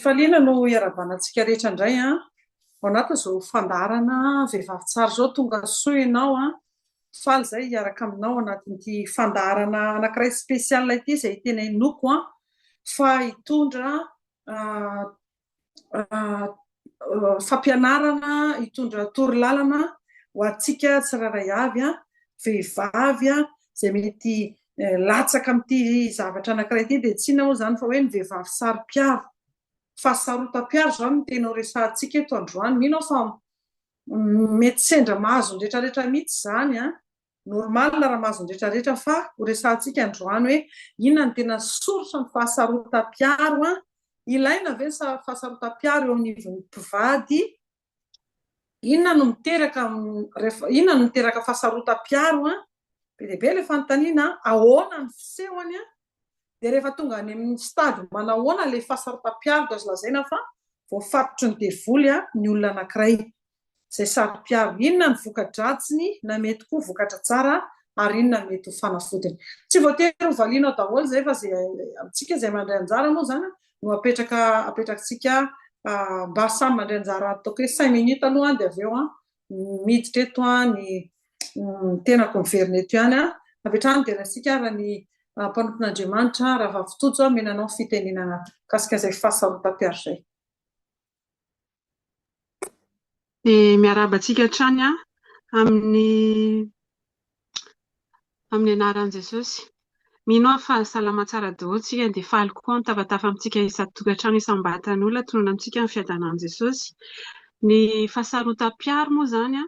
Fifaliana no iarahabana antsika rehetra indray an, ao anatin'izao fandaharana Vehivavy Tsara izao, tonga soa ianao an, faly izahay hiaraka aminao anatin'ity fandaharana anankiray spécial ity izay tena inoako an, fa hitondra fampianarana, hitondra torolalana ho antsika tsirairay avy an, vehivavy an, izay mety latsaka amin'ity zavatra anankiray ity dia tsy inona moa izany fa hoe ny vehivavy saro-piaro. Fahasarotam-piaro izany no tena ho resahantsika eto androany. Mino aho fa mety sendra mahazo ny rehetrarehetra mihitsy izany an! Normal raha mahazo ny rehetrarehetra fa ho resahantsika androany hoe inona no tena source ny fahasarotam-piaro an! Ilaina ve ny fahasarotam-piaro eo anivon'ny mpivady? Inona no miteraka rehefa inona no miteraka fahasarotam-piaro an? Be dia be ilay fanontaniana an! Ahoana ny fisehony an? Dia rehefa tonga any amin'ny stade manahoana ilay fahasarotam-piaro dia azo lazaina fa voafatotry ny devoly an ny olona anankiray izay saro-piaro. Inona ny voka-dratsiny na mety koa vokatra tsara ary inona mety ho fanafodiny. Tsy voatery ho valianao daholo izay fa izay amintsika izay mandray anjara moa izany no apetraka apetrakintsika mba samy mandray anjara ataoko hoe cinq minutes aloha dia avy eo miditra eto ny tenako miverina eto ihany avy hatrany dia raisika ary ny mpanompon'Andriamanitra Rahavavy Tojo omena anao ny fitenenana mikasika izay fahasarotam-piaro izay. Dia miarahaba antsika hatrany amin'ny amin'ny anaran'i Jesosy. Mino aho fa salama tsara daholo tsika dia faly koa mitafatafa amintsika isan-tokantrano isam-batan'olona tonona amintsika ny fiadanan'i Jesosy. Ny fahasarotam-piaro moa izany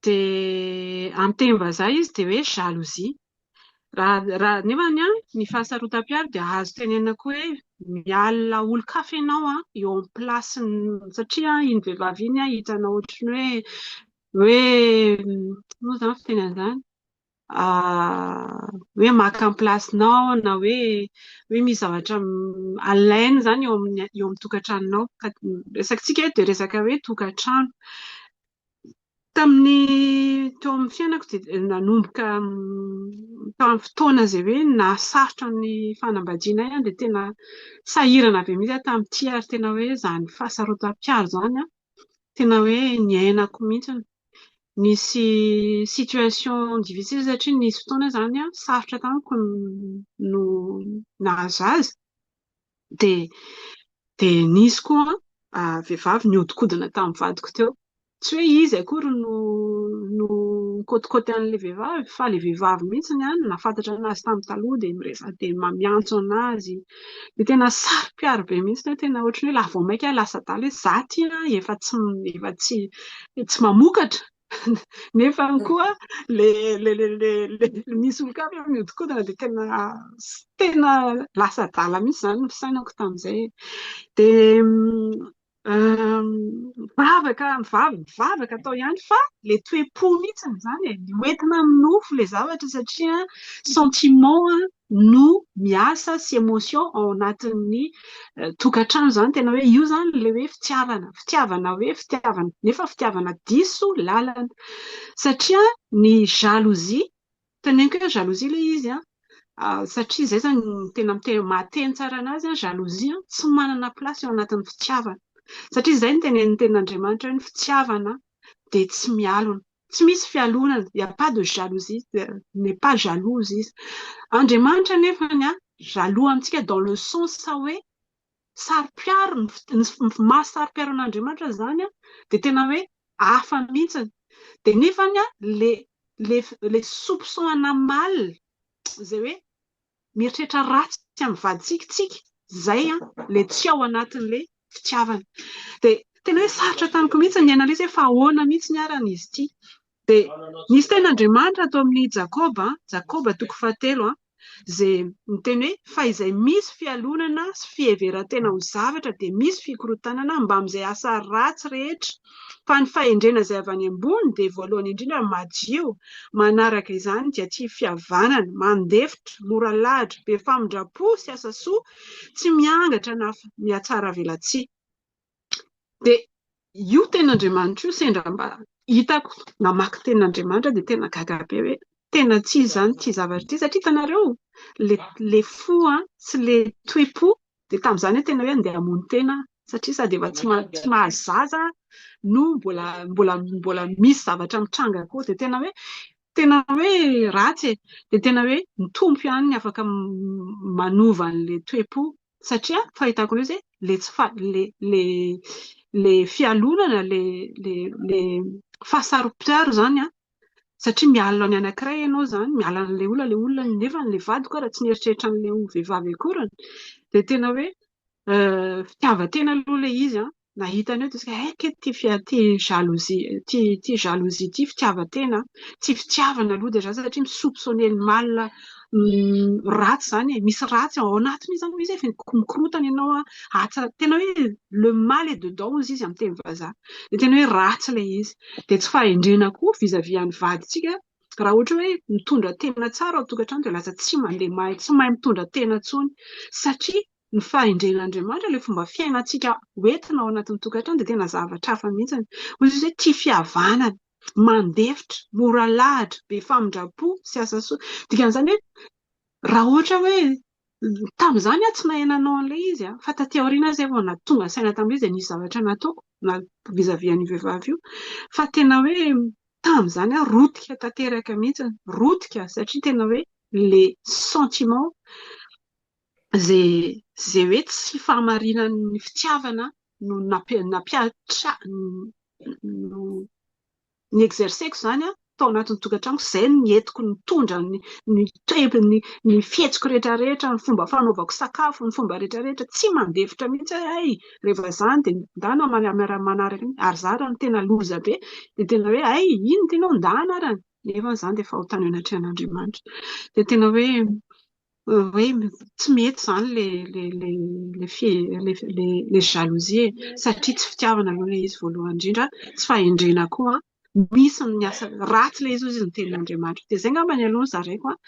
dia amin'ny teny vazaha izy dia hoe jalousie. Raha raha nefa ny an, ny fahasarotam-piaro dia azo tenenina koa hoe mialona olon-kafa ianao an, eo amin'ny place-ny satria iny vehivavy iny an hitanao ohatry ny hoe hoe moa izany fiteny an'izany? hoe maka ny place-nao na hoe hoe misy zavatra alainy izany eo amin'ny eo amin'ny tokantranonao. Ka ny resakitsika eto dia resaka hoe tokantrano. Tamin'ny teo amin'ny fiainako dia nanomboka tamin'ny fotoana izay hoe nahasarotra ny fanambadianay aho dia tena sahirana be mihitsy aho tamin'ity ary tena hoe izany fahasarotam-piaro izany an, tena hoe niainako mihitsy. Nisy situation difficile satria nisy fotoana izany an, sarotra tamiko no nahazo zaza dia dia nisy koa vehivavy nihodinkodina tamin'ny vadiko teo. Tsy hoe izy akory no no nikaotikaoty an'ilay vehivavy fa ilay vehivavy mihitsy no nahafantatra an'azy tamin'ny taloha dia miresaka dia miantso an'azy. Dia tena saro-piaro be mihitsy aho, tena ohatran'ny hoe la vao mainka aho lasa adala hoe izaho ity an efa tsy efa tsy tsy mamokatra nefa koa ilay ilay ilay ilay misy olon-kafa mihodinkodina dia tena tena lasa adala mihitsy izany ny fisainako tamin'izay. Dia Mivavaka, mivavaka atao ihany fa ilay toe-po mihitsy izany e, ny hoentina amin'ny nofo ilay zavatra satria sentiment no miasa sy émotion ao anatin'ny tokantrano izany, tena hoe io izany ilay hoe fitiavana, fitiavana hoe fitiavana nefa fitiavana diso lalana satria ny jalousie Teneniko hoe jalousie ilay izy an, satria izay izany no tena miteny, mahateny tsara an'azy an, jalousie an, tsy manana place eo anatin'ny fitiavana. Satria izay no tenenin'ny tenin'Andriamanitra hoe ny fitiavana dia tsy mialona. Tsy misy fialonana, il n'y a pas de jalousie, n'est pas jalouse izy. Andriamanitra anefany an, jaloux amintsika dans le sens hoe saro-piaro, ny maha saro-piaro an'Andriamanitra izany an, dia tena hoe hafa mihitsy. Dia nefany an, le le le soupçon ana mal, izay hoe mieritreritra ratsy amin'ny vadintsika tsika, izay an, le tsy ao anatin'ilay fitiavana. Dia tena hoe sarotra tamiko mihitsy ny niaina ilay izy hoe fa ahoana mihitsy arany izy ity. Dia nisy tenin'Andriamanitra ato amin'ny Jakoba, Jakoba toko fahatelo, izay miteny hoe, Fa izay misy fialonana sy fiheveran-tena ho zavatra dia misy fikorontanana mbamin'izay asa ratsy rehetra. Fa ny fahendrena izay avy any ambony dia voalohany indrindra madio, manaraka izany dia tia fihavanana, mandefitra, mora lahatra, be famindram-po sy asa soa, tsy miangatra na mihatsaravelatsihy. Dia io tenin'Andriamanitra io sendra mba hitako namaky tenin'Andriamanitra dia tena gaga be hoe tena tsy izy izany ity zavatra ity satria hitanareo le le fo an sy le toe-po Dia tamin'izany aho tena hoe andeha hamono tena aho satria sady efa tsy tsy mahazo zaza no mbola mbola mbola misy zavatra mitranga koa. Dia tena hoe tena hoe ratsy e. Dia tena hoe ny Tompo ihany no afaka manova an'ilay toe-po satria fahitako an'ilay izy hoe ilay tsy fa- ilay ilay ilay fialonana, ilay ilay ilay fahasaropiaro izany an, satria mialona ny anankiray ianao izany, miala an'ilay olona, ilay olona nefa ilay vadiko ara tsy nieritreritra an'ilay ho vehivavy akory, dia tena hoe fitiavan-tena aloha ilay izy an, nahita an'io dia hay kay ity ity jalousie ity ity jalousie ity fitiavan-tena, tsy fitiavana aloha déjà satria mi-soupçonner ny mal ratsy izany e, misy ratsy ao anatiny izany hoy izy e, mikorontana ianao an, atra tena hoe le mal est dedans hozy izy amin'ny teny vazaha, dia tena hoe ratsy ilay izy. Dia tsy fahendrena koa vis à vis an'ny vadintsika, raha ohatra hoe mitondra tena tsara ao an-tokantrano dia lasa tsy mandeha mahay, tsy mahay mitondra tena intsony satria ny fahendren'Andriamanitra, ilay fomba fiainantsika hoentina ao anatin'ny tokantrano dia tena zavatra hafa mihitsy. Hoy Jesosy hoe tia fihavanana, mandefitra, mora lahatra, be famindram-po sy asa soa. Dikan'izany hoe raha ohatra hoe tamin'izany aho tsy nahay nanao an'ilay izy fa taty aoriana aho izay vao tonga saina tamin'ilay izy dia nisy zavatra nataoko na vis-à-vis an'io vehivavy io fa tena hoe tamin'izany aho rotika tanteraka mihitsy, rotika satria tena hoe le sentiment izay izay hoe tsy fahamarinan'ny fitiavana no nampiatra no ni-exercer-ko izany tao anatin'ny tokantranoko, izay no nentiko nitondra ny ny toe- ny ny fihetsiko rehetra rehetra, ny fomba fanaovako sakafo, ny fomba rehetra rehetra, tsy mandefitra mihitsy aho hay rehefa izany dia ndana manaraka iny, ary izaho raha ny tena loza be dia tena hoe hay iny tianao ndana arany, nefa izany dia fahotana eo anatrehan'Andriamanitra. Dia tena hoe hoe tsy mety izany ilay ilay ilay ilay fi- ilay ilay ilay jalousie e, satria tsy fitiavana aloha ilay izy voalohany indrindra, tsy fahendrena koa, misy ny asa ratsy ilay izy hozy ny tenin'Andriamanitra. Dia izay angamba ny aloha no zaraiko an,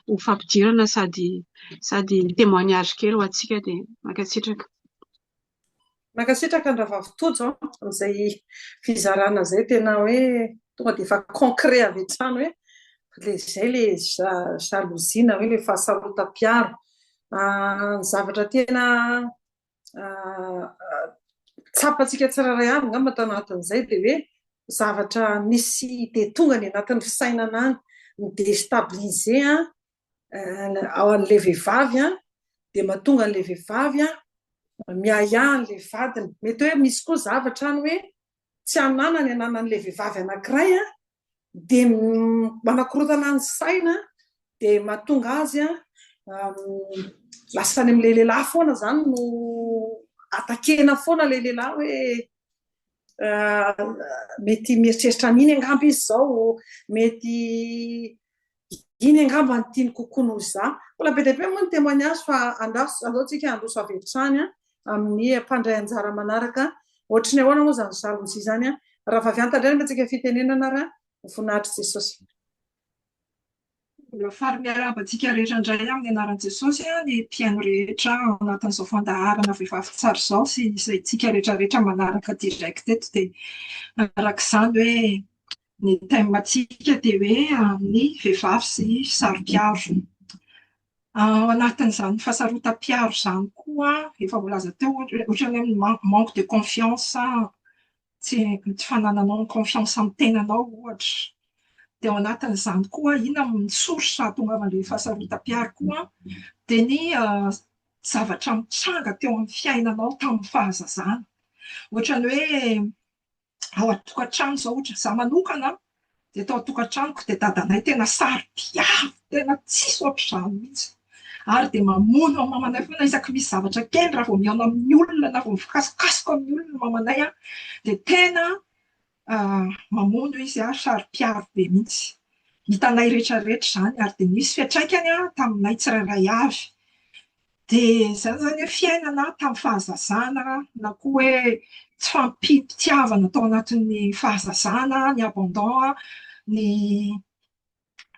ho fampidirana sady sady témoignage kely ho antsika dia mankasitraka. Mankasitraka an-dRahavavy Tojo amin'izay fizarana izay, tena hoe tonga dia efa concret avy hatrany hoe ilay izay ilay jalousie na hoe ilay fahasarotam-piaro. Ny zavatra tena tsapantsika tsirairay avy angamba tao anatin'izay dia hoe zavatra nisy dia tonga any anatin'ny fisainana any, mi-destabiliser ao an'ilay vehivavy dia mahatonga an'ilay vehivavy miahiahy an'ilay vadiny. Mety hoe misy koa zavatra any hoe tsy ananany ananan'ilay vehivavy anankiray dia manakorontana ny saina dia mahatonga azy lasa any amin'ilay lehilahy foana izany no atakena foana ilay lehilahy hoe mety mieritreritra an'iny angamba izy izao, mety Iny angamba no tiany kokoa noho izaho. Mbola be dia be moa ny témoignage fa andraso, aleo tsika handroso avy hatrany amin'ny mpandray anjara manaraka. Ohatry ny ahoana moa izany jalousie izany? Rahavavy Anta indray no omentsika fitenenana ary voninahitr'i Jesosy. Mbola faly miarahaba antsika rehetra indray amin'ny anaran'i Jesosy ny mpihaino rehetra ao anatin'izao fandaharana Vehivavy Tsara izao sy izay tsika rehetra rehetra manaraka direct eto dia araka izany hoe Ny thème-ntsika dia hoe amin'ny vehivavy sy saro-piaro. Ao anatin'izany fahasarotam-piaro izany koa, efa voalaza teo ohatran'ny hoe manque de confiance, tsy tsy fanananao confiance amin'ny tenanao ohatra. Dia ao anatin'izany koa, inona no source ahatongavan'ilay fahasarotam-piaro koa, dia ny zavatra mitranga teo amin'ny fiainanao tamin'ny fahazazana. Ohatran'ny hoe ao an-tokantrano izao ohatra, izaho manokana dia tao an-tokantranoko dia dadanay tena saro-piaro, tena tsisy ohatr'izany mihitsy. Ary dia mamono an'i mamanay foana isaky misy zavatra kely raha vao mihaona amin'ny olona na vao mifikasokasoka amin'ny olona mamanay dia tena mamono izy ary saro-piaro be mihitsy. Hitanay rehetrarehetra izany ary dia nisy fiantraikany taminay tsirairay avy. Dia izany izany hoe fiainana tamin'ny fahazazana na koa hoe tsy fahampiam-pitiavana tao anatin'ny fahazazana, ny abandon, ny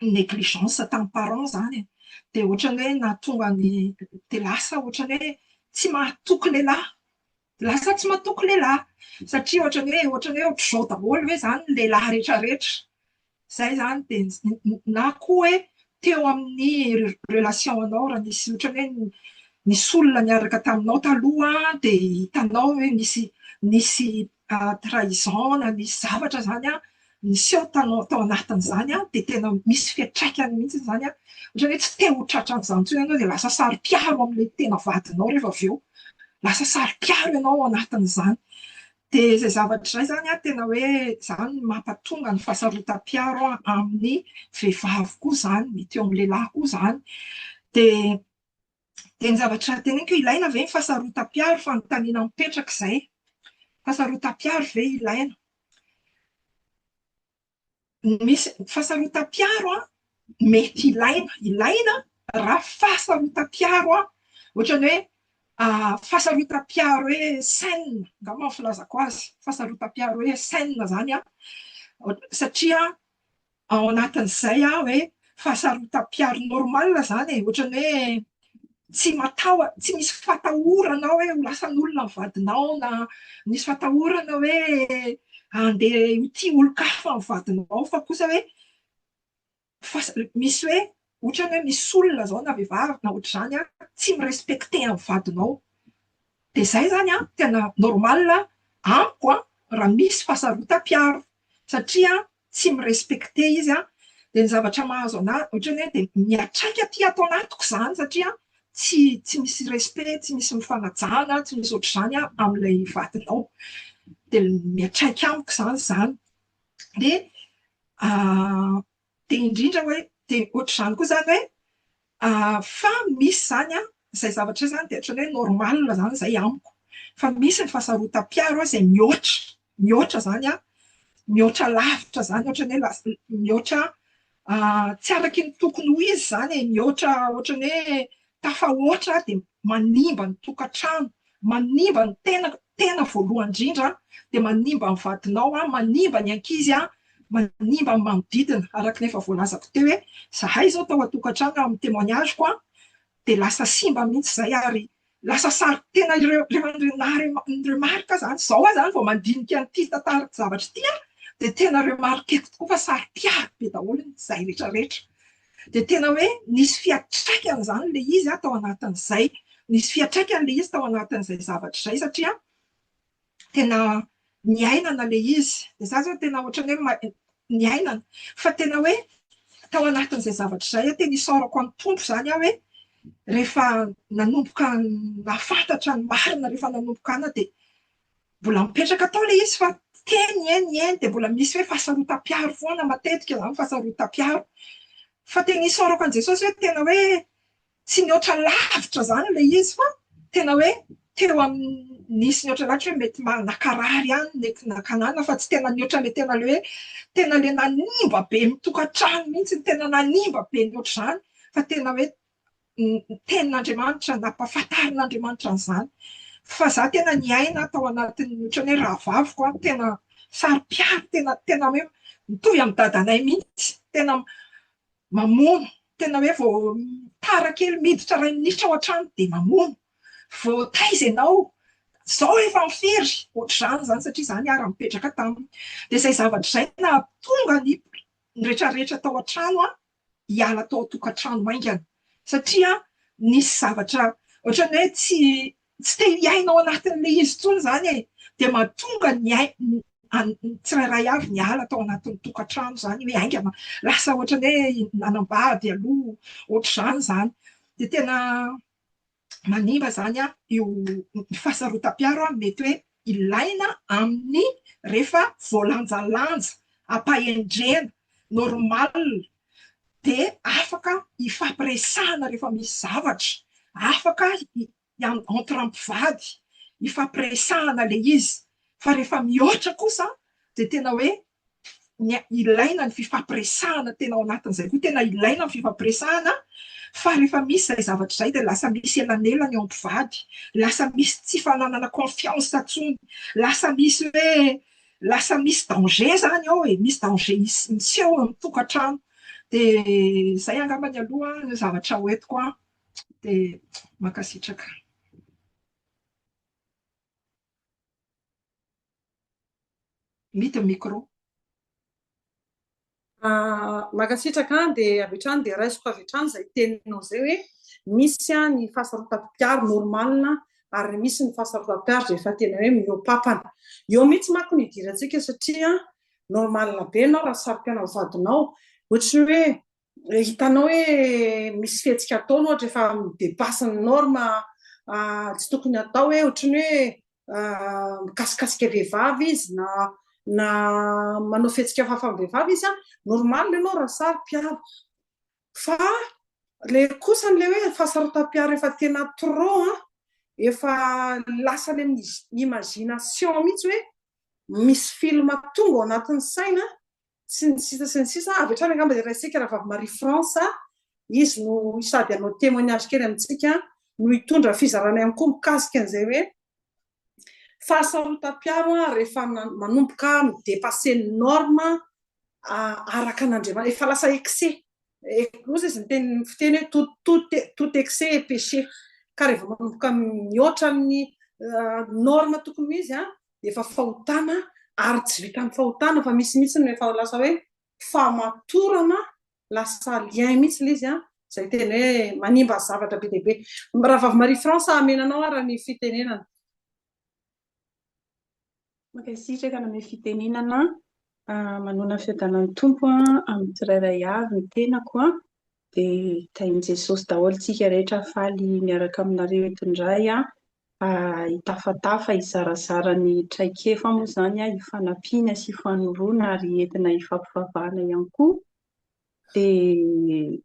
négligence tamin'ny parents izany e. Dia ohatran'ny hoe nahatonga ny dia lasa ohatran'ny hoe tsy mahatoky lehilahy. Lasa tsy matoky lehilahy satria ohatran'ny hoe ohatran'ny hoe ohatr'izao daholo ve izany ny lehilahy rehetrarehetra. Izay izany dia na koa hoe teo amin'ny relation anao raha nisy ohatran'ny hoe nisy olona niaraka taminao taloha dia hitanao hoe nisy nisy trahison na nisy zavatra izany niseho tanao tao anatin'izany dia tena misy fiantraikany mihitsy izany ohatran'ny hoe tsy te ho tratran'izany intsony ianao dia lasa saro-piaro amin'ilay tena vadinao rehefa avy eo. Lasa saro-piaro ianao ao anatin'izany. Dia izay zavatra izay izany an, tena hoe izany no mampatonga ny fahasarotam-piaro amin'ny vehivavy koa izany, mety eo amin'ny lehilahy koa izany. Dia dia ny zavatra teneniko hoe ilaina ve ny fahasarotam-piaro, fanontaniana mipetraka izay. Fahasarotam-piaro ve ilaina? Misy fahasarotam-piaro an, mety ilaina, ilaina raha fahasarotam-piaro an, ohatran'ny hoe fahasarotam-piaro hoe saine angamba ny filazako azy, fahasarotam-piaro hoe saine izany an, satria ao anatin'izay an hoe fahasarotam-piaro normal izany e, ohatran'ny hoe tsy mataho- tsy misy fatahorana hoe ho lasan'olona ny vadinao na misy fatahorana hoe handeha ho tia olon-kafa ny vadinao fa kosa hoe misy hoe ohatran'ny hoe misy olona izao na vehivavy na ohatr'izany an, tsy mi-respecter ny vadinao. Dia izay izany an, tena normal amiko an, raha misy fahasarotam-piaro satria tsy mi-respecter izy an, dia ny zavatra mahazo anah ohatran'ny hoe dia miantraika aty ato anatiko izany satria tsy tsy misy respect, tsy misy mifanajana, tsy misy ohatr'izany an amin'ilay vadinao. Dia miantraika amiko izany izany. Dia dia indrindra hoe dia ohatr'izany koa izany hoe Fa misy izany an, izay zavatra izay izany dia ohatran'ny hoe normal izany izay amiko. Fa misy ny fahasarotam-piaro izay mihoatra, mihoatra izany an, mihoatra lavitra izany, ohatran'ny hoe lasa mihoatra tsy araky ny tokony ho izy izany e, mihoatra ohatran'ny hoe tafahoatra dia manimba ny tokantrano, manimba ny tena tena voalohany indrindra dia manimba ny vadinao, manimba ny ankizy, manimba ny manodidina araka ny efa voalazako teo hoe zahay izao tao an-tokantrano amin'ny témoignage-ko dia lasa simba mihitsy izay ary lasa sary tena ireo rehefa ni-remarque izany izao aho izany vao mandinika an'ity tantara zavatra ity aho dia tena remarqueko tokoa fa saro-piaro be daholo izay rehetra rehetra dia tena hoe nisy fiantraikany izany ilay izy tao anatin'izay, nisy fiantraikany ilay izy tao anatin'izay zavatra izay satria tena niainana ilay izy. Dia izaho izao tena ohatran'ny hoe niainana fa tena hoe tao anatin'izay zavatra izay aho tena isaorako an'ny Tompo izany aho hoe rehefa nanomboka nahafantatra ny marina, rehefa nanomboka ana dia Mbola mipetraka tao ilay izy fa teny eny eny dia mbola misy hoe fahasarotam-piaro foana matetika izany fahasarotam-piaro. Fa tena isaorako an'i Jesosy hoe tena hoe tsy nihoatra lavitra izany ilay izy fa tena hoe teo amin'ny nisy nihoatra lavitra hoe mety nakarary ihany mety nakanana fa tsy tena nihoatra ilay tena ilay hoe tena ilay nanimba be ny tokantrano mihitsy, tena nanimba be ny ohatr'izany fa tena hoe ny tenin'Andriamanitra, nampahafantarin'Andriamanitra an'izany. Fa za tena niaina tao anatin'ny ohatran'ny hoe rahavaviko an, tena saro-piaro, tena tena hoe mitovy amin'ny dadanay mihitsy, tena mamono, tena hoe vao tara kely miditra iray minitra ao an-trano dia mamono. Vao taiza ianao, izao efa mifery, ohatr'izany izany satria za niara-nipetraka taminy. Dia izay zavatra izay nahatonga ny rehetrarehetra tao an-trano an, hiala tao an-tokantrano haingana satria nisy zavatra ohatran'ny hoe tsy tsy te hiaina ao anatin'ilay izy intsony izany e! Dia mahatonga ny ai- ny tsirairay avy niala tao anatin'ny tokantrano izany hoe haingana, lasa ohatran'ny hoe nanambady aloha, ohatr'izany izany. Dia tena manimba izany io ny fahasarotam-piaro mety hoe ilaina amin'ny rehefa voalanjalanja, ampahendrena, normal, dia afaka hifampiresahana rehefa misy zavatra, afaka entre mpivady hifampiresahana ilay izy fa rehefa mihoatra kosa dia tena hoe ny ilaina ny fifampiresahana tena ao anatin'izay koa tena ilaina ny fifampiresahana fa rehefa misy izay zavatra izay dia lasa misy elanelana eo mpivady, lasa misy tsy fananana confiance intsony, lasa misy hoe lasa misy danger izany ao e, misy danger miseho amin'ny tokantrano. Dia izay angambany aloha ny zavatra hoentiko an, dia mankasitraka. Mity ny micro. Mankasitraka an, dia avy hatrany dia raisiko avy hatrany izay teninao izay hoe misy ny fahasarotam-piaro normal ary misy ny fahasarotam-piaro izay efa tena hoe mihoa-papana. Eo mihitsy manko no idirantsika satria normal be ianao raha saro-piaro amin'ny vadinao, ohatry ny hoe hitanao hoe misy fihetsika ataony ohatra efa mi-dépasse ny norme tsy tokony hatao hoe ohatry ny hoe mikasikasika vehivavy izy na na manao fihetsika hafahafa amin'ny vehivavy izy an, normal ianao raha saro-piaro. Fa le kosa le hoe fahasarotam-piaro efa tena trop an, efa lasa any amin'ny imagination mihitsy hoe misy film tonga ao anatin'ny saina sy ny sisa sy ny sisa, avy hatrany angamba dia raisika Rahavavy Marie France, izy no sady hanao témoignage kely amintsika no hitondra fizarana ihany koa mikasika an'izay hoe fahasarotam-piaro rehefa manomboka mi-dépasser ny norme araka an'Andriamanitra, efa lasa excès, hoy izy ny teny fiteny hoe tout, tout, tout excès est péché, ka rehefa manomboka mihoatra ny norme tokony ho izy dia efa fahotana ary tsy vitan'ny fahotana fa misy mihitsy no efa lasa hoe famatorana, lasa lien mihitsy ilay izy izay tena hoe manimba zavatra be dia be. Rahavavy Marie France, hamena anao ara ny fitenenana. Mankasitraka nanome fitenenana, manoana fiadanan'ny Tompo amin'ny tsirairay avy ny tenako dia tahin'i Jesosy daholo tsika rehetra, faly miaraka aminareo eto indray hitafatafa, hizarazara ny traikefa moa izany, hifanampiana sy hifanoroana ary entina hifampivavahana ihany koa. Dia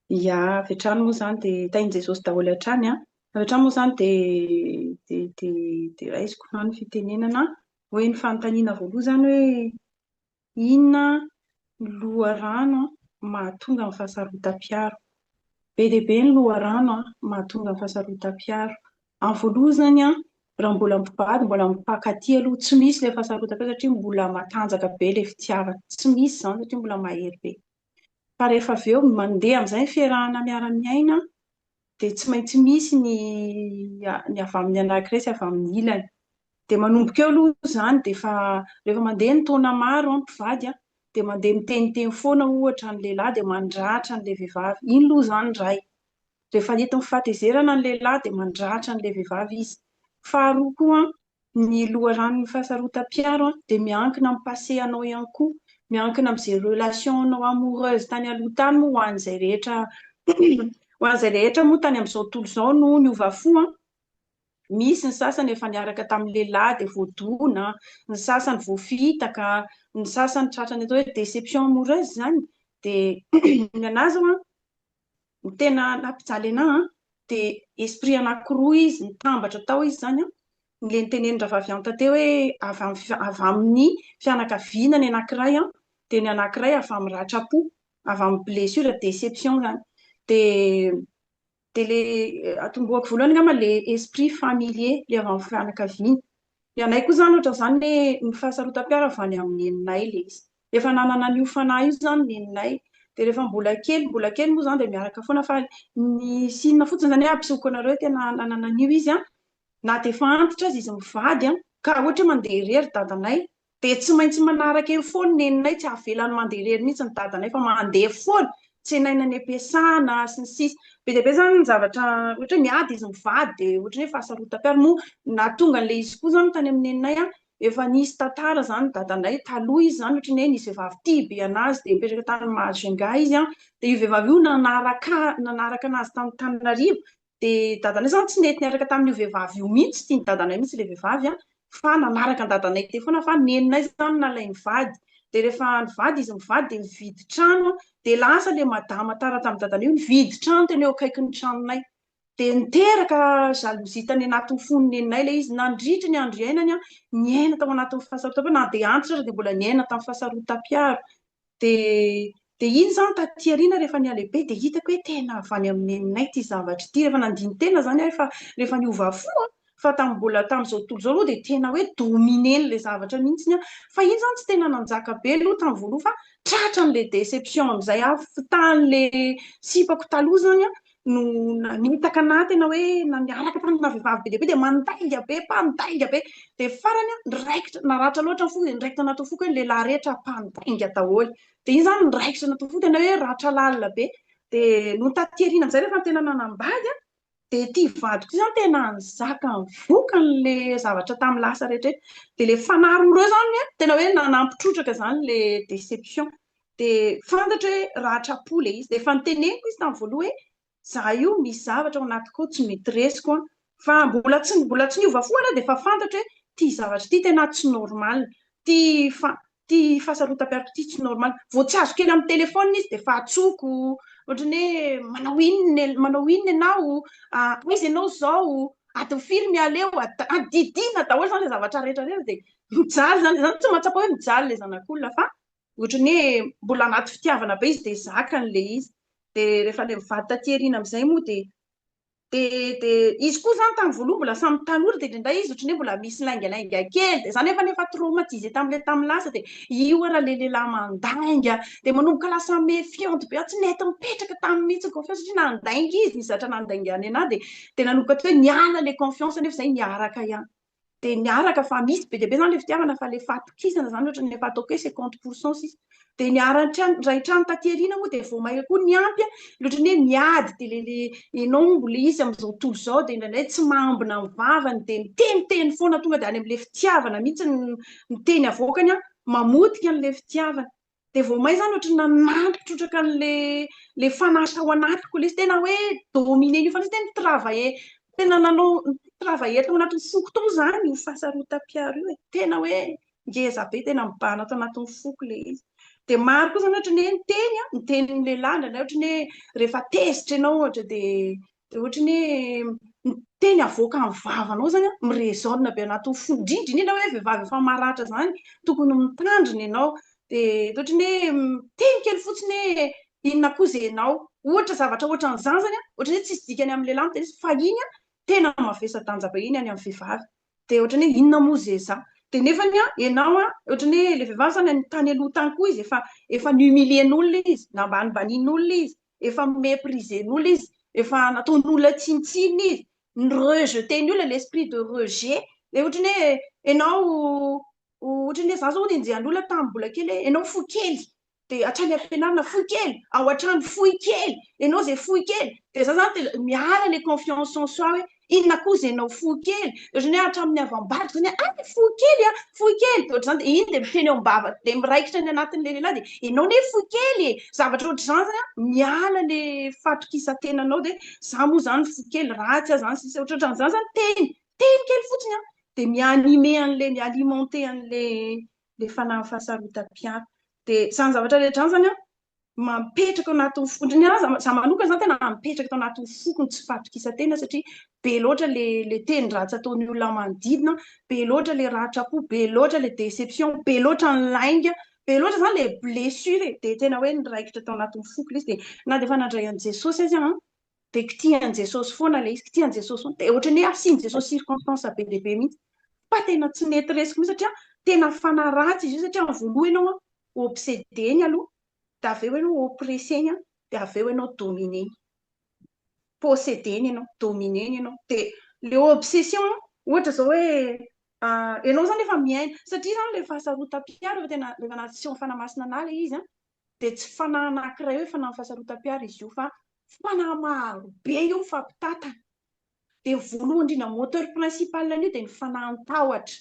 ia, avy hatrany moa izany dia tahin'i Jesosy daholo hatrany an. Avy hatrany moa izany dia dia dia dia raisiko izany ny fitenenana hoe ny fanontaniana voalohany izany hoe Inona ny loharano mahatonga ny fahasarotam-piaro? Be dia be ny loharano mahatonga ny fahasarotam-piaro. Amin'ny voalohany izany, raha mbola mpivady, mbola mifankatia aloha, tsy misy ilay fahasarotam-piaro satria mbola matanjaka be ilay fitiavana. Tsy misy izany satria mbola mahery be. Fa rehefa avy eo, mandeha amin'izay ny fiarahana miara-miaina, dia tsy maintsy misy ny ny avy amin'ny anankiray sy avy amin'ny ilany. Dia manomboka eo aloha izany dia efa rehefa mandeha ny taona maro an, mpivady an, dia mandeha miteniteny foana ohatra ny lehilahy dia mandratra an'ilay vehivavy. Iny aloha izany iray. Rehefa entin'ny fahatezerana ny lehilahy dia mandratra an'ilay vehivavy izy. Faharoa koa an, Ny loharanon'ny fahasarotam-piaro dia miankina amin'ny passé anao ihany koa, miankina amin'izay relation-nao amoureuse tany aloha tany moa ho an'izay rehetra ho an'izay rehetra moa tany amin'izao tontolo izao no niova fo an, misy ny sasany efa niaraka tamin'ny lehilahy dia voadona, ny sasany voafitaka, ny sasany tratran'ny atao hoe déception amoureuse izany, dia ny an'ahy izao an, Ny tena nampijaly anah an, dia esprit anakiroa izy nitambatra tao izy izany an, ilay notenenin-dRavavy Anta teo hoe avy amin'ny avy amin'ny fianakaviana ny anakiray an, dia ny anakiray avy amin'ny ratram-po, avy amin'ny blessure, déception izany. Dia dia ilay atombohako voalohany angamba ilay esprit familier, ilay avy amin'ny fianakaviana. Ny anay koa izany ohatran'izany hoe ny fahasarotam-piaro avy any amin'ny neninay ilay izy. Efa nanana an'io fanahy io izany neninay. Dia rehefa mbola kely, mbola kely moa izany dia miaraka foana fa ny signe fotsiny izany hoe ampisehoako anareo hoe tena nanana an'io izy an, na dia efa antitra aza izy mivady an, ka ohatra hoe mandeha irery dadanay dia tsy maintsy manaraka eny foana neninay, tsy avelany mandeha irery mihitsy ny dadanay fa mandeha foana, tsenaina any am-piasana sy ny sisa. Be dia be izany ny zavatra ohatra hoe miady izy mivady dia ohatra hoe fahasarotam-piaro moa nahatonga an'ilay izy koa izany tany amin'ny neninay an, efa nisy tantara izany dadanay taloha izy izany ohatra ny hoe nisy vehivavy tia be an'azy dia nipetraka tany Majunga izy an, dia io vehivavy io nanaraka nanaraka an'azy tany Antananarivo Dia dadanay izany tsy nety niaraka tamin'io vehivavy io mihitsy, tsy tian'i dadanay mihitsy ilay vehivavy an, fa nanaraka an'i dadanay teo foana fa neninay izany nalainy vady. Dia rehefa nivady izy mivady dia nividy trano an, dia lasa ilay madama tara tamin'i dadanay io nividy trano tena eo akaikin'ny tranonay. Dia niteraka jalousie tany anatin'ny fon'i neninay ilay izy, nandritra ny andro iainany an, niaina tao anatin'ny fahasarotam-piaro, na dia antitra aza dia mbola niaina tamin'ny fahasarotam-piaro. Dia dia iny izany taty aoriana rehefa nihalehibe dia hitako hoe tena avy any amin'ny neninay ity zavatra ity. Rehefa nandini-tena izany aho efa rehefa niova fo an, fa tamin'ny mbola tamin'izao tontolo izao aloha dia tena hoe dominer-n'ilay zavatra mihitsy aho. Fa iny izany tsy tena nanjaka be aloha tamin'ny voalohany fa tratran'ilay déception amin'izay aho, fitahan'ilay sipako taloha izany an. no namitaka anah tena hoe na niaraka tamina vehivavy be dia be dia mandainga be, mpandainga be. Dia farany an, niraikitra, naratra loatra ny foko dia niraikitra anatin'ny foko hoe ny lehilahy rehetra mpandainga daholo. Dia iny izany niraikitra anatin'ny foko tena hoe ratra lalina be. Dia nony taty aoriana amin'izay rehefa tena nanambady an, Dia ity vadiko ity izany tena nizaka ny vokany ilay zavatra tamin'ny lasa rehetra rehetra. Dia ilay fanahy roa ireo izany an, tena hoe nanampy trotraka izany ilay déception. Dia fantatro hoe ratra-po ilay izy. Dia efa noteneniko izy tamin'ny voalohany hoe izaho io misy zavatra ao anatiko ao tsy mety resiko an. Fa mbola tsy mbola tsy niova fo aho dia efa fantatro hoe ity zavatra ity tena tsy normal. Ity fa Ty fahasarotam-piariko ty tsy normal. Vao tsy azo kely amin'ny téléphone izy dia efa atsoko, ohatran'ny hoe manao inona manao inona ianao, aiza ianao izao, adiny firy miala eo, didiana daholo izany ilay zavatra rehetra rehetra dia mijaly izany, izany tsy mahatsapa hoe mijaly ilay zanak'olona fa ohatran'ny hoe mbola anaty fitiavana be izy dia zakany ilay izy. Dia rehefa ilay mivady taty aoriana amin'izay moa dia Dia dia izy koa izany tamin'ny voalohany mbola samy tanora dia indraindray izy ohatran'ny hoe mbola misy laingalainga kely dia za nefa efa traumatisé tamin'ilay tamin'ny lasa dia io ara ilay lehilahy mandainga dia manomboka lasa méfiante be aho, tsy nety nipetraka taminy mihitsy ny confiance satria nandainga izy, nisy zavatra nandaingany an'ahy dia dia nanomboka teo hoe niala ilay confiance nefa izahay niaraka ihany. Dia niaraka fa misy be dia be izany ilay fitiavana fa ilay fahatokisana izany ohatran'ny efa ataoko hoe 50 pourcent sisa. Dia niara-niray trano taty aoriana moa dia vao mainka koa niampy ilay ohatran'ny hoe miady dia ilay ilay ianao moa mbola izy amin'izao tontolo izao dia indraindray tsy mahambina ny vavany dia miteniteny foana tonga dia any amin'ilay fitiavana mihitsy ny teny avoakany an, mamotika an'ilay fitiavana. Dia vao may izany ohatran'ny nanampy trotraka an'ilay ilay fanahy tao anatiko ilay izy, tena hoe dominer-n'io fanahy io, tena ni-travailler, tena nanao ni-travailler tao anatin'ny foko tao izany io fahasarotam-piaro io e, tena hoe ngeza be, tena mibahana tao anatin'ny foko ilay izy. Dia maro koa izany ohatran'ny hoe niteny an, niteny ny lehilahy indraindray ohatran'ny hoe rehefa tezitra ianao ohatra dia Dia ohatran'ny hoe ny teny avoakan'ny vavanao izany an, mi-raisonne be anatin'ny fo, indrindra indrindra hoe vehivavy efa maratra izany, tokony mitandrina ianao. Dia ohatran'ny hoe miteny kely fotsiny hoe inona koa izay ianao. Ohatra zavatra ohatran'izany izany an, ohatran'ny hoe tsisy dikany amin'ny lehilahy miteny izy, fa iny an, tena mavesa-danja be iny any amin'ny vehivavy. Dia ohatran'ny hoe inona moa izay za. Dia nefany an, ianao an, ohatran'ny hoe ilay vehivavy izany tany aloha tany koa izy efa efa ni-humilier-n'olona izy, nambanimbanian'olona izy, efa mi-mepriser-n'olona izy, efa nataon'olona tsinontsinona izy, ni-rejeter-ny olona, l'esprit de rejet, dia ohatran'ny hoe ianao ohatran'ny hoe za zao nenjehan'olona tamin'ny mbola kely hoe ianao fohy kely, dia hatrany am-pianarana fohy kely, ao an-trano fohy kely, ianao izay fohy kely, dia za zany tena miala ilay confiance en soi hoe inona koa izay ianao fohy kely, ohatran'ny hoe hatramin'ny havam-badiko zany hoe hay fohy kely an, fohy kely, dia ohatr'izany dia iny dia miteny eo am-bava dia miraikitra any anatin'ilay lehilahy dia ianao anie fohy kely e, zavatra ohatr'izany zany an, miala ilay fahatokisan-tenanao dia za moa zany fohy kely, ratsy aho zany sisa ohatrohatran'izany zany teny, teny kely fotsiny an, dia mi-animer an'ilay, mi-alimenter an'ilay ilay fanahin'ny fahasarotam-piaro. Dia izany zavatra rehetra izany zany an, mampetraka ao anatin'ny fo, ny ahy za manokana zany tena mipetraka tao anatin'ny foko ny tsy fahatokisan-tena satria be loatra le le teny ratsy ataon'ny olona manodidina, be loatra le ratram-po, be loatra le déception, be loatra ny lainga, be loatra zany le blessure e, dia tena hoe niraikitra tao anatin'ny foko ilay izy, dia na dia efa nandray an'i Jesosy aza aho dia kitihan'i Jesosy foana ilay izy, kitihan'i Jesosy foana, dia ohatran'ny hoe asian'i Jesosy circonstance be dia be mihitsy, fa tena tsy nety resiko mihitsy satria tena fanahy ratsy izy io satria amin'ny voalohany ianao an, obsédé-ny aloha, dia avy eo ianao oppressé-ny an, dia avy eo ianao dominer-ny, posséder-ny ianao, dominer-ny ianao, dia ilay obsession an, ohatra izao hoe ianao izany efa miaina, satria izany ilay fahasarotam-piaro efa tena rehefa nasehon'ny Fanahy Masina an'ahy ilay izy an, dia tsy fanahy anankiray hoe fanahy fahasarotam-piaro izy io fa fanahy maro be io mifampitantana. Dia voalohany indrindra moteur principal an'io dia ny fanahin'ny tahotra.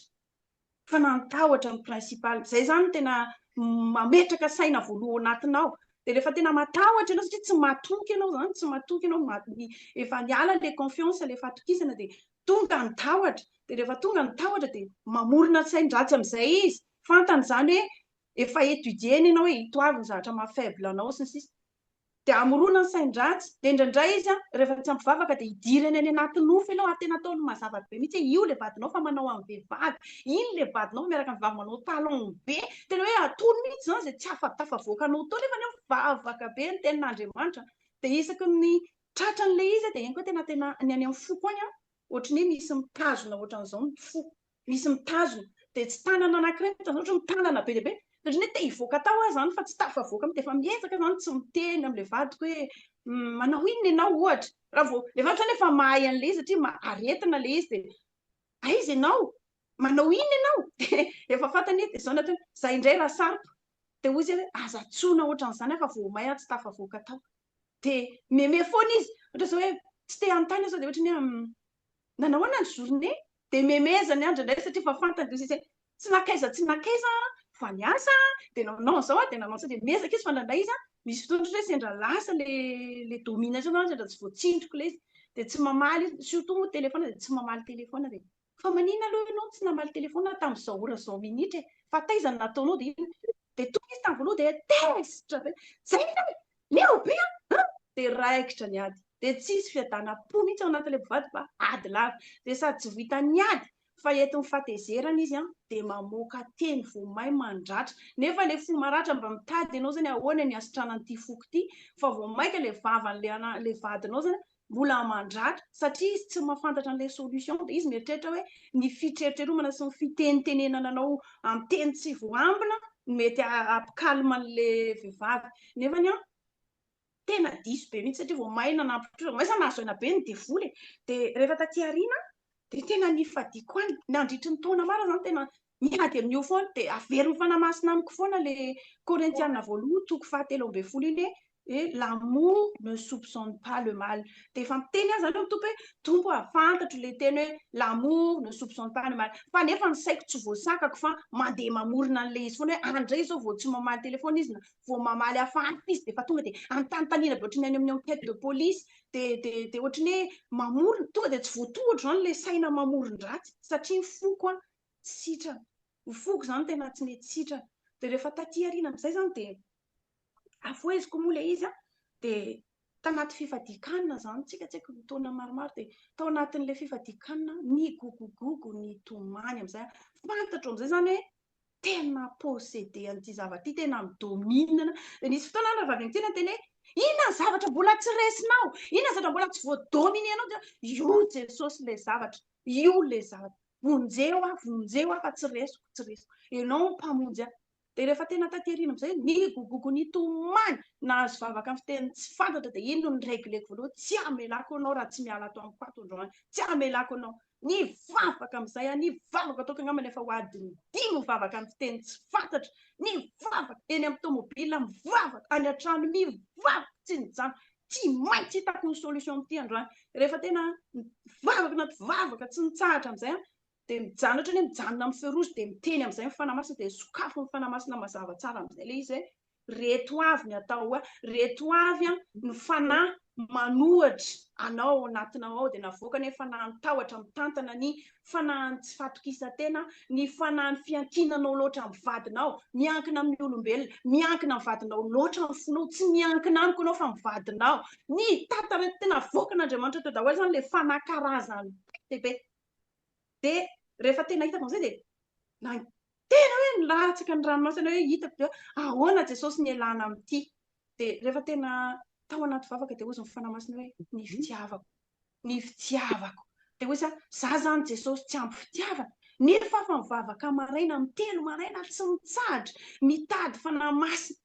Fanahin'ny tahotra no principal. Izay izany no tena mametraka saina voalohany ao anatinao. Dia rehefa tena matahotra ianao satria tsy matoky ianao izany, tsy matoky ianao, efa niala ilay confiance, ilay fahatokisana dia tonga ny tahotra. Dia rehefa tonga ny tahotra dia mamorona sain-dratsy amin'izay izy. Fantany izany hoe efa étudier-ny ianao hoe ito avy ny zavatra maha faible anao sy ny sisa. Dia hamorona ny sain-dratsy. Dia indraindray izy an, rehefa tsy ampy vavaka dia idirany any anaty nofy ianao ary tena ataony mazava be mihitsy hoe io ilay vadinao fa manao amin'ny vehivavy, iny ilay vadinao fa miaraka amin'ny vehivavy manao talon be. Tena hoe ataony mihitsy izany izay tsy afa-tafavoaka anao tao nefa ianao mivavaka be ny tenin'Andriamanitra. Dia isaky ny tratran'ilay izy dia iny koa tena tena ny any amin'ny foko any an, ohatran'ny hoe misy mitazona ohatran'izao ny fo. misy mitazona dia tsy tanana anankiray mitazona ohatra hoe tanana be dia be ohatran'ny hoe te hivoaka tao aho izany fa tsy tafavoaka mihitsy dia efa miezaka izany tsy miteny amin'ilay vadiko hoe Manao inona ianao ohatra? Raha vao le vavy zany efa mahay an'ilay izy satria aretina ilay izy dia aiza ianao? Manao inona ianao? Dia efa fantany hoe dia izao no ataony, za indray raha sarotra. Dia hoy izy hoe aza antsoina ohatran'izany aho fa vao may aho tsy tafavoaka tao. Dia meme foana izy, ohatra izao hoe tsy te hanontany aho sao dia ohatran'ny hoe nanao ahoana ny journée? Dia memezany aho indraindray satria efa fantany dia hoy izy hoe tsy nankaiza tsy nankaiza aho fa niasa dia nanao an'izao aho dia nanao an'izao dia miezaka izy fa indraindray izy misy fotoana ohatra hoe sendra lasa ilay ilay domination sendra tsy voatsindriko ilay izy dia tsy mamaly izy surtout moa téléphone dia tsy mamaly téléphone dia Fa maninona aloha ianao no tsy namaly telefaonina tamin'izao ora izao minitra e? Fa taiza no nataonao dia inona? Dia tonga izy tamin'ny voalohany dia tezitra be. Zay ve? Leo be an! An! Dia raikitra ny ady. Dia tsisy fiadanam-po mihitsy ao anatin'ilay mpivady fa ady lava. Dia sady tsy vitan'ny ady fa entin'ny fahatezerana izy an, dia mamoaka teny vao may mandratra. Nefa ilay fo maratra mba mitady ianao izany ahoana ny hasitranan'ity foko ity fa vao mainka ilay vavan'ilay vadinao izany mbola mandratra satria izy tsy mahafantatra an'ilay solution dia izy mieritreritra hoe ny fitrerotreromana sy ny fitenitenenana anao amin'ny teny tsy voambina no mety hampicalme an'ilay vehivavy nefany an tena diso be mihitsy satria vao may nanampy trosa may sa nahazo aina be ny devoly e dia rehefa taty aoriana dia tena nifadiako any nandritry ny taona maro zany tena miady amin'io foana dia averin'ny Fanahy Masina amiko foana le Korintiana voalohany toko faha-13 iny hoe hoe l'amour ne soupçonne pas le mal dia efa miteny aho zany amin'ny Tompo hoe Tompo a fantatro le teny hoe l'amour ne soupçonne pas le mal fa nefa ny saiko tsy voasakako fa mandeha mamorona an'ilay izy foana hoe any indray izao vao tsy mamaly téléphone izy na vao mamaly hafahafa izy dia efa tonga dia anontanintaniana be ohatran'ny any amin'ny enquête de police dia dia dia ohatran'ny hoe mamorona tonga dia tsy voatohatra izany ilay saina mamoron-dratsy satria ny foko a tsy sitrana. Ny foko izany tena tsy mety sitrana. Dia rehefa taty aoriana amin'izay izany dia afoheziko moa ilay izy an, dia tanaty fifadian-kanina izany tsika tsy haiko taona maromaro dia tao anatin'ilay fifadian-kanina nigogogogo nitomany amin'izay aho. Fantatro amin'izay izany hoe tena possédé an'ity zavatra ity, tena mi-domine ana. Dia nisy fotoana aho rahavavy an'ity niteny hoe inona ny zavatra mbola tsy resinao? Inona ny zavatra mbola tsy voadominer-nao? Dia io Jesosy ilay zavatra, io ilay zavatra. Vonjeo aho, vonjeo aho fa tsy resiko, tsy resiko. Ianao no mpamonjy ahy. Dia rehefa tena taty aoriana amin'izay, nigogogo nitomany, nahazo vavaka amin'ny fiteny tsy fantatra, dia iny no niregleko voalohany, tsy hamelako anao raha tsy miala ato amiko ato androany, tsy hamelako anao. Nivavaka amin'izay aho, nivavaka, ataoko angambany efa ho adiny dimy mivavaka amin'ny fiteny tsy fantatra, nivavaka, eny amin'ny tomobile mivavaka, any an-trano mivavaka, tsy nijanona. Tsy maintsy hitako ny solution amin'ity androany. Rehefa tena nivavaka anaty vavaka tsy nitsahatra amin'izay aho, dia mijanona ohatran'ny hoe mijanona amin'ny feu rouge dia miteny amin'izay ny Fanahy Masina dia sokafy ny Fanahy Masina mazava tsara amin'izay ilay izy hoe reto avy ny atao hoe reto avy ny fanahy manohatra anao ao anatinao ao dia navoakany hoe fanahin'ny tahotra mitantana ny fanahin'ny tsy fahatokisan-tena, ny fanahin'ny fiankinanao loatra amin'ny vadinao, miankina amin'ny olombelona, miankina amin'ny vadinao loatra ny fonao, tsy miankina amiko ianao fa amin'ny vadinao. Ny tantara tena avoakan'Andriamanitra teo daholo izany ilay fanahy karazany be dia be. Dia rehefa tena hitako amin'izay dia na tena hoe nilatsaka ny ranomasina hoe hitako dia ahoana Jesosy nialana amin'ity. Dia rehefa tena tao anaty vavaka dia hozy ny Fanahy Masina hoe ny fitiavako. ny fitiavako. Dia hoy za, za zany Jesosy tsy ampy fitiavana, nefa aho fa mivavaka maraina amin'ny telo maraina tsy mitsahatra, mitady Fanahy Masina.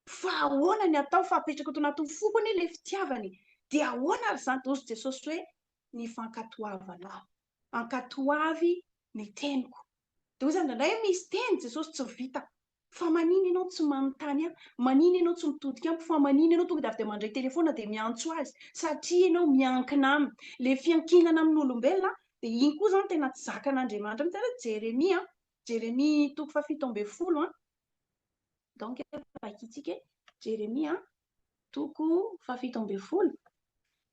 Fa ahoana ny atao fa apetrako ato anatin'ny foko anie ilay fitiavana e. Dia ahoana ary izany? Dia hozy Jesosy hoe, ny fankatoavanao. Ankatoavy ny teniko. Dia hoy za, indraindray misy teny Jesosy tsy vitako. Fa manina ianao tsy manontany ahy? Manina ianao tsy mitodika amiko? Fa manina ianao tonga dia avy dia mandray telefaona dia miantso azy? Satria ianao miankina aminy. Ilay fiankinana amin'olombelona dia iny koa izany tena tsy zakan'Andriamanitra mihitsy. Ary Jeremia, Jeremia toko faha-17 an, donc vakintsika e, Jeremia toko faha-17.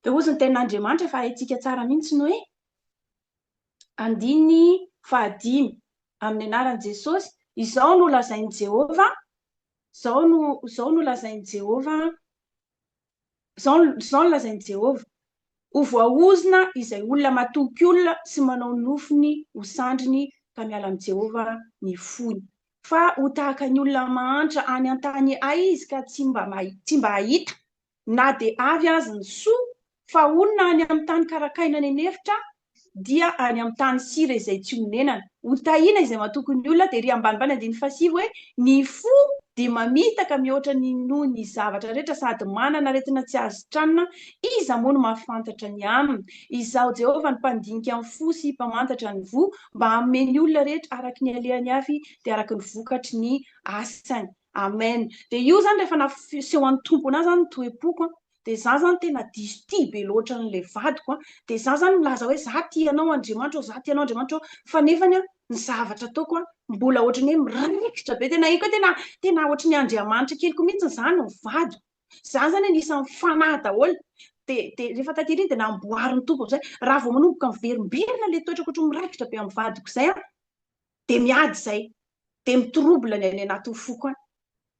Dia hozy ny tenin'Andriamanitra efa haintsika tsara mihitsy ny hoe, Andininy fahadimy, Amin'ny anaran'i Jesosy, izao no lazain'i Jehovah, izao no, izao no lazain'i Jehovah, izao, izao no lazain'i Jehovah, Ho voaozona izay olona matoky olona sy manao ny nofony ho sandriny ka miala amin'i Jehovah ny fony. Fa ho tahaka ny olona mahantra any an-tany ay izy ka tsy mba, tsy mba hahita na dia avy azy ny soa, fa honina any amin'ny tany karakaina any an'efitra, dia any amin'ny tany sira izay tsy honenana. Ho tahiana izay matoky ny olona, dia ery ambanimbany andininy fahasivy hoe, ny fo dia mamitaka mihoatra ny noho ny zavatra rehetra sady manana aretina tsy azo sitranina, iza moa no mahafantatra ny aminy? Izaho Jehovah no mpandinika ny fo sy mpamantatra ny voa, mba hanome ny olona rehetra araka ny alehany avy dia araka ny vokatry ny asany. Amen. Dia io izany rehefa nasehon'ny Tompo anah izany ny toe-poko an, dia za zany tena diso tia be loatra an'ilay vadiko an, dia za zany milaza hoe za tia anao Andriamanitra ô, za tia anao Andriamanitra ô, fa nefany an ny zavatra ataoko an mbola ohatran'ny hoe miraikitra be, tena haiko hoe tena tena ohatran'ny Andriamanitra keliko mihitsy izany ny vadiko, za zany anisan'ny fanahy daholo, dia dia rehefa taty aoriana dia namboarin'ny Tompo amin'izay, raha vao manomboka miverimberina ilay toetrako ohatran'ny miraikitra be amin'ny vadiko izay an, dia miady izay, dia mi-trouble ny any anatin'ny foko any.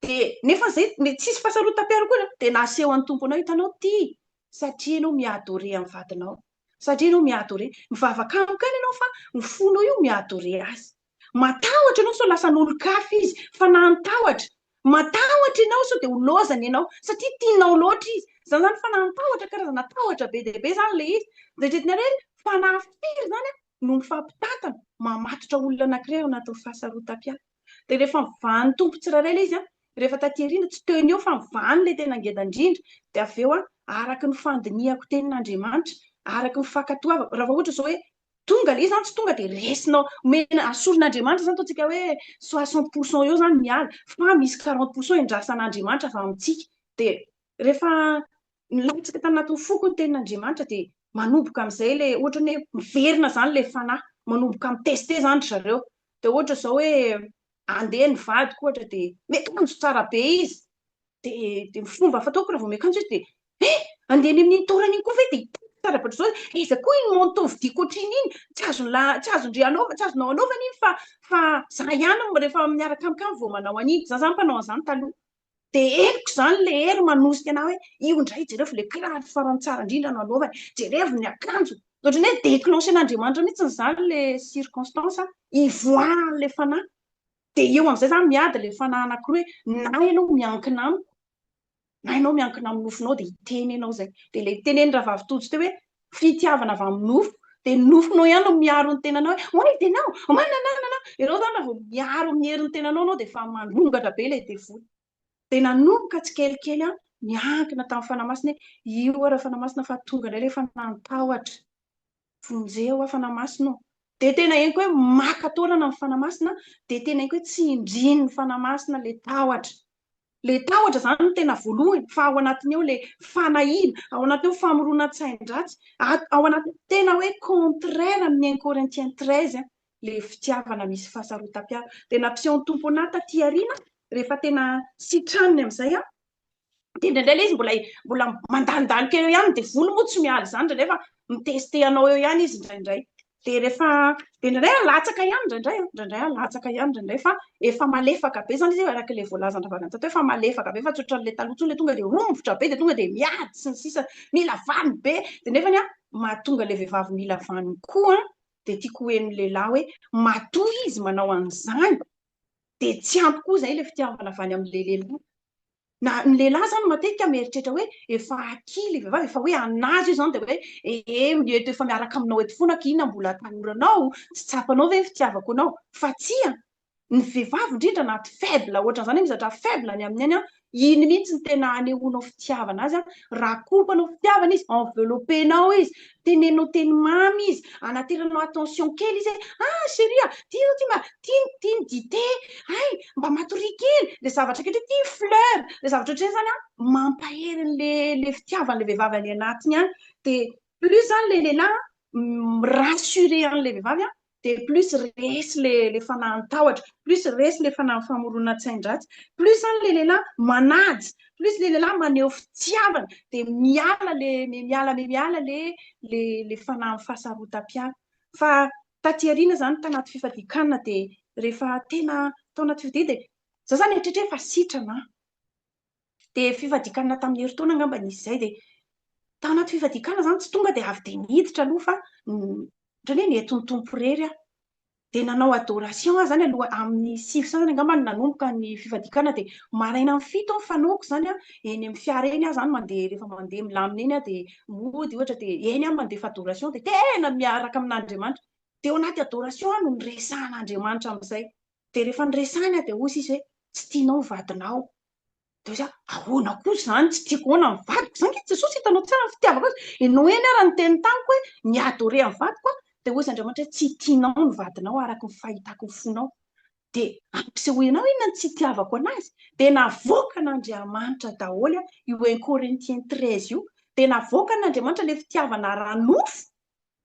Dia nefa izay mety tsisy fahasarotam-piaro koa dia naseho an'ny Tompo anao, hitanao ity, satria ianao mi-adorer an'ny vadinao, satria ianao mi-adorer, mivavaka amiko ihany ianao fa ny fonao io mi-adorer azy. Matahotra ianao sao lasan'olon-kafa izy, fanahin'ny tahotra. Matahotra ianao sao dia ho lozany ianao, satria tianao loatra izy. Izany izany fanahin'ny tahotra, karazana tahotra be dia be izany ilay izy. Dia eritreretinareo hoe fanahy firy izany no mifampitantana, mamatotra olona anankiray ao anatin'ny fahasarotam-piaro. Dia rehefa mivahan'ny Tompo tsirairay ilay izy an, rehefa taty aoriana, tsy teo no eo fa mivahany ilay tena ngeda indrindra, dia avy eo an, araka ny fandinihako tenin'Andriamanitra, araka ny fankatoavako, raha vao ohatra izao hoe tonga ilay izy izany, tsy tonga dia resinao, omena, asorin'Andriamanitra izany, ataontsika hoe soixante pour cent eo izany miala, fa misy quarante pour cent endrasan'Andriamanitra avy amintsika. Dia rehefa nilatsaka tanatin'ny foko ny tenin'Andriamanitra dia manomboka amin'izay ilay ohatran'ny hoe miverina izany ilay fanahy, manomboka mi-tester izany ry zareo. Dia ohatra izao hoe andeha ny vadiko ohatra dia miakanjo tsara be izy, dia dia ny fomba fataoko raha vao miakanjo izy dia eh! andeha any amin'iny toerana iny koa ve dia tsara be ohatr'izao, aiza koa iny manteau vidiako ohatr'iny iny, tsy azon'la- tsy azon-dry anaovana, tsy azonao anaovana iny fa fa za ihany rehefa miaraka amiko ihany vao manao an'iny, za zany mpanao an'izany taloha. Dia henoko izany ilay hery manosika anà hoe io indray jerevo ilay kiraro farany tsara indrindra no anaovany, jerevo ny akanjo. Ohatran'ny hoe déclencher-n'Andriamanitra mihitsy izany ilay circonstance ivoahan'ilay fanahy. Dia eo amin'izay izany miady ilay fanahy anankiroa hoe na ianao miankina amiko, na ianao miankina amin'ny nofonao dia hiteny ianao izay. Dia ilay tenenin'i Rahavavy Tojo teo hoe fitiavana avy amin'ny nofo, dia ny nofonao ihany no miaro ny tenanao hoe oay dia nao, manananana, ianao izany raha vao miaro amin'ny herin'ny tenanao ianao dia efa mandrongatra be ilay devoly. Dia nanomboka tsikelikely aho niankina tamin'ny Fanahy Masina hoe io aho Rafanahy Masina fa tonga indray ilay fanahin'ny tahotra, vonjeo aho Fanahy Masina ô. Dia tena henoko hoe maka taolana ny Fanahy Masina, dia tena henoko hoe tsindrin'ny Fanahy Masina ilay tahotra. Ilay tahotra izany no tena voalohany fa ao anatiny ao ilay fanahiana, ao anatiny ao famoronan-tsain-dratsy, ao anatiny tena hoe contraire amin'ny un Corinthiens 13 ilay fitiavana misy fahasarotam-piaro. Dia nampiseho ny Tompo anà taty aoriana rehefa tena sitraniny amin'izay aho, dia indraindray ilay izy mbola mbola mandalondalo kely eo ihany, ny devoly moa tsy miala izany indraindray fa mi-tester anao eo ihany izy indraindray. Dia rehefa dia indraindray aho latsaka ihany indraindray an, indraindray aho latsaka ihany indraindray fa efa malefaka be izany izy araka ilay voalazan-dRavavy Antsa teo efa malefaka be fa tsy ohatran'ilay taloha intsony ilay tonga dia romotra be dia tonga dia miady sy ny sisa mila vaniny be dia nefany an mahatonga ilay vehivavy mila vaniny koa an dia tiako ho henon'ny lehilahy hoe matoa izy manao an'izany dia tsy ampy koa izay ilay fitiavana avy any amin'ilay lehilahy Na ny lehilahy izany matetika mieritreritra hoe efa aky ilay vehivavy, efa hoe an'azy io izany dia hoe ee eto efa miaraka aminao eto foana aky inona mbola atahoranao, tsy tsapanao ve ny fitiavako anao? Fa tsia, ny vehivavy indrindra anaty faible ohatran'izany hoe mizatra faible any aminy any an, iny mihitsy no tena anehoanao fitiavana azy an, rakofanao fitiavana izy, envelopper-nao izy, teneninao teny mamy izy, anateranao attention kely izy hoe ah chérie ah, ty zao ty mba ty ty ny dite, hay mba matoria kely, le zavatra kely hoe ty fleur, le zavatra ohatr'izay zany an mampahery an'le le fitiavan'le vehivavy any anatiny any, de plus zany le lehilahy mi-rassurer an'le vehivavy an, dia plus resy le le fanahin'ny tahotra, plus resy le fanahin'ny famoronan-tsain-dratsy, plus zany le lehilahy manaja, plus le lehilahy maneho fitiavana, dia miala le miala miala le le le fanahin'ny fahasarotam-piaro. Fa taty aoriana zany tanaty fifadian-kanina dia rehefa tena tao anaty fifadiana dia za zany nieritreritra hoe efa sitrana aho. Dia fifadian-kanina tamin'ny herintaona angamba nisy izay dia tao anaty fifadian-kanina izany tsy tonga dia avy dia niditra aloha fa ohatran'ny hoe nentin'ny Tompo irery aho. Dia nanao adoration aho izany aloha amin'ny sivy sasany angamba no nanomboka ny fifadian-kanina dia maraina amin'ny fito aho ny fanaoko izany an, eny amin'ny fiara eny aho izany mandeha rehefa mandeha milamina eny aho dia mody ohatra dia eny aho mandefa adoration dia tena miaraka amin'Andriamanitra. Dia ao anaty adoration aho no niresahan'Andriamanitra amin'izay. Dia rehefa niresahany aho dia hoy izy hoe. Tsy tianao ny vadinao. Dia hoy izy, ahoana koa izany tsy tiako ahoana ny vadiko izany ange Jesosy hitanao tsara ny fitiavako azy. Ianao ihany ary niteny tamiko hoe mi-adorer ny vadiko aho. Dia hoy izy Andriamanitra hoe tsy tianao ny vadinao araka ny fahitako ny fonao. Dia ampisehoy anao inona ny tsy itiavako anazy. Dia navoakan'Andriamanitra daholo io un Corinthiens 13 io. Dia navoakan'Andriamanitra ilay fitiavana ara-nofo.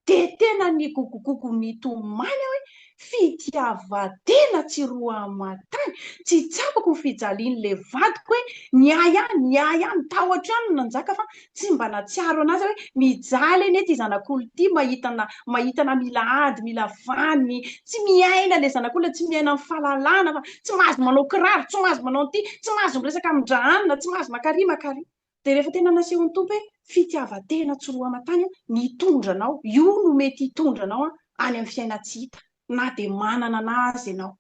Dia tena nigogogogo nitomany aho hoe fitiavan-tena tsy roa aman-tany, tsy tsapako ny fijalian'ilay vadiko hoe ny ahy ihany, ny ahy ihany, tahotra ihany no nanjaka fa tsy mba nahatsiaro an'azy aho hoe mijaly anie ity zanak'olona ity mahita na mahita na mila ady, mila vaniny, tsy miaina ilay zanak'olona, tsy miaina amin'ny fahalalana fa tsy mahazo manao kiraro, tsy mahazo manao an'ity, tsy mahazo miresaka amin-dRahanina, tsy mahazo makary makary. Dia rehefa tena nasehon'ny Tompo hoe fitiavan-tena tsy roa aman-tany ny hitondra anao, io no mety hitondra anao any amin'ny fiainan-tsy hita na dia manana anà aza ianao.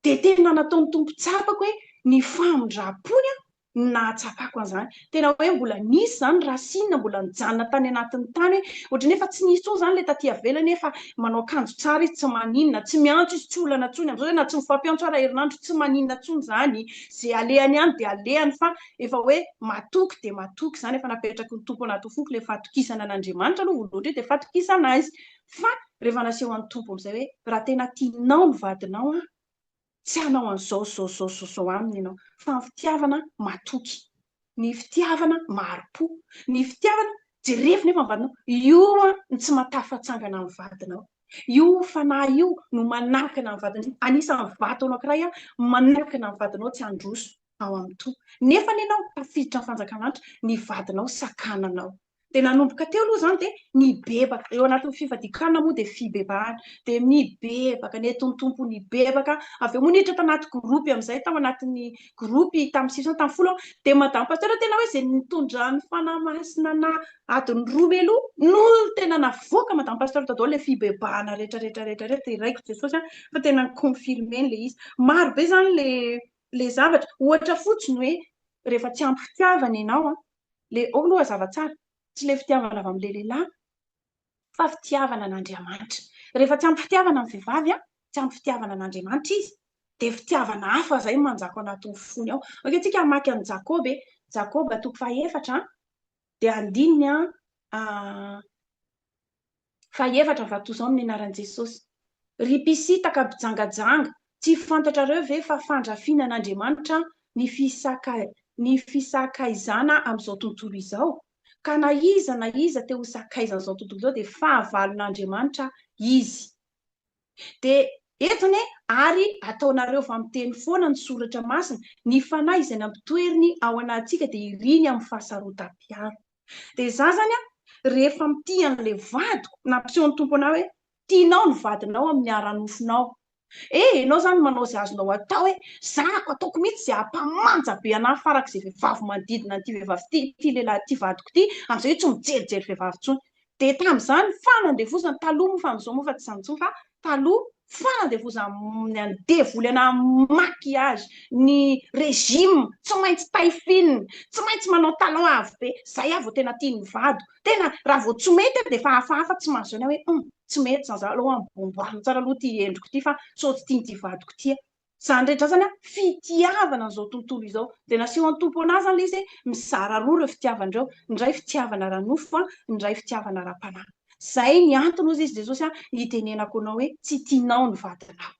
Dia tena nataon'ny Tompo tsapako hoe ny famindram-pony no nahatsapako an'izany. Tena hoe mbola nisy izany racine mbola nijanona tany anatin'ny tany hoe ohatran'ny efa tsy nisy intsony izany ilay taty ivelany hoe fa manao akanjo tsara izy tsy maninona, tsy miantso izy tsy olana intsony, amin'izao izay na tsy mifampiantso ara herinandro tsy maninona intsony izany, izay alehany any dia alehany fa Efa hoe matoky dia matoky izany, efa napetraky ny Tompo anaty foko ilay fatokisana an'Andriamanitra aloha voalohany indrindra dia fatokisana Azy. Fa rehefa nasehon'ny Tompo amin'izay hoe raha tena tianao ny vadinao an, tsy hanao an'izao sy izao sy izao sy izao aminy ianao. Fa ny fitiavana matoky, ny fitiavana mahari-po, ny fitiavana jerevo nefa ny vadinao, io an ny tsy mahatafatsangana ny vadinao. Io fanahy io no manakana ny vadinao, anisan'ny vato anankiray an, manakana ny vadinao tsy handroso. ao amin'ny Tompo. Nefa anie ianao tafiditra amin'ny fanjakan'Andriamanitra, ny vadinao sakananao. Dia nanomboka teo aloha izany dia nibebaka. Eo anatin'ny fifadian-kanina moa dia fibebahana. Dia nibebaka, nentin'ny Tompo nibebaka. Avy eo moa niditra tanaty groupe amin'izay, tao anatin'ny groupe tamin'ny sivy tamin'ny folo aho. Dia Madame Pasteur tena hoe izay nitondran'ny Fanahy Masina anà adiny roa mialoha no tena navoaka Madame Pasteur tao daholo ilay fibebahana rehetra rehetra rehetra rehetra. Dia raiko Jesosy fa tena ni-confirmer-ny ilay izy. Maro be izany ilay le zavatra, ohatra fotsiny hoe rehefa tsy ampy fitiavana ianao an, le ao aloha hazava tsara, tsy le fitiavana avy amin'ilay lehilahy fa fitiavana an'Andriamanitra. Rehefa tsy ampy fitiavana ny vehivavy an, tsy ampy fitiavana an'Andriamanitra izy, dia fitiavana hafa izay no manjaka ao anatin'ny fony ao. Ok, tsika hamaky an'i Jakoba e, Jakoba toko fahefatra an, dia andininy an, Fahefatra vatozo amin'ny anaran'i Jesosy. Ry mpisintaka mpijangajanga, tsy fantatrareo ve fa fandrafiana an'Andriamanitra ny ny fisakaizana amin'izao tontolo izao? Ka na iza na iza te ho sakaizan'izao tontolo izao dia fahavalon'Andriamanitra izy. Dia eto anie ary ataonareo fa miteny foana ny soratra masina, ny fanahy izay nampitoeriny ao anatintsika dia iriny amin'ny fahasarotam-piaro. Dia za zany an, rehefa mitia an'ilay vadiko, nampiseho ny Tompo anah hoe tianao ny vadinao amin'ny ara-nofonao. Eh, ianao zany manao izay azonao atao hoe zako ataoko mihitsy izay hampamanja be anah farak'izay vehivavy manodidina an'ity vehivavy ity, ity lehilahy ity vadiko ity, amin'izay io tsy mijerijery vehivavy intsony. Dia tamin'izany fanandevozana, taloha moa fa amin'izao moa fa tsy izany intsony fa taloha fanandevozana ny devoly ana maquillage, ny régime, tsy maintsy taille fine, tsy maintsy manao talon avo be, izay aho vao tena tian'ny vadiko. Tena raha vao tsy mety aho dia efa hafahafa tsy mahazo aina hoe hum tsy mety izany, za aloha amboamboarina tsara aloha ity endriko ity fa sao tsy tian'ity vadiko ity aho. Izany rehetra izany an, fitiavana an'izao tontolo izao. Dia nasehon'ny Tompo an'ahy izany ilay izy hoe mizara roa ireo fitiavana ireo, ny iray fitiavana ara-nofo an, ny iray fitiavana ara-panahy. Izay ny antony hozy izy Jesosy an, nitenenako anao hoe tsy tianao ny vadinao.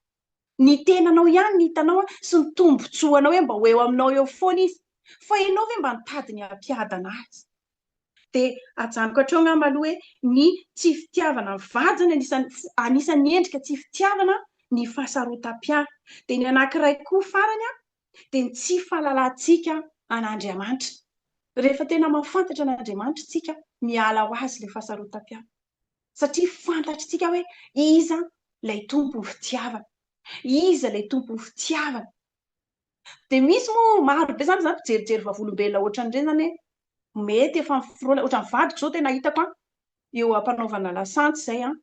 Ny tenanao ihany no hitanao an, sy ny tombontsoanao hoe mba ho eo aminao eo foana izy. Fa ianao ve mba nitady ny hampiadana azy? Dia ajanoko hatreo angamba aloha hoe ny tsy fitiavana ny vady izany anisan'ny anisan'ny endrika tsy fitiavana ny fahasarotam-piaro. Dia ny anankiray koa farany an, dia ny tsy fahalalantsika an'Andriamanitra. Rehefa tena mahafantatra an'Andriamanitra isika, miala ho azy ilay fahasarotam-piaro. Satria fantatritsika hoe iza ilay Tompon'ny fitiavana. Iza ilay Tompon'ny fitiavana. Dia misy moa maro be zany zany mpijerijery vavolombelona ohatran'ireny zany hoe mety efa mifirona ohatran'ny vadiko zao tena hitako an eo ampanaovana lasantsy izay an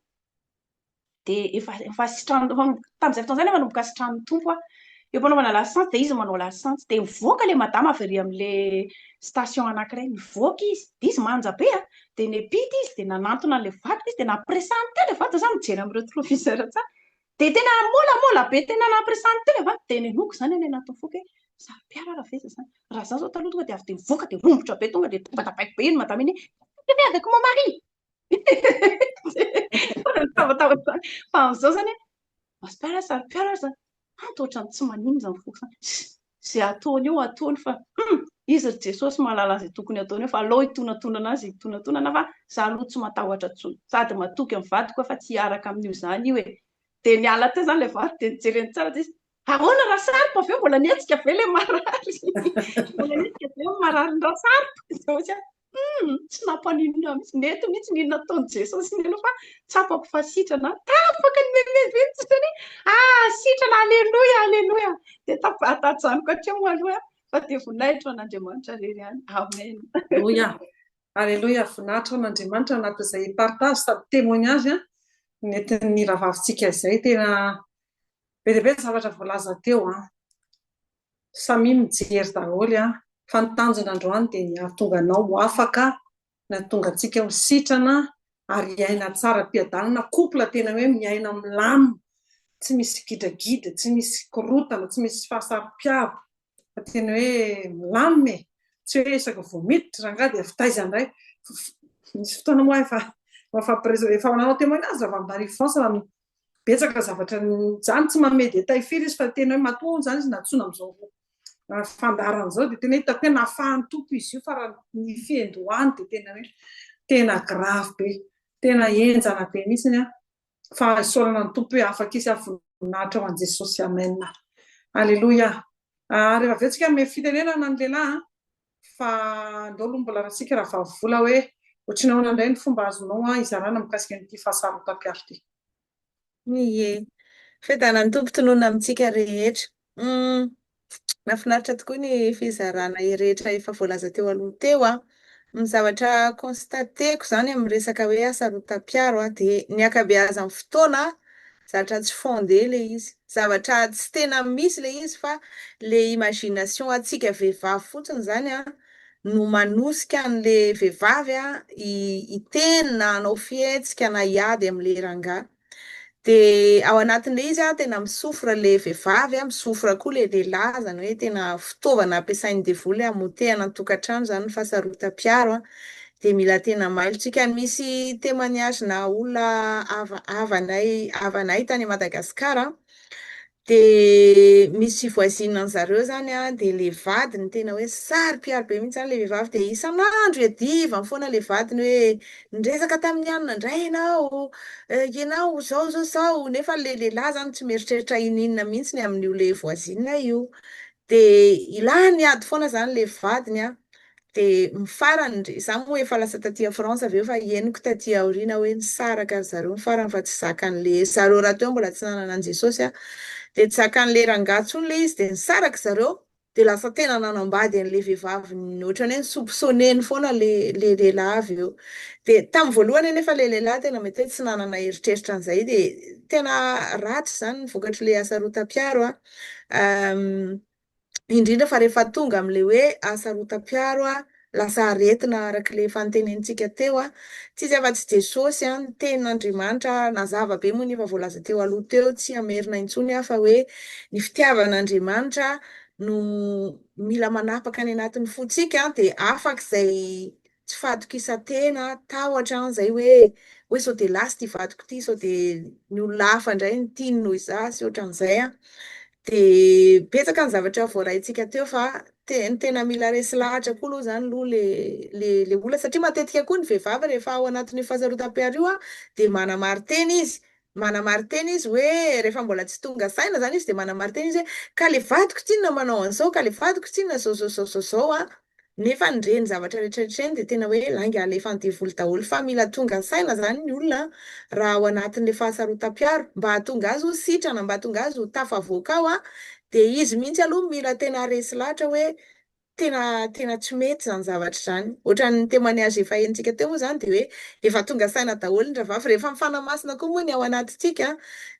dia efa efa sitrany tamin'izay fotoana izay nefa nanomboka sitranin'ny Tompo aho eo ampanaovana lasantsy dia izy manao lasantsy dia mivoaka ilay madama avy ery amin'ilay station anankiray mivoaka izy dia izy manja be an dia niampita izy dia nanantona an'ilay vadiko izy dia nampiresahany teo ilay vadiko za mijery amin'ny rétroviseur tsara. Dia tena môlamôla be tena nampiresahany teo ilay vadiko dia nenoko izany any anatin'ny foko hoe saro-piaro aho raha ve izany. Raha izaho izao taloha tonga dia avy dia mivoaka dia rombotra be tonga dia tabatabaiko be iny madama iny hoe tu fais avec mon mari? Tabataba izany. Fa amin'izao izany hoe masim-piaro aho saro-piaro aho izany. Anta ohatran'ny tsy maninona izany foko izany. Izay ataony eo ataony fa hum! Izy ry Jesosy mahalala an'izay tokony ataony eo fa alao hitonatonana azy hitonatonana fa za aloha tsy matahotra intsony. Sady matoky amin'ny vadiko aho fa tsy hiaraka amin'io izany io e. Dia niala teo izany ilay vadiko dia nijereny tsara dia izy, ahoana Rasarp avy eo mbola nihetsika ve ilay marary? Mbola nihetsika ve ny mararin'i Rasarp? Dia hoy izy, Hum, tsy nampaninona mihitsy, nety mihitsy ny nataon'i Jesosy ny aloha fa tsapako fa sitrana, tapaka ny meme mihitsy zany hoe ah sitrana, aleloia, aleloia, dia tajanoko hatreo moa aloha fa dia voninahitra ho an'Andriamanitra irery ihany, amen. Aleloia, aleloia, voninahitra ho an'Andriamanitra anatin'izay partage sady témoignage nentin'ny rahavavintsika izay, tena be dia be ny zavatra voalaza teo an. Samia mijery daholo an! Fa ny tanjona androany dia ny hahatonga anao ho afaka, ny hahatonga antsika ho sitrana ary hiaina tsara am-piadanana, couple tena hoe miaina milamina, tsy misy gidragidra, tsy misy korontana, tsy misy fahasaropiaro, fa tena hoe milamina e! Tsy hoe isaky vao miditra rangahy dia avy taiza indray, nisy fotoana moa efa efa nanao témoignage raha vao Marie France Betsaka zavatra izany tsy manome détail firy izy fa tena hoe matoa hono izany izy nantsoina amin'izao fandaharana izao dia tena hitako hoe nafahan'ny Tompo izy io fa raha ny fiandohany dia tena hoe tena grave be, tena henjana be mihitsy an, fa isaorana ny Tompo hoe afaka izy ary voninahitra ho an'i Jesosy Amen. Aleloia. Rehefa avy eo tsika hanome fitenenana ny lehilahy an, fa andao aloha mbola ratsika raha vavy vola hoe ohatry ny ahoana indray ny fomba azonao hizarana mikasika an'ity fahasarotam-piaro ity. Ie. Fiadanan'ny Tompo tononina amintsika rehetra. Humm. Nahafinaritra tokoa ny fizarana rehetra efa voalaza teo aloha teo an. Ny zavatra constater-ko izany amin'ny resaka hoe hasarotam-piaro an, dia ny ankabeazan'ny fotoana zavatra tsy fondé ilay izy. Zavatra tsy tena misy ilay izy fa ilay imagination antsika vehivavy fotsiny izany an no manosika an'ilay vehivavy hiteny na hanao fihetsika na hiady amin'ilay rangahy. Dia ao anatin'ilay izy an, tena mi-souffre ilay vehivavy an, mi-souffre koa ilay lehilahy, izany hoe tena fitaovana ampiasain'ny devoly hamotehana ny tokantrano izany ny fahasarotam-piaro an, dia mila tena mailo tsika. Misy témoignage-na olona hava- havanay havanay tany Madagasikara an, Dia misy voisine an'zareo zany an, dia le vadiny tena hoe saro-piaro be mihitsy zany le vehivavy, dia isan'andro iadivany foana le vadiny hoe niresaka tamin'i anona indray ianao, ianao zao zao zao, nefa le lehilahy zany tsy mieritreritra ininona mihitsy ny amin'io le voisine io, dia ilany ady foana zany le vadiny an, Dia ny farany ndry, izaho moa efa lasa taty à France avy eo fa henoko taty aoriana hoe nisaraka ry zareo ny farany fa tsy zakan'le, zareo rahateo mbola tsy nanana an'i Jesosy a, dia tsy zakan'le rangahy intsony le izy dia nisaraka zareo, dia lasa tena nanambady an'le vehivavy ohatran'ny hoe ni-soupçonner-ny foana le le lehilahy avy eo. Dia tamin'ny voalohany anefa le lehilahy tena mety hoe tsy nanana eritreritra an'izay dia tena ratsy izany ny vokatr'le hasarotam-piaro a. Indrindra fa rehefa tonga amin'ilay hoe hasarotam-piaro, lasa aretina araka ilay efa notenenintsika teo. Tsy iza afa-tsy Jesosy, ny Tenin'Andriamanitra, nazava be moa ny efa voalaza teo aloha teo, tsy hamerina intsony aho fa hoe ny fitiavan'Andriamanitra no mila manapaka any anatin'ny fontsika dia afaka izay tsy fahatokisan-tena, tahotra izay hoe hoe sao dia lasa ity vadiko ity, sao dia ny olona hafa indray no tiany noho izaho sy ohatran'izay an. Dia betsaka ny zavatra voaraintsika teo fa te- ny tena mila resy lahatra koa aloha izany aloha le le le olona satria matetika koa ny vehivavy rehefa ao anatin'io fahasarotam-piaro io an dia manamarin-tena izy, manamarin-tena izy hoe rehefa mbola tsy tonga saina izany izy dia manamarin-tena izy hoe ka le vadiko tsinona manao an'izao, ka le vadiko tsinona zao zao zao zao zao an. Nefa ireny zavatra rehetra rehetra ireny dia tena hoe lainga alefan'ny devoly daholo fa mila tonga saina izany ny olona raha ao anatin'ilay fahasarotam-piaro mba hahatonga azy ho sitrana, mba hahatonga azy ho tafavoaka ao dia izy mihitsy aloha mila tena resy lahatra hoe tena tena tsy mety izany zavatra izany. Ohatran'ny témoignage efa henontsika teo moa izany dia hoe efa tonga saina daholo ny rahavavy. Rehefa mifanamasina koa moa ny ao anatintsika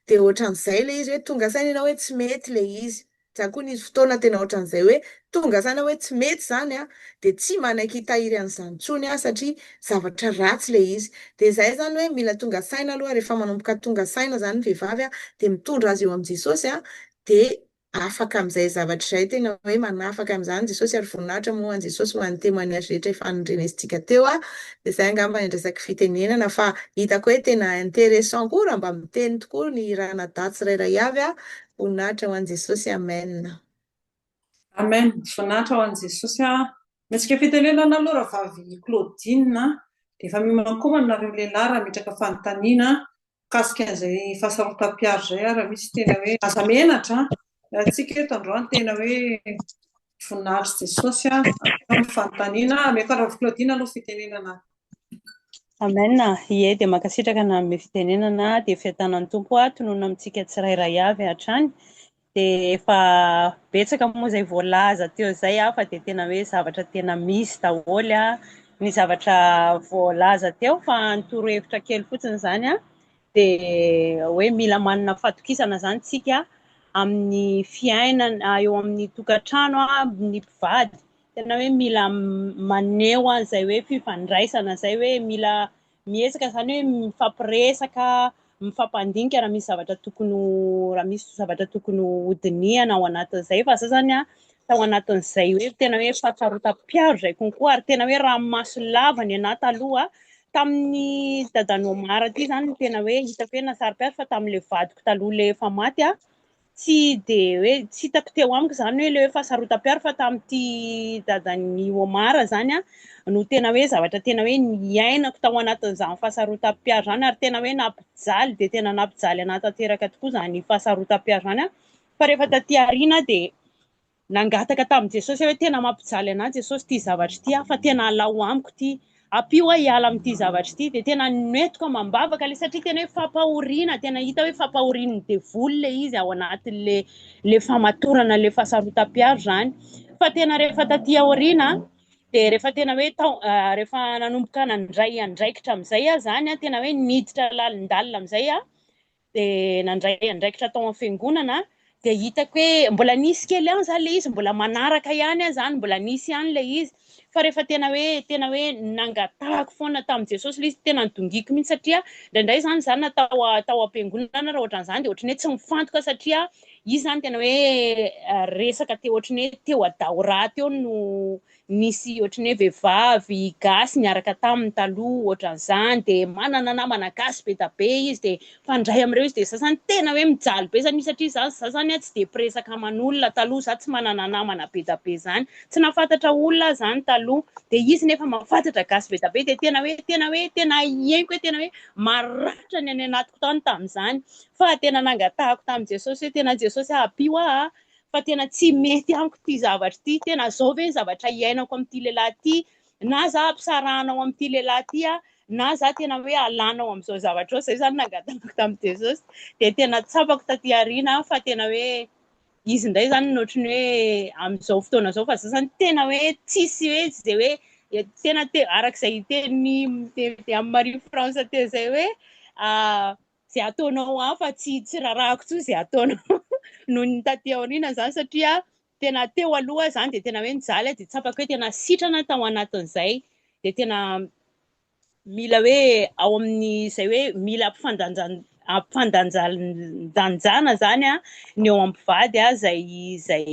dia ohatran'izay ilay izy hoe tonga saina ianao hoe tsy mety ilay izy. Za koa nisy fotoana tena ohatran'izay hoe tonga saina hoe tsy mety izany an, dia tsy manaiky hitahiry an'izany intsony aho satria zavatra ratsy ilay izy. Dia izay izany hoe mila tonga saina aloha, rehefa manomboka tonga saina izany ny vehivavy an, dia mitondra azy eo amin'i Jesosy an, dia afaka amin'izay zavatra izay, tena hoe manafaka amin'izany Jesosy ary voninahitra moa ho an'i Jesosy ho an'ny témoignage rehetra efa nandrenesintsika teo an, dia izay angamba ny andraisako fitenenana fa hitako hoe tena intéressant koa raha mba miteny tokoa ny ranadahy tsirairay avy an, voninahitra ho an'i Jesosy, amen. Amen, voninahitra ho an'i Jesosy an. Mihetsika fitenenana aloha rahavavy Claudine, dia efa miomankomana nareo lehilahy raha ametraka fanontaniana Mikasika an'izay fahasarotam-piaro izay ary misy tena hoe aza menatra an! Antsika eto androany tena hoe voninahitr'i Jesosy an! Ny fanontaniana, ameko an'i Rav Claudine aloha fitenenana. Amen, ie dia mankasitraka nanome fitenenana, dia fiadanan'ny Tompo ato tononina amintsika tsirairay avy hatrany. Dia efa betsaka moa izay voalaza teo izay fa dia tena hoe zavatra tena misy daholo ny zavatra voalaza teo fa ny torohevitra kely fotsiny izany dia hoe mila manana fahatokisana izany tsika amin'ny fiainana eo amin'ny tokantrano ny mpivady. Tena hoe mila maneho an'izay hoe fifandraisana izay hoe mila miezaka izany hoe mifampiresaka, mifampandinika raha misy zavatra tokony ho raha misy zavatra tokony hodinihana ao anatin'izay fa za zany an tao anatin'izay hoe tena hoe fahatsarotam-piaro izay konko ary tena hoe ranomaso lava ny anahy taloha tamin'ny dadan'i Omar ity izany no tena hoe hitako hoe nasaro-piaro fa tamin'ilay vadiko taloha ilay efa maty an Tsy dia hoe tsy hitako teo amiko izany hoe ilay hoe fahasarotam-piaro fa tamin'ity dadan'i Omar izany no tena hoe zavatra tena hoe niainako tao anatin'izany fahasarotam-piaro izany ary tena hoe nampijaly dia tena nampijaly anahy tanteraka tokoa izany fahasarotam-piaro izany fa rehefa taty aoriana dia Nangataka tamin'i Jesosy aho hoe tena mampijaly anah Jesosy ity zavatra ity aho fa tena alao amiko ity, ampio aho hiala amin'ity zavatra ity, dia tena nentiko amam-bavaka ilay satria tena hoe fampahoriana, tena hita hoe fampahorian'ny devoly ilay izy ao anatin'ilay ilay famatorana ilay fahasarotam-piaro izany, fa tena rehefa taty aoriana dia rehefa tena hoe tao rehefa nanomboka nandray andraikitra amin'izay aho izany, tena hoe niditra lalindalina amin'izay aho, dia nandray andraikitra tao amin'ny fiangonana dia hitako hoe mbola nisy kely ihany izany ilay izy, mbola manaraka ihany aho izany, mbola nisy ihany ilay izy, fa rehefa tena hoe tena hoe nangatahako foana tamin'i Jesosy ilay izy, tena nidongiko mihitsy satria indraindray izany izaho na tao tao am-piangonana raha ohatran'izany dia ohatran'ny hoe tsy mifantoka satria izy izany tena hoe resaka teo ohatran'ny hoe teo Adaora teo no Nisy ohatran'ny hoe vehivavy gasy niaraka taminy taloha ohatran'izany dia manana namana gasy be da be izy dia mifandray amin'ireo izy dia za zany tena hoe mijaly be zany satria za za zany tsy dia mpiresaka aman'olona taloha za tsy manana namana be da be zany tsy nahafantatra olona aho zany taloha dia izy nefa mahafantatra gasy be da be dia tena hoe tena hoe tena henoko hoe tena hoe maratra ny any anatiko tany tamin'izany fa tena nangatahako tamin'i Jesosy hoe tena Jesosy ampio aho a fa tena tsy mety amiko ity zavatra ity, tena zao ve ny zavatra iainako amin'ity lehilahy ity, na za ampisarahanao amin'ity lehilahy ity aho, na za tena hoe alanao amin'izao zavatra izao, zay zany nangatahako tamin'i Jesosy, dia tena tsapako taty aoriana fa tena hoe izy indray zany no ohatran'ny hoe amin'izao fotoana izao fa za zany tena hoe tsisy hoe zay hoe tena te arak'izay teny amin'ny Marie France teo izay hoe izay ataonao ahy fa tsy tsy rarahako intsony izay ataonao noho ny taty aoriana izany satria tena teo aloha izany dia tena hoe nijaly aho dia tsapako hoe tena sitrana tao anatin'izay dia tena mila hoe ao amin'izay hoe mila ampifandanjan ampifandanjandanjana izany a ny eo amin'ny mpivady a izay izay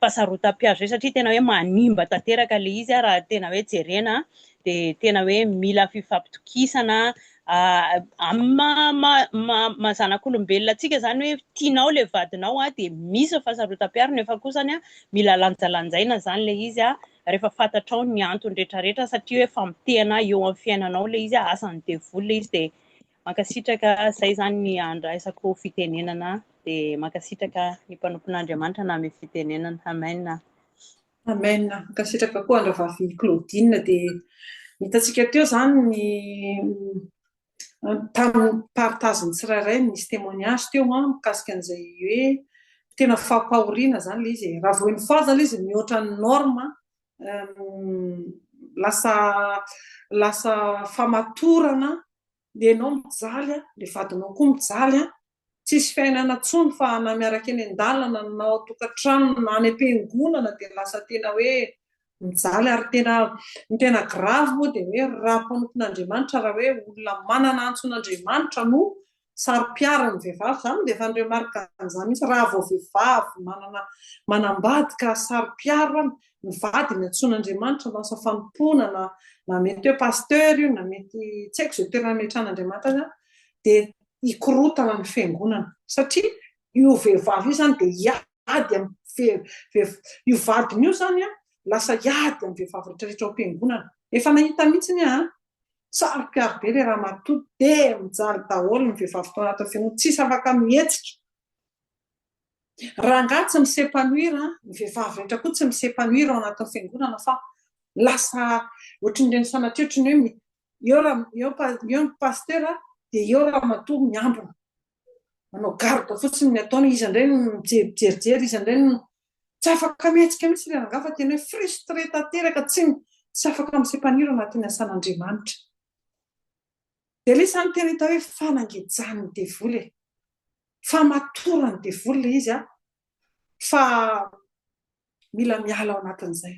fahasarotam-piaro izay satria tena hoe manimba tanteraka ilay izy a raha tena hoe jerena dia tena hoe mila fifampitokisana Amin'ny maha maha zanak'olombelona antsika izany hoe tianao ilay vadinao dia misy ny fahasarotam-piaro nefa kosa mila lanjalanjaina izany ilay izy rehefa fantatrao ny antony rehetra rehetra satria hoe famotehana eo amin'ny fiainanao ilay izy, asan'ny devoly ilay izy dia mankasitraka izay izany ny andraisako fitenenana dia mankasitraka ny mpanompon'Andriamanitra nanome fitenenana. Amen. Amen. Mankasitraka koa an-dRahavavy Claudine dia hitantsika teo izany ny tamin'ny partage-n'ny tsirairay nisy témoignage teo an mikasika an'izay hoe tena fampahoriana izany ilay izy e. Raha vao une fois izany ilay izy mihoatra ny norme lasa lasa famatorana, ianao mijaly, ilay vadinao koa mijaly an. Tsisy fiainana intsony fa na miaraka eny an-dalana na ao an-tokantrano na any am-piangonana dia lasa tena hoe mijaly ary tena ny tena grave moa dia hoe raha mpanompon'Andriamanitra raha hoe olona manana antson'Andriamanitra no saro-piaro ny vehivavy, za moa dia efa ni-remarque an'izany mihitsy, raha vao vehivavy manana manambady ka saro-piaro ny vadiny antsoin'Andriamanitra hanao asa fanompoana na na mety hoe pasteur io na mety tsy haiko izay toerana ametrahan'Andriamanitra azy an, dia hikorontana ny fiangonana satria io vehivavy io izany dia hiady amin'ny io vadiny io izany an, lasa hiady amin'ny vehivavy rehetra rehetra ao am-piangonana. Efa nahita mihitsy aho an, saro-piaro be ilay ramatoa dia mijaly daholo ny vehivavy tao anatin'ny fiangonana, tsisy afaka mihetsika. Rangahy tsy mi-s'épanouir an, ny vehivavy rehetra koa tsy mi-s'épanouir ao anatin'ny fiangonana fa lasa ohatran'ireny sanatria ohatran'ny hoe eo ra eo eo ny pasteur dia eo ramatoa miambina, manao garde fotsiny ny ataony, izy indray no mijerijery, izy indray no tsy afaka mihetsika mihitsy ilay rangahy fa tena hoe frustré tanteraka, tsy tsy afaka mi-s'épanouir ao anatin'ny asan'Andriamanitra. Dia ilay izany tena hita hoe fanangejan'ny devoly e! Famatoran'ny devoly ilay izy an, fa mila miala ao anatin'izay.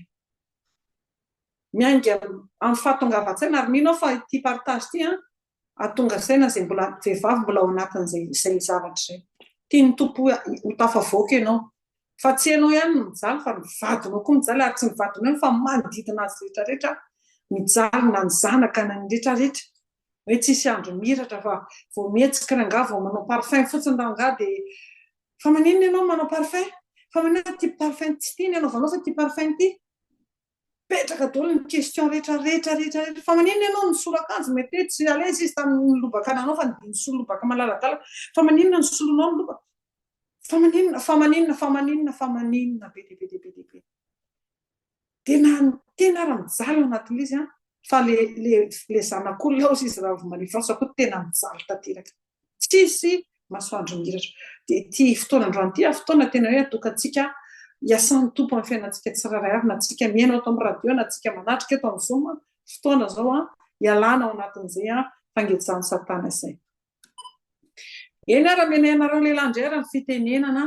Miainga amin'ny fahatongavan-tsaina ary mino aho fa ity partage ity an, hahatonga saina izay mbola vehivavy mbola ao anatin'izay izay zavatra izay. Tian'ny Tompo ho tafavoaka ianao. Fa tsy ianao ihany no mijaly fa ny vadinao koa mijaly ary tsy ny vadinao ihany fa ny manodidina azy rehetra rehetra mijaly na ny zanaka na ny rehetra rehetra. Hoe tsisy andro mihiratra fa vao mihetsika rangahy vao manao parfum fotsiny rangahy dia fa maninona ianao manao parfum? Fa maninona ity parfum tsy ity ny anaovanao fa ity parfum ity? Mipetraka daholo ny question rehetra rehetra rehetra rehetra. Fa maninona ianao nisolo akanjo? Mety hoe tsy à l'aise izy tamin'ny lobaka nanao fa nisolo lobaka malaladalaka. Fa maninona nisolonao ny lobaka? Fa maninona, fa maninona, fa maninona, fa maninona be dia be dia be dia be. Tena tena ary mijaly ao anatin'ilay izy an, fa le le le zanak'olona hozy izy raha vao manify koa tena mijaly tanteraka. Tsisy masoandro mihiratra. Dia ity fotoana androany ity an, fotoana tena hoe atokantsika hiasan'ny Tompo amin'ny fiainantsika tsirairay avy, na tsika mihaino ato amin'ny radio, na tsika manatrika eto amin'ny Zoom, fotoana izao an, hialana ao anatin'izay an, fangejan'i Satana izay. Eny ary, amenay anareo lehilahy indray ary ny fitenenana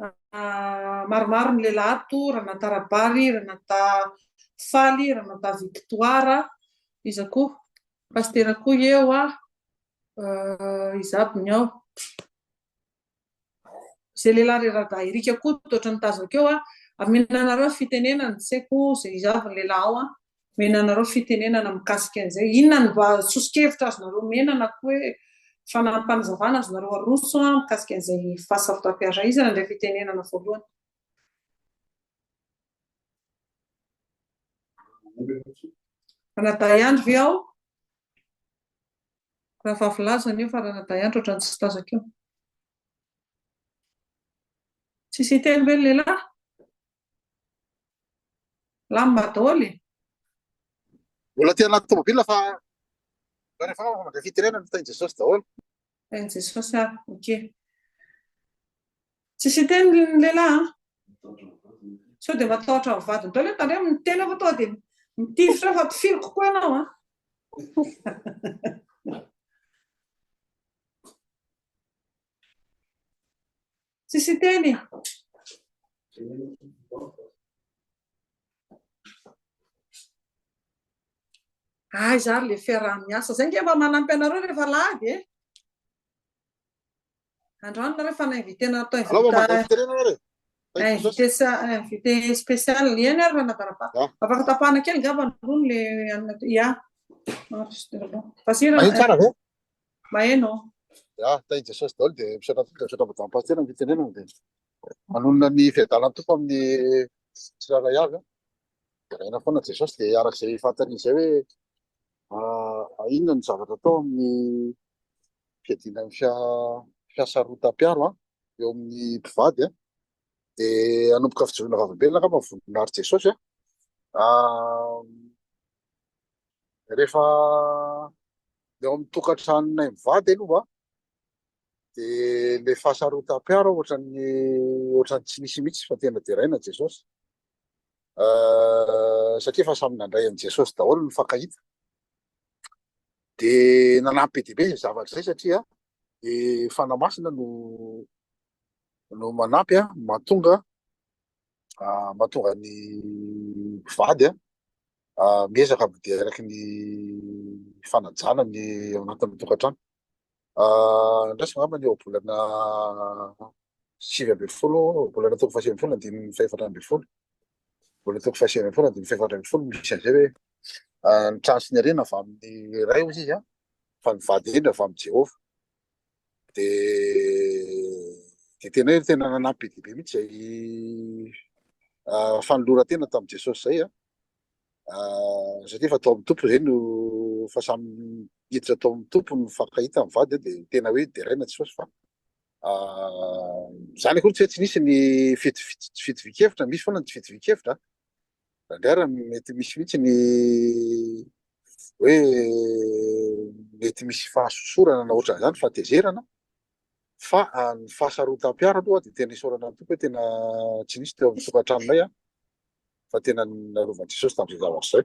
an, maromaro ny lehilahy ato, Ranata Rabary, Ranata Faly, Ranata Victoire, iza koa? Pasitera koa eo an, iza aby ny ao? Izay lehilahy ry Radahy Eric koa toa ohatran'ny tazako eo an, amena anareo ny fitenenana, tsy haiko izay iza avy ny lehilahy ao an, omena anareo fitenenana mikasika an'izay, inona no mba soso-kevitra azonareo omena na koa hoe fanampim-panazavana azonareo aroso mikasika an'izay fahasarotam-piara iza nandray fitenenana voalohany? Ranadahy Andry ve ao? Rahavavy Laza anie fa Ranadahy Andry ohatran'ny tsy tazako eo. Tsisy hiteny ve ny lehilahy? Lamina daholo e! Mbola aty anaty tomobile fa rehefa afaka mandray fitenenana tahin'i Jesosy daholo. Tahin'i Jesosy ary, ok. Tsisy hiteny ny lehilahy an! Sao dia matahotra ny vadiny daholo, tandremo ny tena fa tonga dia mitifitra eo fa tifiriko koa ianao an! Tsisy hiteny. Aiza ary le fiaraha-miasa? Zay nge mba manampy anareo rehefa alahady e. Androany nareo efa na-inviter natao invité invité invité spécial eny ary raha nadaraba. Afaka tapahana kely ngamba aloha le anona ya. Maheno tsara ve? Maheno. Ya, tahin'i Jesosy daholo dia misaotra misaotra madame Pasitera ny fitenenana dia manonona ny fiadanan'ny Tompo amin'ny tsirairay avy. Deraina foana Jesosy dia araka izay fantany izay hoe inona ny zavatra atao amin'ny fiadiana ny fiasarotam-piaro eo amin'ny mpivady dia hanomboka fijoroana vavolombelona angamba ny voninahitr'i Jesosy rehefa eo amin'ny tokantranonay mivady aloha dia le fahasarotam-piaro ohatran'ny ohatran'ny tsy misy mihitsy fa tena deraina Jesosy satria efa samy nandray an'i Jesosy daholo ny fankahita. Dia nanampy be dia be izay zavatra izay satria Dia Fanahy Masina no no manampy an, mahatonga mahatonga ny mpivady an miezaka dia araky ny fanajana ny ao anatin'ny tokantrano. Andraso angamba ny ohabolana 19, ohabolana toko faha 19 andininy faha 14. Ohabolana toko faha 19 andininy faha 14 misy an'izay hoe ny trano sy ny harena avy amin'ny ray hozy izy an, fa ny vady indrindra avy amin'i Jehovah. Dia dia tena hoe tena nanampy be dia be mihitsy izay fanoloran-tena tamin'i Jesosy izay an. Satria efa tao amin'ny Tompo izay no efa samy niditra tao amin'ny Tompo nifankahita mivady dia tena hoe deraina Jesosy fa izany akory tsy hoe tsy nisy ny tsy fitovian-kevitra, misy foana ny tsy fitovian-kevitra. Indraindray ary mety misy mihitsy ny hoe mety misy fahasosorana na ohatran'izany, fahatezerana, fa ny fahasarotam-piaro aloha dia tena isaorana ny Tompo hoe tena tsy nisy teo amin'ny tokantranonay an, fa tena narovan'i Jesosy tamin'izay zavatra izay.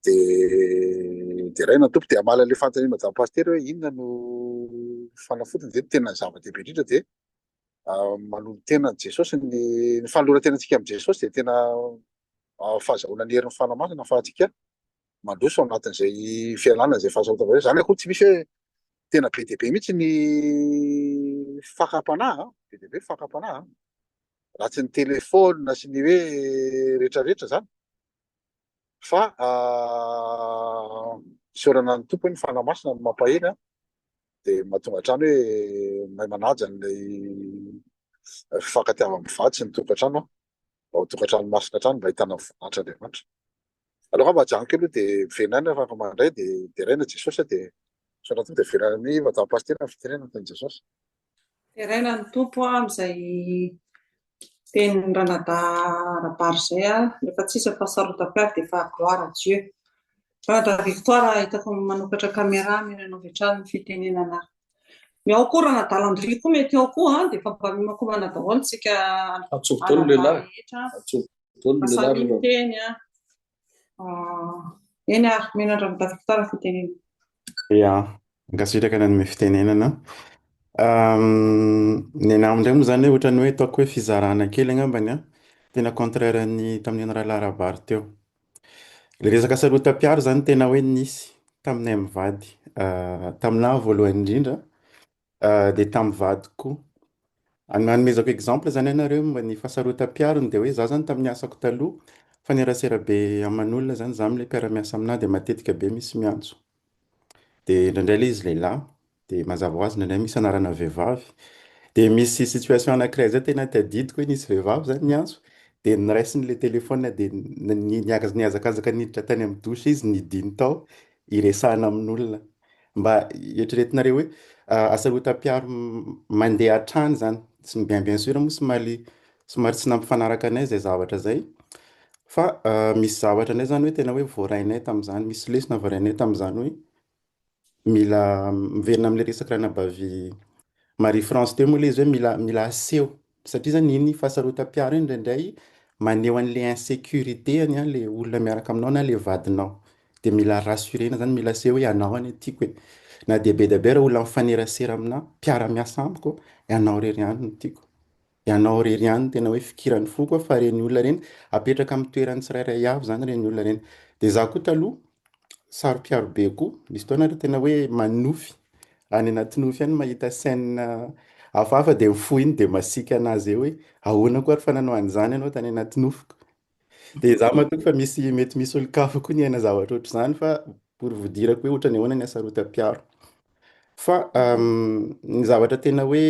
Dia deraina ny Tompo. Dia hamaly an'ilay fanontanian'i Madame Pasitera hoe inona no fanafodiny dia ny tena zava-dehibe indrindra dia manolo-tena an'i Jesosy. Ny ny fanoloran-tenantsika amin'i Jesosy dia tena fahazahoana ny herin'ny Fanahy Masina ahafahantsika mandroso ao anatin'izay fialana izay fahasarotam-panahy izay. Izany akory tsy misy hoe tena be dia be mihitsy ny fakam-panahy an, be dia be ny fakam-panahy an. Raha tsy ny telefaonina sy ny hoe rehetrarehetra izany. Fa isaorana ny Tompo hoe ny Fanahy Masina no mampahery an, dia mahatonga hatrany hoe mahay manaja an'ilay fifankatiavan'ny mpivady sy ny tokantrano an, mba ho tokantrano masina hatrany mba ahitana ny voninahitr'Andriamanitra. Aleo angamba ajanoko aloha dia miverina any rehefa mandray dia deraina Jesosy dia misaotra Tompo dia miverina any amin'ny Madame Pasitera ny fitenenana ny tenin'i Jesosy. Deraina ny Tompo amin'izay tenin'i Ranadahy Rabary izay a, rehefa tsisy fahasarotam-piaro dia efa gloire à Dieu. Ranadahy Victoire hitako manokatra caméra mila anao avy hatrany ny fitenenana. Ny ao koa Ranadahy Landry koa mety ao koa an, dia efa mba miomakomana daholo tsika Antsovo daholo ny lehilahy. anadahy rehetra. Antsovo daholo ny Mba lehilahy samy aloha. miteny an. Eny ary, mino an-dRanadahy Victoire ny fitenenana. Ya, mankasitraka nanome fitenenana. Ny anahy indray moa izany hoe ohatran'ny hoe ataoko hoe fizarana kely angambany an, tena contraire ny tamin'ny an'i Rahalahy Rabary teo. Ilay resaka sarotam-piaro izany tena hoe nisy taminay mivady. Taminà voalohany indrindra dia tamin'ny vadiko koa. Hanomezako exemple izany ianareo momba ny fahasarotam-piarony dia hoe za izany tamin'ny asako taloha, mifanerasera be aman'olona izany za amin'ilay mpiara-miasa aminahy dia matetika be misy miantso. Dia indraindray ilay izy lehilahy, dia mazava ho azy indraindray misy anarana vehivavy. Dia misy situation anankiray izay tena tadidiko hoe nisy vehivavy izany niantso, dia noraisiny ilay téléphone dia nihazakazaka niditra tany amin'ny douche izy, nidiny tao hiresahana amin'olona. Mba eritreretinareo hoe hasarotam-piaro mandeha hatrany izany. Tsy bien bien sûr moa somary somary tsy nampifanaraka anay izay zavatra izay fa misy zavatra indray izany hoe tena hoe voarainay tamin'izany, misy lesona voarainay tamin'izany hoe mila miverina amin'ilay resaka ranabavy Marie France teo moa ilay izy hoe mila mila aseho Satria zany iny fahasarotam-piaro iny indraindray maneho an'le insécurité any an le olona miaraka aminao na le vadinao. De mila rassurer-na zany, mila aseho hoe ianao anie tiako e. Na dia be dia be ary olona mifanerasera aminà, mpiara-miasa amiko, ianao irery ihany no tiako. Ianao irery ihany no tena hoe fikiran'ny foko fa ireny olona ireny apetraka amin'ny toerany tsirairay avy zany ireny olona ireny. De za koa taloha saro-piaro be koa, misy fotoana ary tena hoe manofy Any anaty nofy any mahita scène hafahafa dia mifoha iny dia masiaka anazy eo hoe ahoana koa ary fa nanao an'izany ianao tany anaty nofiko. Dia izaho matoky fa misy mety misy olon-kafa koa niaina zavatra ohatr'izany fa pour vous dire hoe ohatran'ny ahoana ny hasarotam-piaro. Fa ny zavatra tena hoe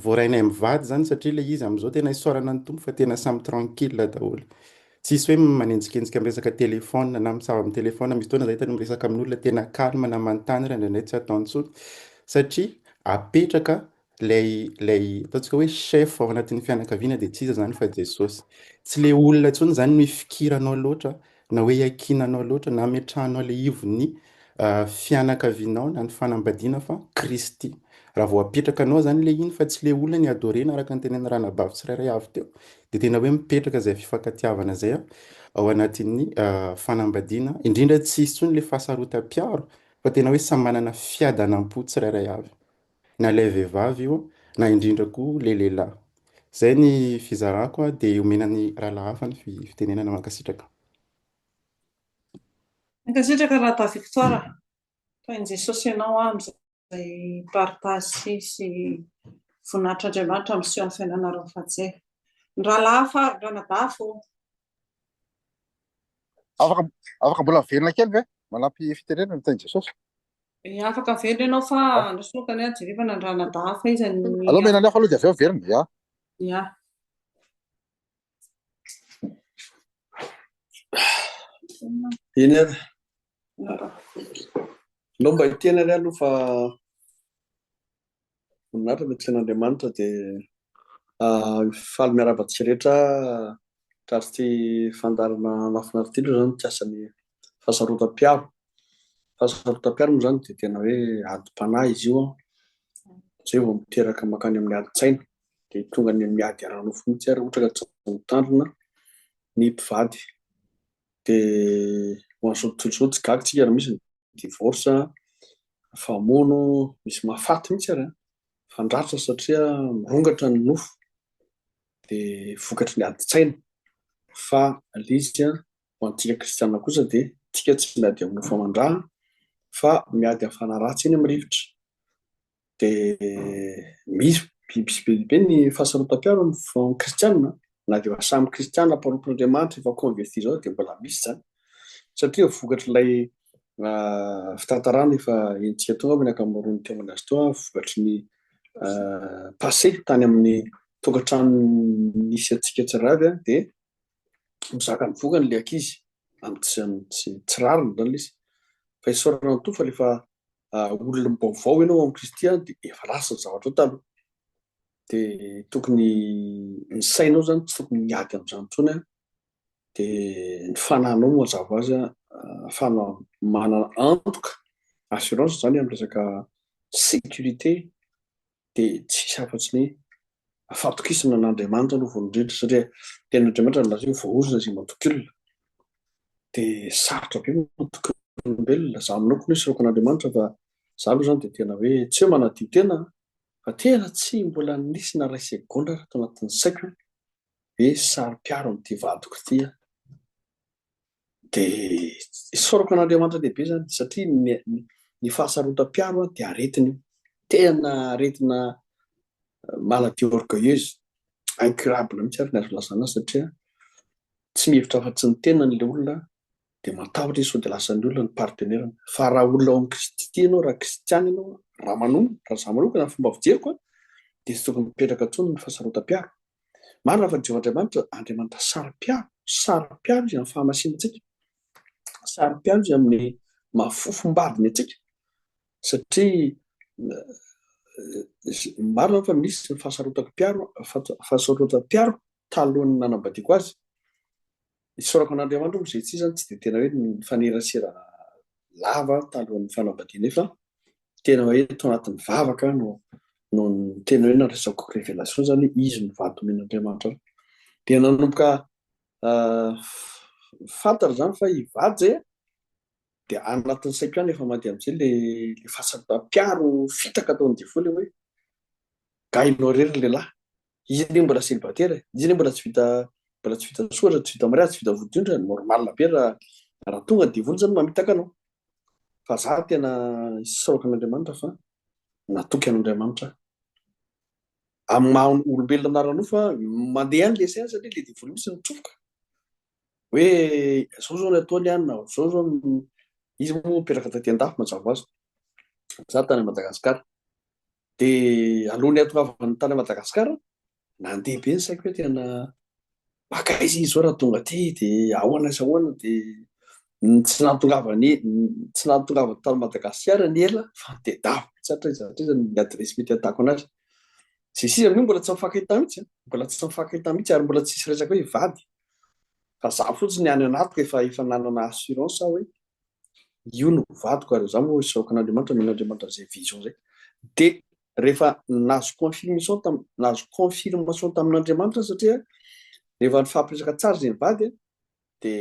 voarainay mivady izany satria ilay izy amin'izao tena isaorana ny Tompo fa tena samy tranquille daholo. Tsisy hoe manenjikenjika amin'ny resaka téléphone na misava amin'ny téléphone, misy fotoana zay tena miresaka amin'olona tena calme na manontany ary indraindray tsy ataony intsony satria apetraka ilay ilay ataontsika hoe chef ao anatin'ny fianakaviana dia tsy iza izany fa Jesosy. Tsy ilay olona intsony izany no ifikiranao loatra na hoe iankinanao loatra na ametrahanao ilay ivon'ny fianakavianao na ny fanambadiana fa Kristy. Raha vao apetrakanao izany ilay iny fa tsy ilay olona ny adorena araka ny tenenin'ny ranabavy tsirairay avy teo dia tena hoe mipetraka izay fifankatiavana izay ao anatin'ny fanambadiana, indrindra tsy hisy intsony ilay fahasarotam-piaro fa tena hoe samy manana fiadanam-po tsirairay avy. Na ilay vehivavy io na indrindra koa ilay lehilahy. Izay ny fizarako dia omena ny rahalahy hafa ny fitenenana. Mankasitraka. Mankasitraka Rahadahy Victoire. Tahin'i Jesosy ianao amin'izay partage sy voninahitr'Andriamanitra miseho amin'ny fiainanareo mifanjehy. Ny rahalahy hafa ary, ny ranadahy hafa ô. Afaka afaka mbola miverina kely ve? Manampy fitenenana ny tahin'i Jesosy. Eh, afaka miverina ianao fa andraso aloha ka jerevana ny ranadahy hafa iza ny Aleo omena ny hafa aloha dia avy eo miverina. Ya. Ya. Eny ary. Aleo mba hiteny ary aloha fa voninahitra mety an'Andriamanitra dia faly miarahaba antsika rehetra tratry ity fandaharana mahafinaritra ity aloha izany mikasa ny fahasarotam-piaro. Fahasarotam-piaro moa izany dia tena hoe adim-panahy izy io an, izay vao miteraka mankany amin'ny adin-tsaina. dia tonga any amin'ny ady ara-nofo mihitsy ary ohatra ka tsy mitandrina ny mpivady. Dia ho an'izao tontolo izao tsy gaga isika raha misy ny divorce, famono, misy mahafaty mihitsy ary an, fandratra satria mirongatra ny nofo dia vokatry ny adin-tsaina. Fa ilay izy an, ho antsika kristiana kosa dia tsika tsy miady amin'ny nofo aman-drà fa miady amin'ny fanahy ratsy eny amin'ny rivotra. Dia misy misy be dia be ny fahasarotam-piaro amin'ny kristiana, na dia efa samy kristiana mpanompon'Andriamanitra efa converti izao dia mbola misy izany. Satria vokatr'ilay fitantarana efa henontsika teo angamba ny ankamaroan'ny témoignage teo, vokatry ny passé tany amin'ny tokantrano nisy antsika tsirairay avy dia mizaka ny vokany ilay ankizy amin'ny tsy tsy rariny izany ilay izy. Fa isaorana ny Tompo fa rehefa olona vaovao ianao amin'i Kristy dia efa lasa ny zavatra taloha. Dia tokony ny sainao izany tsy tokony miady amin'izany intsony an. Dia ny fanahinao moa mazava ho azy ahafahanao manana antoka, assurance izany amin'ny resaka sécurité dia tsisy afa-tsy ny fahatokisana an'Andriamanitra aloha voalohany indrindra satria tenin'Andriamanitra milaza hoe voaozona izay matoky olona. Dia sarotra be matoky olombelona. Za manokana hoe soroka an'Andriamanitra fa za aloha izany dia tena hoe tsy hoe manadio tena fa tena tsy mbola nisy na iray segondra ary tao anatin'ny saiko hoe saro-piaro amin'ity vadiko ity aho. Dia isaorako an'Andriamanitra lehibe izany satria ny ny fahasarotam-piaro dia aretina io. Tena aretina maladie orgueilleuse, incurable mihitsy ary ny azo ilazana azy satria tsy mihevitra afa-tsy ny tenany ilay olona dia matahotra izy sao dia lasan'ny olona ny partenaire-ny. Fa raha olona ao amin'i Kristy ianao, raha kristiana ianao, raha manoa, raha izaho manokana ny fomba fijeriko dia tsy tokony mipetraka intsony ny fahasarotam-piaro. Marina fa Jehovah Andriamanitra, Andriamanitra saro-piaro, saro-piaro izy amin'ny fahamasinantsika, saro-piaro izy amin'ny maha fofombadiny antsika, satria marina fa misy ny fahasarotako mpiaro, fahasarotam-piaro talohan'ny nanambadiako azy. Isaorako an'Andriamanitra moa izay tsy izany tsy dia tena hoe nifanerasera lava talohan'ny fanambadiana fa tena hoe tao anatin'ny vavaka no no tena hoe nandraisako révélation izany hoe izy no vady omen'Andriamanitra ahy. Dia nanomboka fantatra izany fa hivady izay dia anatin'ny saiko ihany efa mandeha amin'izay le le fahasarotam-piaro fitaka ataon'ny devoly hoe gainao irery ny lehilahy. Izy anie mbola célibataire e, izy anie mbola tsy vita mbola tsy vita soratra, tsy vita mariazy, tsy vita vodiondry, normal be raha raha tonga ny devoly zany mamitaka anao. Fa za tena isaorako an'Andriamanitra fa natoky an'Andriamanitra aho. Amin'ny maha olombelona ara-nofo aho, mandeha ihany le saina satria le devoly mihitsy mitsofoka hoe zao zao ny ataony any na zao zao ny izy moa mipetraka taty an-dafy mazava ho azy, za tany Madagasikara. Dia alohan'ny hahatongavany tany Madagasikara, nandeha be ny saiko hoe tena mankaiza izy izao raha tonga aty, dia ahoana sy ahoana, dia ny tsy nahatongavany tsy nahatongavany tany Madagasikara ny ela fa nitedaviko mihitsy hatraiza hatraiza ny adiresy mety ahitako anazy. Izay sisa amin'io mbola tsy mifankahita mihitsy an, mbola tsy mifankahita mihitsy ary mbola tsisy resaka hoe hivady. Fa za fotsiny any anatiko efa efa nanana assurance aho hoe io no vadiko ary za moa isaorako an'Andriamanitra nomen'Andriamanitra an'izay vision zay de rehefa nahazo confirmation tam nahazo confirmation tamin'Andriamanitra satria rehefa nifampiresaka tsara zay mivady de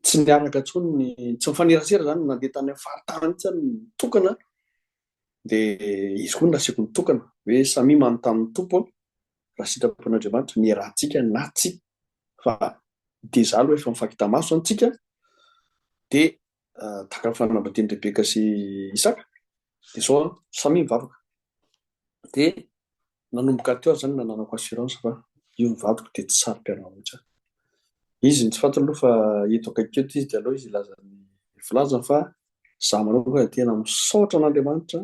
tsy niaraka intsony ny tsy nifanerasera zany nandeha tany amin'ny faritany mihitsy zany nitokana. Dia izy koa no nasiako nitokana hoe samia manontany ny Tompo raha sitrapon'Andriamanitra ny hiarahantsika na tsia. Fa déjà aloha efa mifankahita maso izany tsika dia tahaka ny fanambadian'i Rebeka sy Isaka dia izao an, samia mivavaka. Dia nanomboka teo aho izany nananako assurance fa io ny vadiko dia tsy saro-piaro mihitsy aho. Izy ny tsy fantany aloha fa eto akaiky eto izy dia aleo izy hilaza ny filazany fa izaho manokana dia tena misaotra an'Andriamanitra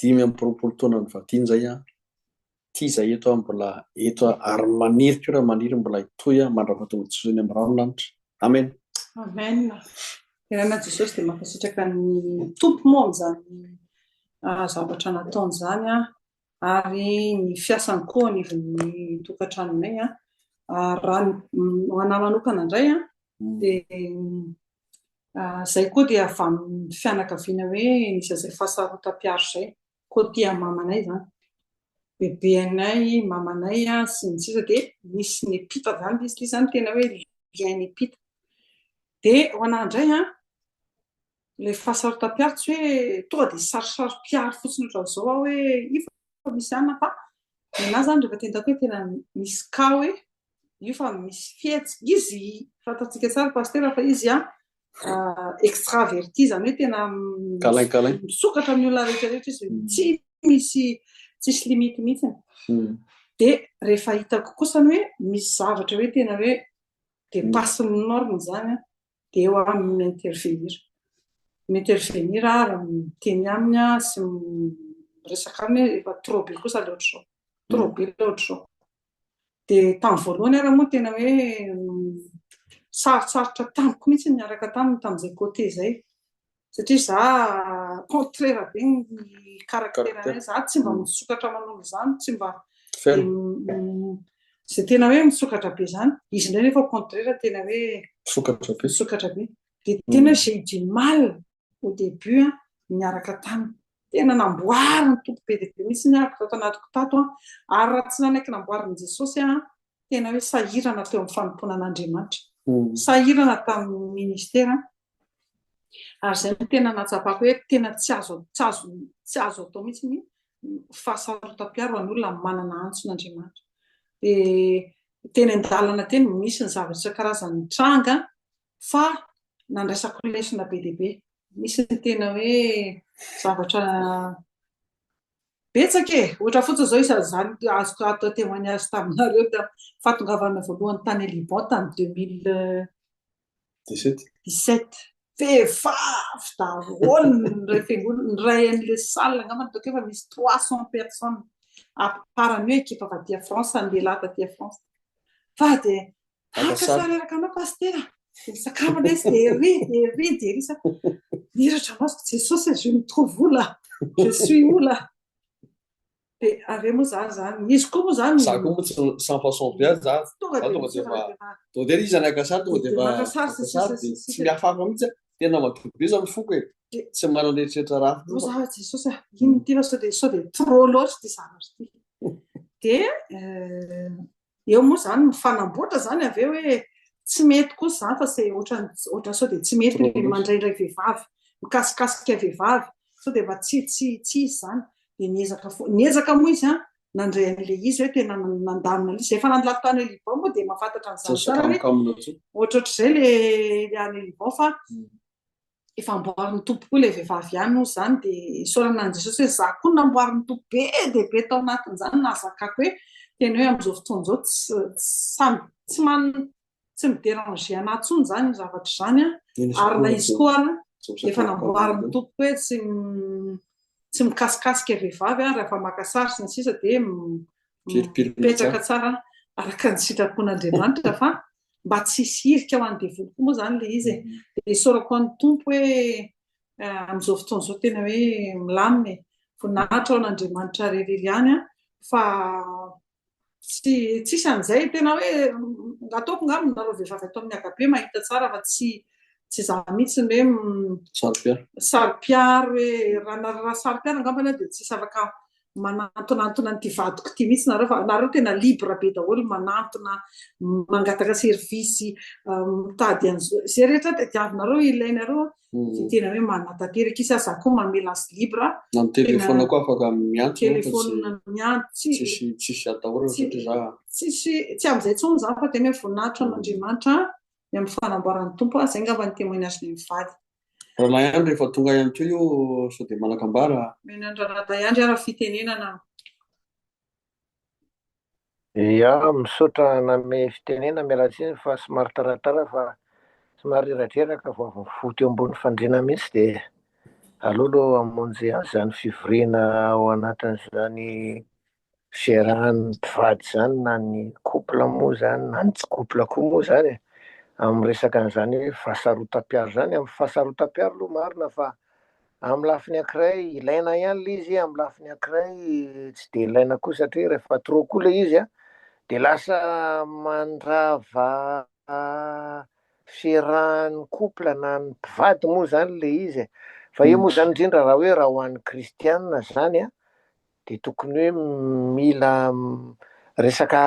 25 taona nivadiana izay aho, ity izay eto aho mbola eto aho ary maniry koa raha maniry mbola hitohy aho mandra-pahatonga Jesosy any amin'ny rano lanitra. Amen. Amen. Deraina Jesosy dia mankasitraka ny Tompo moa amin'izany zavatra nataony izany ary ny fiasany koa anivon'ny tokantranonay. Raha ny ho anà manokana indray dia izay koa dia avy amin'ny fianakaviana hoe nisy an'izay fahasarotam-piaro izay. Côté an'ny mamanay izany. Bebeanay, mamanay sy ny sisa dia nisy niampita izany ilay izy. Ilay izy izany tena hoe lien niampita. Dia ho anà indray an, ilay fahasarotam-piaro tsy hoe tonga dia sarosaro-piaro fotsiny ohatran'izao aho hoe io fa misy anona fa ny anà izany rehefa tena hitako hoe tena misy cas hoe io fa misy fihetsika, izy fantatsika tsara Pasitera fa izy an extraverti izany hoe tena Câlin câlin. misokatra amin'ny olona rehetra rehetra izy, tsy misy tsisy limite mihitsy. Dia rehefa hitako kosa ny hoe misy zavatra hoe tena hoe dépasse ny norme izany an, dia eo aho no mi-intervenir. Mi-intervenir aho ary miteny aminy aho sy miresaka aminy hoe efa trop be kosa ilay ohatr'izao, trop be ilay ohatr'izao. Dia tamin'ny voalohany ary moa tena hoe sarotsarotra tamiko mihitsy ny niaraka taminy tamin'izay côté izay. Satria za contraire be ny caractère-nay, za tsy mba misokatra aman'olona izany, tsy mba izay tena hoe misokatra be izany. Izy indray nefa au contraire tena hoe misokatra be. Misokatra be. Dia tena hoe j'ai eu du mal au début an, niaraka taminy. Tena namboarin'ny Tompo be dia be mihitsy ny ahako tato anatiko tato an, ary raha tsy nanaiky namboarin'i Jesosy aho an, tena hoe sahirana teo amin'ny fanompoana an'Andriamanitra. Sahirana tamin'ny ministera ary izay no tena nahatsapako hoe tena tsy azo tsy azo tsy azo atao mihitsy ny fahasarotam-piaro ho an'olona manana antson'Andriamanitra. Dia teny an-dalana teny misy ny zavatra isan-karazany nitranga fa nandraisako lesona be dia be. Misy ny tena hoe zavatra betsaka e! Ohatra fotsiny izao isan'izany azoko atao témoignage taminareo tamin'ny fahatongavana voalohany tany Liban tamin'ny 2017. Vehivavy daholo ny iray fiangonana, ny iray an'ilay salle angamba ataoko hoe efa misy 300 personnes. À part ny hoe ekipa avy aty France, ny lehilahy taty France. Fa dia haka sary araka anao pasitera. Dia misakambana izy dia ery dia ery dia ery sa niratra masoko Jesosy e, je me trouve où là? Je suis où là? Dia avy eo moa za zany, izy koa moa zany Za koa moa tsy sans façon be za, tonga za dia tonga dia tonga efa dia efa tonga dia izy naka sary tonga dia dia efa maka sary naka sy sary sisa sy dia tsy sisa. mihafahafa mihitsy aho, tena madio be zany foko e, Dia tsy manana eritreritra ratsy moa mihitsy za hoe Jesosy a, inona ity fa sao dia sao dia trop loatra ity zavatra ity. Dia eo moa izany mifanamboatra izany avy eo hoe tsy mety kosa izany fa c'est ohatran'ny ohatran'ny sao dia tsy mety ny mandraindray vehivavy, mikasikasika vehivavy, sao dia mba tsy tsy tsy izy izany. Dia niezaka fo- niezaka moa izy an, nandray an'ilay izy hoe tena nandamina an'ilay izy. Efa nandalo tany Liban moa dia mahafantatra an'izany tsara hoe ohatrohatr'izay ilay any Liban fa efa amboarin'ny Tompo koa ilay vehivavy ihany moa izany dia isaorana an'i Jesosy hoe za koa namboarin'ny Tompo be dia be tao anatin'izany nahazakako hoe tena hoe amin'izao fotoana izao tsy samy tsy man tsy mi-déranger anah intsony izany io zavatra izany an, ary na izy koa ary efa namboarin'ny Tompo hoe tsy tsy mikasikasika vehivavy an, rehefa maka sary sy ny sisa dia mipetraka tsara araka ny sitrapon'Andriamanitra fa mba tsy hisy hirika ho an'ny devoly koa moa izany ilay izy e. Dia isaorako an'ny Tompo hoe amin'izao fotoana izao tena hoe milamina e. Voninahitra ho an'Andriamanitra irery ihany an, fa tsy tsisy an'izay tena hoe ataoko angamba nareo vehivavy ato amin'ny agape mahita tsara fa tsy tsy izaho mihitsy ny hoe Saro-piaro. saro-piaro hoe raha raha saro-piaro angambany aho dia tsisy afaka. manantonantona an'ity vadiko ity mihitsy nareo fa nareo tena libre be daholo manantona, mangataka service, mitady an'izao, izay rehetra tadiavinareo ilainareo dia tena hoe manatanteraka izy, za koa mamela azy libre. Na ny téléphone koa afaka miantso Téléphone miantso, tsisy tsisy atahorana satria za tsisy tsy amin'izay intsony izany fa tena hoe voninahitra an'Andriamanitra ny amin'ny fanamboaran'ny Tompo, izay angamba ny témoignage-ny mivady. Rahalahy Andry efa tonga ihany koa io sao dia manan-kambara. Omena an-dRahalahy Andry ary fitenenana. Ya, misaotra nanome fitenena, miala tsiny fa somary taratara fa somary reradreraka vao avy nifoha teo ambony fandriana mihitsy dia aleo aloha hamonjy an'izany fivoriana ao anatin'izany fiarahan'ny mpivady izany na ny couple moa izany na ny tsy couple koa moa izany e, amin'ny resaka an'izany hoe fahasarotam-piaro izany, amin'ny fahasarotam-piaro aloha marina fa amin'ny lafiny ankiray ilaina ihany ilay izy, amin'ny lafiny ankiray tsy dia ilaina koa satria rehefa trop koa ilay izy an, dia lasa mandrava fiarahan'ny couple na ny mpivady moa izany ilay izy e, fa io moa izany indrindra raha hoe raha ho an'ny kristiana izany an, dia tokony hoe mila resaka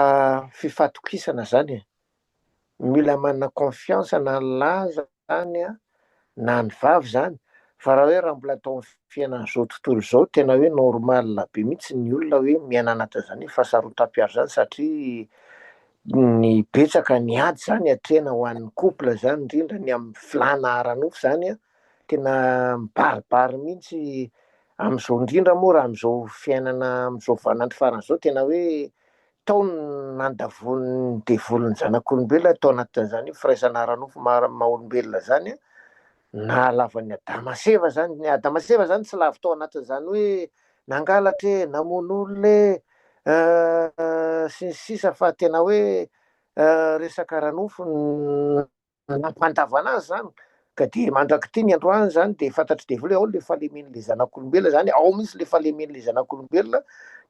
fifatokisana zany e, mila manana confiance na ny lahy zany an na ny vavy zany, fa raha hoe raha mbola atao amin'ny fiainan'izao tontolo izao tena hoe normal be mihitsy ny olona hoe miaina anatin'izany hoe fahasarotam-piaro zany satria ny betsaka ny ady zany atrehina ho an'ny couple zany indrindra ny amin'ny filàna ara-nofo zany an, tena mibaribary mihitsy Amin'izao indrindra moa raha amin'izao fiainana amin'izao vaninandro farany izao tena hoe tao ny nandavoan'ny devoly ny zanak'olombelona tao anatin'izany firaisana ara-nofo maha olombelona izany an, nahalavo an'i Adama sy Eva izany, ny Adama sy Eva izany tsy lavo tao anatin'izany hoe nangalatra e, namono olona e, sy ny sisa fa tena hoe resaka ara-nofo Nampandavana azy zany, ka dia mandrak'ity ny androany zany dia fantatr'i devoly hoe ao le fahalemen'le zanak'olombelona zany, ao mihitsy le fahalemen'le zanak'olombelona,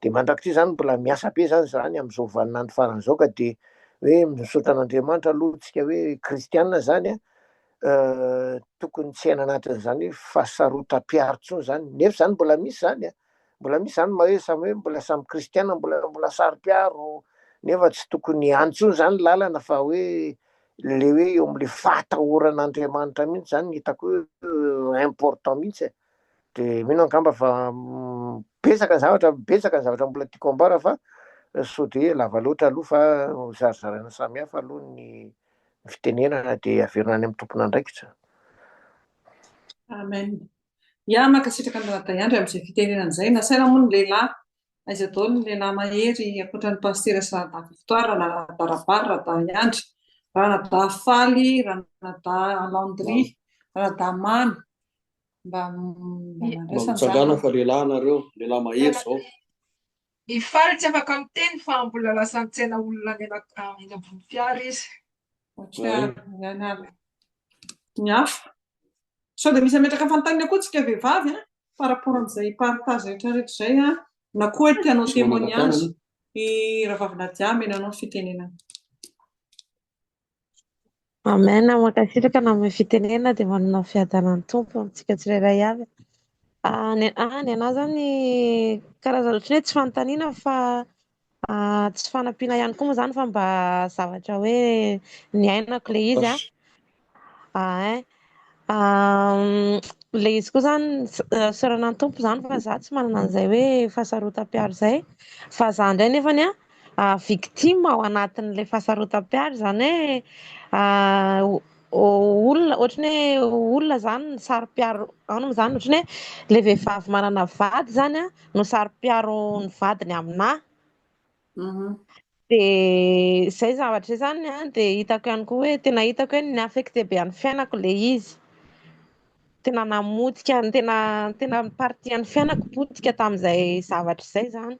dia mandrak'ity zany mbola miasa be zany zany amin'izao vaninandro farany izao ka dia hoe misaotra an'Andriamanitra aloha tsika hoe kristiana zany an, tokony tsy hiaina anatin'izany hoe fahasarotam-piaro intsony zany, nefa zany mbola misy zany an, mbola misy zany maha hoe samy hoe mbola samy kristiana mbola mbola saro-piaro nefa tsy tokony any intsony zany lalana fa hoe le hoe eo amle fahatahorana Andriamanitra mihitsy zany ny hitako hoe important mihitsy e, de mino angamba fa betsaka ny zavatra betsaka ny zavatra mbola tiako ambara fa sao de lava loatra aloha fa zarizaraina samihafa aloha ny fitenenana de averina any amin'ny tompon'andraikitra. Amen. Ya, mankasitraka an'i Ranadahy Andry amin'izay fitenenana izay. Nasaina moa ny lehilahy Aiza daholo ny lehilahy mahery ankoatra ny Pasitera sy Ranadahy Victoire, Ranadahy Rabary, Ranadahy Andry, Ranadahy Faly, Ranadahy Landry, Ranadahy Mamy. Mba mba Mba mandraisa mitsangàna anjara. fa lehilahy nareo, lehilahy mahery zao. I Faly tsy afaka miteny fa mbola lasa nitsena olona any eny ambony fiara izy. Ok ary, ihany ary. Ny hafa? Sao dia misy hametraka fanontaniana koa tsika vehivavy an, par rapport amin'izay partage rehetra rehetra izay an, na koa hoe te hanao Tsy manana témoignage tanana. i Rahavavy Nadia omena anao ny fitenenana. Amen, mankasitraka nanome fitenenana dia manana fiadanan'ny Tompo amintsika tsirairay avy. Ah, ny ah, ny anahy zany karazana ohatran'ny hoe tsy fanontaniana fa ah, tsy fanampiana ihany koa moa zany fa mba zavatra hoe niainako ilay izy ah. Ah, hein. Ah, ilay izy koa zany isaorana ny Tompo zany fa za tsy manana an'izay hoe fahasarotam-piaro izay fa za indray nefany ah victime ao anatin'ilay fahasarotam-piaro izany hoe olona ohatran'ny hoe olona zany ny saro-piaro ahoana moa izany ohatran'ny hoe ilay vehivavy manana vady zany ah no saro-piaro ny vadiny aminahy Dia izay zavatra izay izany an, dia hitako ihany koa hoe tena hitako hoe ni-affecter be an'ny fiainako ilay izy. Tena namotika, tena tena partie an'ny fiainako potika tamin'izay zavatra izay izany.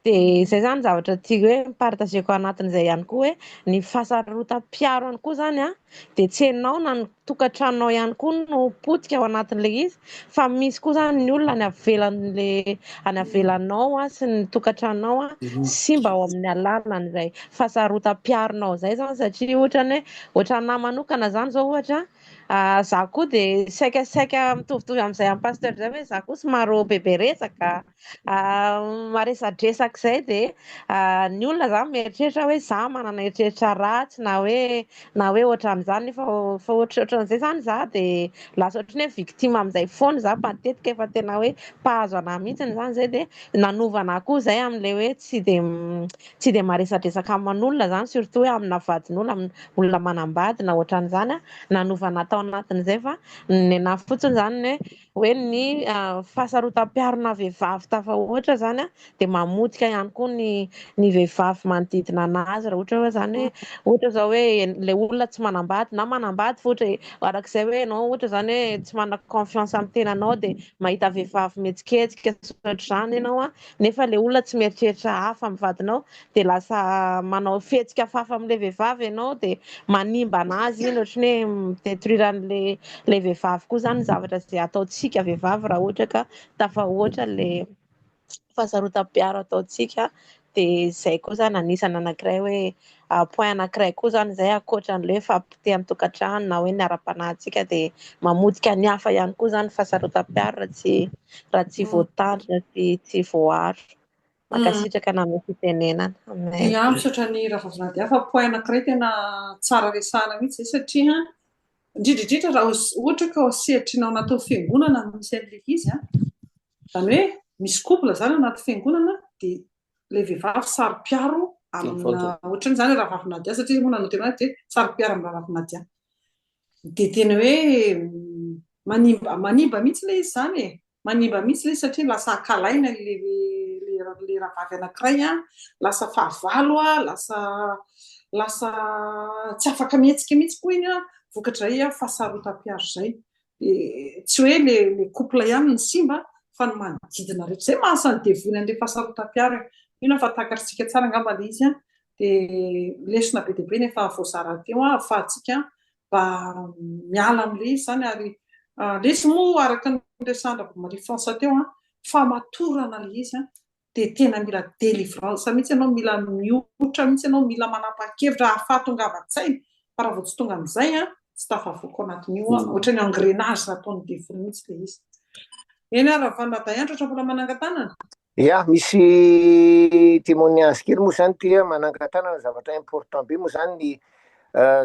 Dia izay izany zavatra tiako hoe mi-partager-ko anatin'izay ihany koa hoe ny fahasarotam-piaro ihany koa izany an, dia tsy ianao na ny tokantranonao ihany koa no potika ao anatin'ilay izy fa misy koa izany ny olona any avelan'le any avelanao sy ny tokantranonao simba ao amin'ny alalan'izay fahasarotam-piaronao izay izany satria ohatrany hoe ohatranà manokana izany izao ohatra za koa dia saikasaika mitovitovy amin'izay an'i pasteur izay hoe za koa somary bebe resaka maresadresaka izay dia ny olona izany mieritreritra hoe za manana eritreritra ratsy na hoe na hoe ohatran'izany nefa fa ohatra ohatran'izay izany za dia lasa ohatran'ny hoe victime amin'izay foana za matetika efa tena hoe mpahazo anah mihitsy izany izay dia nanova anah koa izay amin'ilay hoe tsy dia tsy dia maresadresaka aman'olona izany surtout hoe amina vadin'olona amina olona manambady na ohatran'izany nanova anah tao anatin'izay fa ny anah fotsiny izany ny hoe hoe ny fahasarotam-piarona vehivavy tafahoatra izany dia mamotika ihany koa ny ny vehivavy manodidina anazy raha ohatra hoe izany hoe ohatra izao hoe ilay olona tsy manambady na manambady fa ohatra araka izay hoe ianao ohatra izany hoe tsy manana confiance amin'ny tenanao dia mahita vehivavy mihetsiketsika sy ohatr'izany ianao an nefa ilay olona tsy mieritreritra hafa amin'ny vadinao dia lasa manao fihetsika hafahafa amin'ilay vehivavy ianao dia manimba anazy iny ohatran'ny hoe mi-détruire an'ilay ilay vehivavy koa izany ny zavatra izay ataontsika vehivavy raha ohatra ka tafahoatra ilay fahasarotam-piaro ataontsika dia izay koa izany anisany anankiray hoe point anankiray koa izany izay ankoatra an'ilay hoe fahapotehan'ny tokantrano na hoe ny ara-panahintsika dia mamotika ny hafa ihany koa izany ny fahasarotam-piaro raha tsy raha tsy voatandrina sy tsy voaaro. Mankasitraka nanome fitenenana. Amen. Ia, misaotra ny Rahavavy Nadia fa point anankiray tena tsara resahana mihitsy izay satria indrindra indrindra raha ohatra ka ao sehatry ny ao anatin'ny fiangonana no misy an'ilay izy an, izany hoe misy couple izany anaty fiangonana dia ilay vehivavy saro-piaro amina ohatran'ny izany Rahavavy Nadia satria izy moa nanao teny dia saro-piaro amin'ny Rahavavy Nadia. Dia tena hoe manimba manimba mihitsy ilay izy izany e. Manimba mihitsy ilay izy satria lasa ankalaina ilay ilay rahavavy anankiray an, lasa fahavalo an, lasa lasa tsy afaka mihetsika mihitsy koa iny an, vokatr'izay an fahasarotam-piaro izay. Dia tsy hoe ilay ilay couple ihany no simba fa ny manodidina rehetra. Izay maha asan'ny devoly an'ilay fahasarotam-piaro e. Mino aho fa takatritsika tsara angamba ilay izy an. Dia lesona be dia be ny efa voazara teo an, ahafahantsika mba miala amin'ilay izy izany ary ilay izy moa araka ny resahan-dRabomaria France teo an, famatorana ilay izy an, dia tena mila délivrance mihitsy ianao, mila miotra mihitsy ianao, mila manapa-kevitra hahafahatongavan-tsaina fa raha vao tsy tonga amin'izay an, tsy tafavoaka ao anatin'io an, ohatran'ny engrenage nataon'ny devoly mihitsy ilay izy. Eny ary Ravanona Daiandro ohatra mbola manangan-tanana. Ya, misy témoignage kely moa zany ty manangan-tanana zavatra important be moa zany ny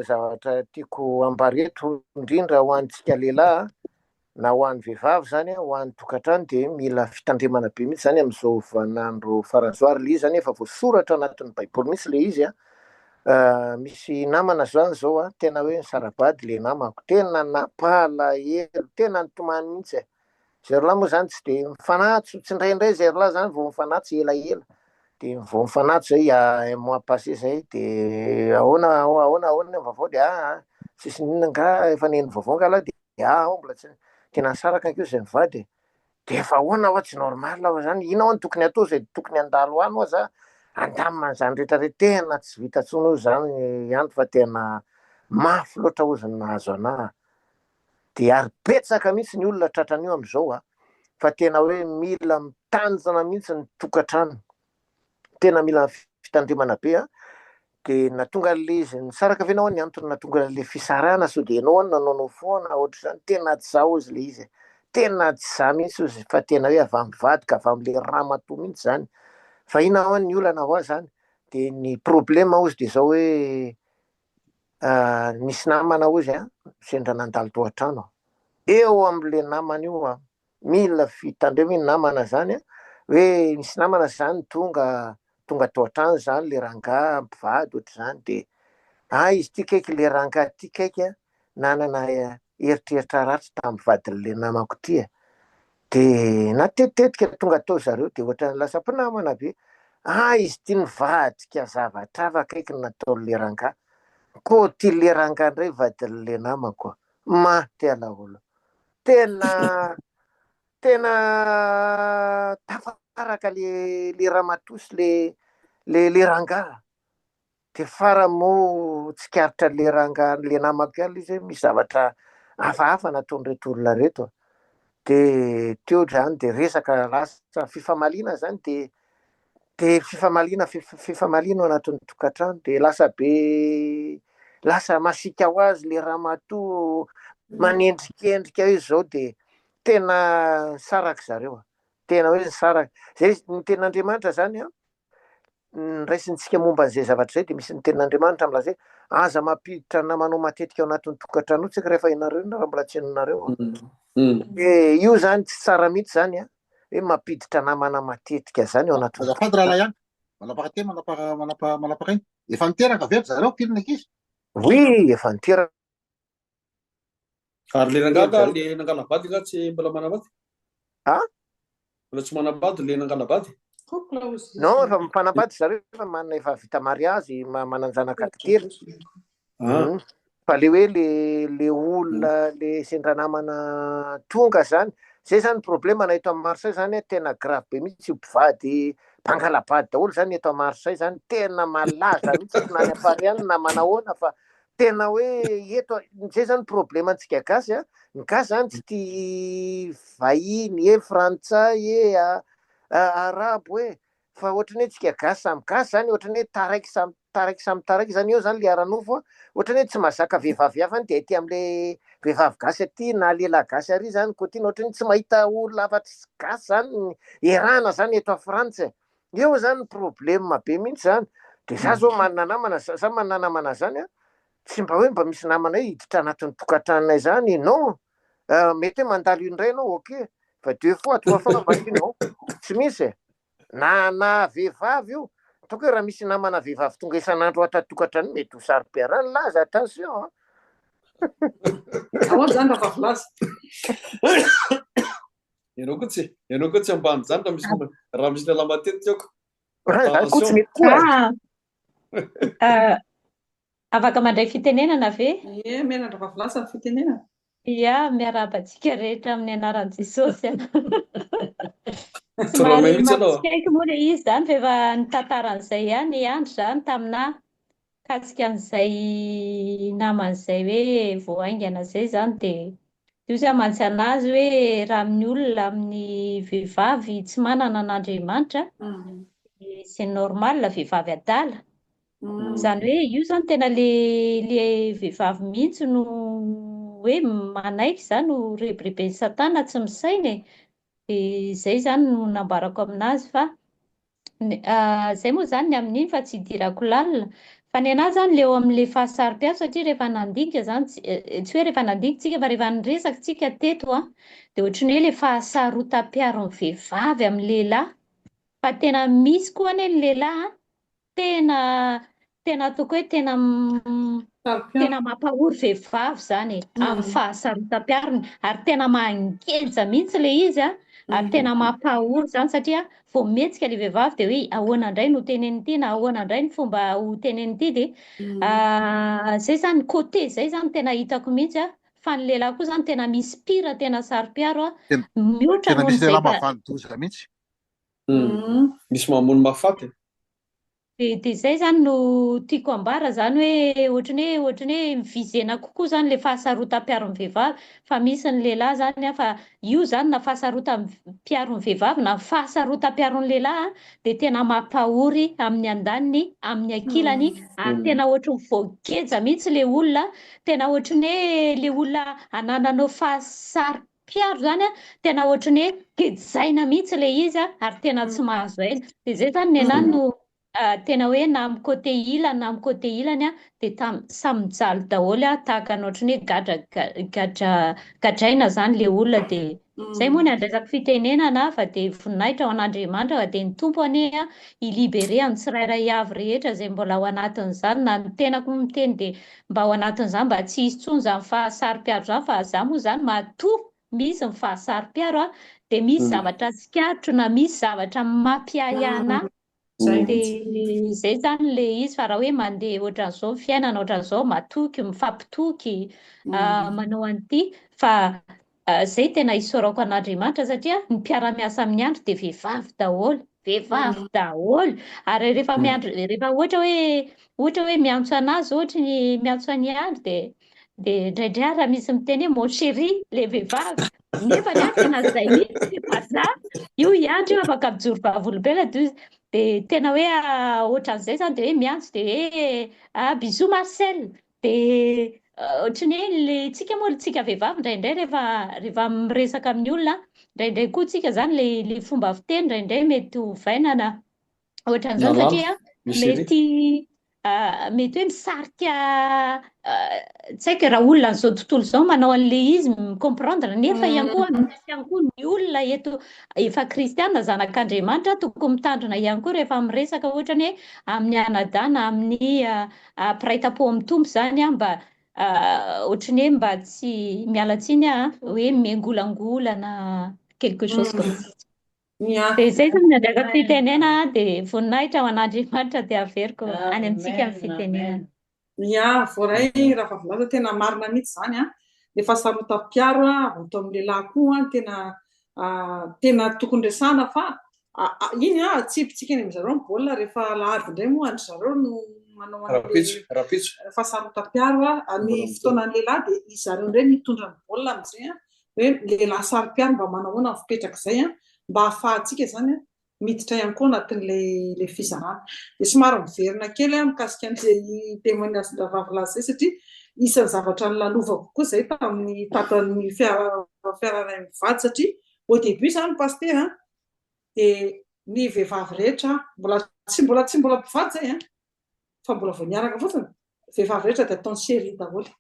zavatra tiako ambara eto indrindra ho antsika lehilahy na ho an'ny vehivavy zany ho an'ny tokantrano dia mila fitandremana be mihitsy zany amin'izao vaninandro farany izao ary le izy zany efa voasoratra anatin'ny baiboly mihitsy le izy a misy namana zany zao a tena hoe nisara-bady le namako tena nampalahelo tena nitomany mihitsy e Zay roalahy moa zany tsy de mifanatso tsindraindray zay roalahy zany vao mifanatso elaela de vao mifanatso zay il y a un mois passé zay de ahoana ahoana ahoana ny vaovao de ah tsisy n'inona nga efa niheno vaovao nga lahy de ah mbola tsy tena nisaraka ankeo zay mivady e de efa ahoana hoa tsy normal hoa zany inona hoa no tokony atao zay tokony handalo any hoa za handamina an'izany rehetra rehetra tena tsy vita intsony hozy zany ihany fa tena mafy loatra hozy ny nahazo anah Dia ary betsaka mihitsy ny olona tratran'io amin'izao a! Fa tena hoe mila mitanjona mihitsy ny tokantrano. Tena mila fitandremana be a! Dia nahatonga an'ilay izy nisaraka ve ianao ny antony nahatonga an'ilay fisarahana sao dia ianao no nanaonao foana ohatr'izany? Tena tsy za hozy ilay izy e! Tena tsy za mihitsy hozy fa tena hoe avy amin'ny vadiko, avy amin'ilay ramatoa mihitsy izany. Fa inona hoa ny olana hoa izany? Dia ny problema hozy dia izao hoe Nisy namana hozy an, sendra nandalo tao an-trano aho. Eo amin'ilay namana io an, mila fitandremo iny namana zany an, hoe nisy namana zany tonga, tonga tao an-trano zany le rangahy mpivady ohatr'izany de ah izy ity kaiky le rangahy ity kaiky an, nanana eritreritra ratsy tamin'ny vadin'ilay namako ity e. Dia natetitetika tonga tao zareo dia ohatran'ny lasa mpinamana be. Ah izy ity nivadika zavatra hafa akaiky ny nataon'ilay rangahy. Koa ity le rangahy indray vadin'ilay namako a. Maty alaholo. Tena tena tafaraka le le ramatoa sy le le le rangahy. De farany moa tsikaritra le rangahy le namako ihany le izy hoe misy zavatra hafahafa nataon'ireto olona ireto a. De teo zany de resaka lasa fifamaliana zany de de fifamaliana fifamaliana ao anatin'ny tokantrano de lasa be lasa masiaka ho azy le ramatoa manendrikendrika hoe zao de tena nisaraka zareo a, tena hoe nisaraka. Zay ny tenin'Andriamanitra zany an, ny raisintsika momba an'izay zavatra izay dia misy ny tenin'Andriamanitra milaza hoe aza mampiditra namanao matetika ao anatin'ny tokantrano tsika rehefa ianareo na raha mbola tsy henonareo. Eh, io zany tsy tsara mihitsy zany a, hoe mampiditra namana matetika zany ao anatin'ny Azafady rahalahy ihany, manapaka teny, manapaka, manapaka, manapaka iny. Efa niteraka ve ry zareo firy ny ankizy? Oui, efa niteraka. Ary le rangahy ka le nangala-bady nga tsy mbola manambady? Ah? Mbola tsy manambady le nangala-bady? Couple ozy izy. Non, efa mifanambady zareo, efa manana efa vita mariazy, manan-janaka telo. Ah. Fa le hoe le le olona le sendra namana tonga zany, zay zany problème na eto amin'ny Marseille zany tena grave be mihitsy io mpivady mpangala-bady daholo zany eto Marseille zany, tena malaza mihitsy na any Paris any na manahoana fa Tena hoe eto, zay zany problème antsika gasy a, ny gasy zany tsy tia vahiny e frantsay e arabo e, fa ohatran'ny hoe tsika gasy samy gasy zany ohatran'ny hoe taraiky samy taraiky samy taraiky zany eo zany le ara-nofo a, ohatran'ny hoe tsy mahazaka vehivavy hafa any de aty amle vehivavy gasy aty na lehilahy gasy ary zany côté-na ohatran'ny tsy mahita olona afa-tsy gasy zany erana zany eto a frantsa e. Eo zany ny problème be mihitsy zany, de za zao manana namana, za manana namana zany an, tsy mba hoe mba misy namana hoe hiditra anatin'ny tokantranonay zany, non, mety hoe mandalo indray enao ok, fa deux fois trois fois va non, tsy misy e, na na vehivavy io, ataoko hoe raha misy namana vehivavy tonga isan'andro ato an-tokantrano mety ho saro-piarahana laza, attention an. Ahoana zany Ravavilaza? Ianao koa tsy, ianao koa tsy ambany zany raha misy raha misy lehilahy matetika aoko. Raha zany koa tsy mety koa. Ah, ah, afaka mandray fitenenana ve? Ie, mena Ravavilaza ny fitenenana. Ia, miarahaba antsika rehetra amin'ny anaran'i Jesosy. Tsy raha Somary mihitsy aloha. mampitsikaiky moa ilay izy izany fa efa nitantara an'izay ihany i Andry izany taminà mikasika an'izay namany izay hoe vao haingana izay izany dia Io zany mantsy anazy hoe raha amin'ny olona amin'ny vehivavy tsy manana an'Andriamanitra dia c'est normal vehivavy adala. Izany hoe io zany tena le le vehivavy mihitsy no hoe manaiky izany ho rebireben'i satana tsy misaina e. Dia izay izany no nambarako aminazy fa Izay moa izany ny amin'iny fa tsy idirako lalina. Fa ny an'ahy izany ilay eo amin'ilay fahasaro-piaro satria rehefa nandinika izany, tsy hoe rehefa nandinika tsika fa rehefa niresaka tsika teto an, dia ohatran'ny hoe ilay fahasarotam-piaron'ny vehivavy amin'ny lehilahy. Fa tena misy koa anie ny lehilahy an, Tena tena ataoko hoe tena tena mampahory vehivavy izany e, amin'ny fahasarotam-piarony ary tena mangeja mihitsy ilay izy a, ary tena mampahory izany satria vao mihetsika ilay vehivavy dia hoe ahoana indray no tenenin'ity na ahoana indray ny fomba ho tenenin'ity dia izay izany côté izay izany tena hitako mihitsy a, fa ny lehilahy koa izany tena misy pire tena saro-piaro a, mihoatra Tena noho misy izay lehilahy fa mahavanon-doza mihitsy. Misy mamono mahafaty e. Dia dia izay izany no tiako ambara izany hoe ohatran'ny hoe ohatran'ny hoe mi-viser-na kokoa izany ilay fahasarotam-piaron'ny vehivavy fa misy ny lehilahy izany an fa io izany na fahasarotam-piaron'ny vehivavy na fahasarotam-piaron'ny lehilahy an dia tena mampahory amin'ny andaniny amin'ny ankilany ary tena ohatran'ny voageja mihitsy ilay olona tena ohatran'ny hoe ilay olona anananao fahasaro Mpiaro zany a, tena ohatran'ny hoe gejaina mihitsy ilay izy a, ary tena tsy mahazo aina. Dia izay zany ny anahy no tena hoe na amin'ny côté ilany na amin'ny côté ilany a, dia tam- samy mijaly daholo a, tahaka ny ohatran'ny hoe gadra gadra gadraina zany ilay olona dia izay moa ny andraisako fitenenana fa dia voninahitra ho an'Andriamanitra fa dia ny Tompo anie a hi-libérer an'ny tsirairay avy rehetra izay mbola ao anatin'izany na ny tenako moa miteny dia Mba ao anatin'izany mba tsy hisy intsony izany fahasaro-piaro izany fa za moa izany matoa misy ny fahasaro-piaro a dia misy zavatra tsikaritro na misy zavatra mampiahiahy anahy dia izay izany ilay izy fa raha hoe mandeha ohatran'izao ny fiainana ohatran'izao matoky mifampitoky manao an'ity fa izay tena isaorako an'Andriamanitra satria ny mpiara-miasa amin'ny Andry dia vehivavy daholo Vehivavy daholo. Ary rehefa miandry, rehefa ohatra hoe, ohatra hoe miantso an'azy ohatra ny miantso an'i Andry dia, Dia indraindray ary raha misy miteny hoe mon chéri ilay vehivavy, nefa ny ahy tena izay mihitsy ny vazaha, io i Andry io afaka mijoro vavolombelona dia dia tena hoe ohatran'izay izany dia hoe miantso dia hoe ah bisous Marcel, dia ohatran'ny hoe ilay tsika moa tsika vehivavy indraindray rehefa rehefa miresaka amin'ny olona, indraindray koa tsika izany ilay ilay fomba fiteny indraindray mety ovaina na ohatran'izany Malala, satria mi chérie. mety mety hoe misarika tsy haiko raha olona an'izao tontolo izao manao an'ilay izy mi-comprendre nefa ihany koa misy ihany koa ny olona eto efa kristiana zanak'Andriamanitra tokony mitandrina ihany koa rehefa miresaka ohatrany hoe amin'ny anadahy na amin'ny mpiray tampo amin'ny Tompo izany mba ohatran'ny hoe mba tsy miala tsiny aho hoe miangolangola na quelque chose comme ça. Dia izay izany ny andraikako fitenena dia voninahitra ho an'Andriamanitra dia averiko any amintsika ny fitenenana. Ya, voaray Rafavilaza, tena marina mihitsy izany an, le fahasarotam-piaro avy ato amin'ny lehilahy koa an, tena tena tokony resahana fa iny an, atsipitsika eny amin-dry zareo ny baolina rehefa alahady indray moa an-dry zareo no manao an'ilay Rahampitso, rahampitso. fahasarotam-piaro an, ny fotoanan'ny lehilahy dia izy zareo indray mitondra ny baolina amin'izay an, hoe lehilahy saro-piaro mba manao ahoana ny fipetrak'izay an, mba hahafahantsika izany an, miditra ihany koa anatin'ilay ilay fizarana. Dia somary miverina kely aho mikasika an'ilay témoignage-n-dRahavavy Laza izay satria isan'ny zavatra nolalovako koa izay tamin'ny tato amin'ny fiarahanay mivady satria au début izany Pasitera an, dia ny vehivavy rehetra mbola tsy mbola tsy mbola mpivady izay an, fa mbola vao niaraka fotsiny, vehivavy rehetra dia ataony chérie daholo.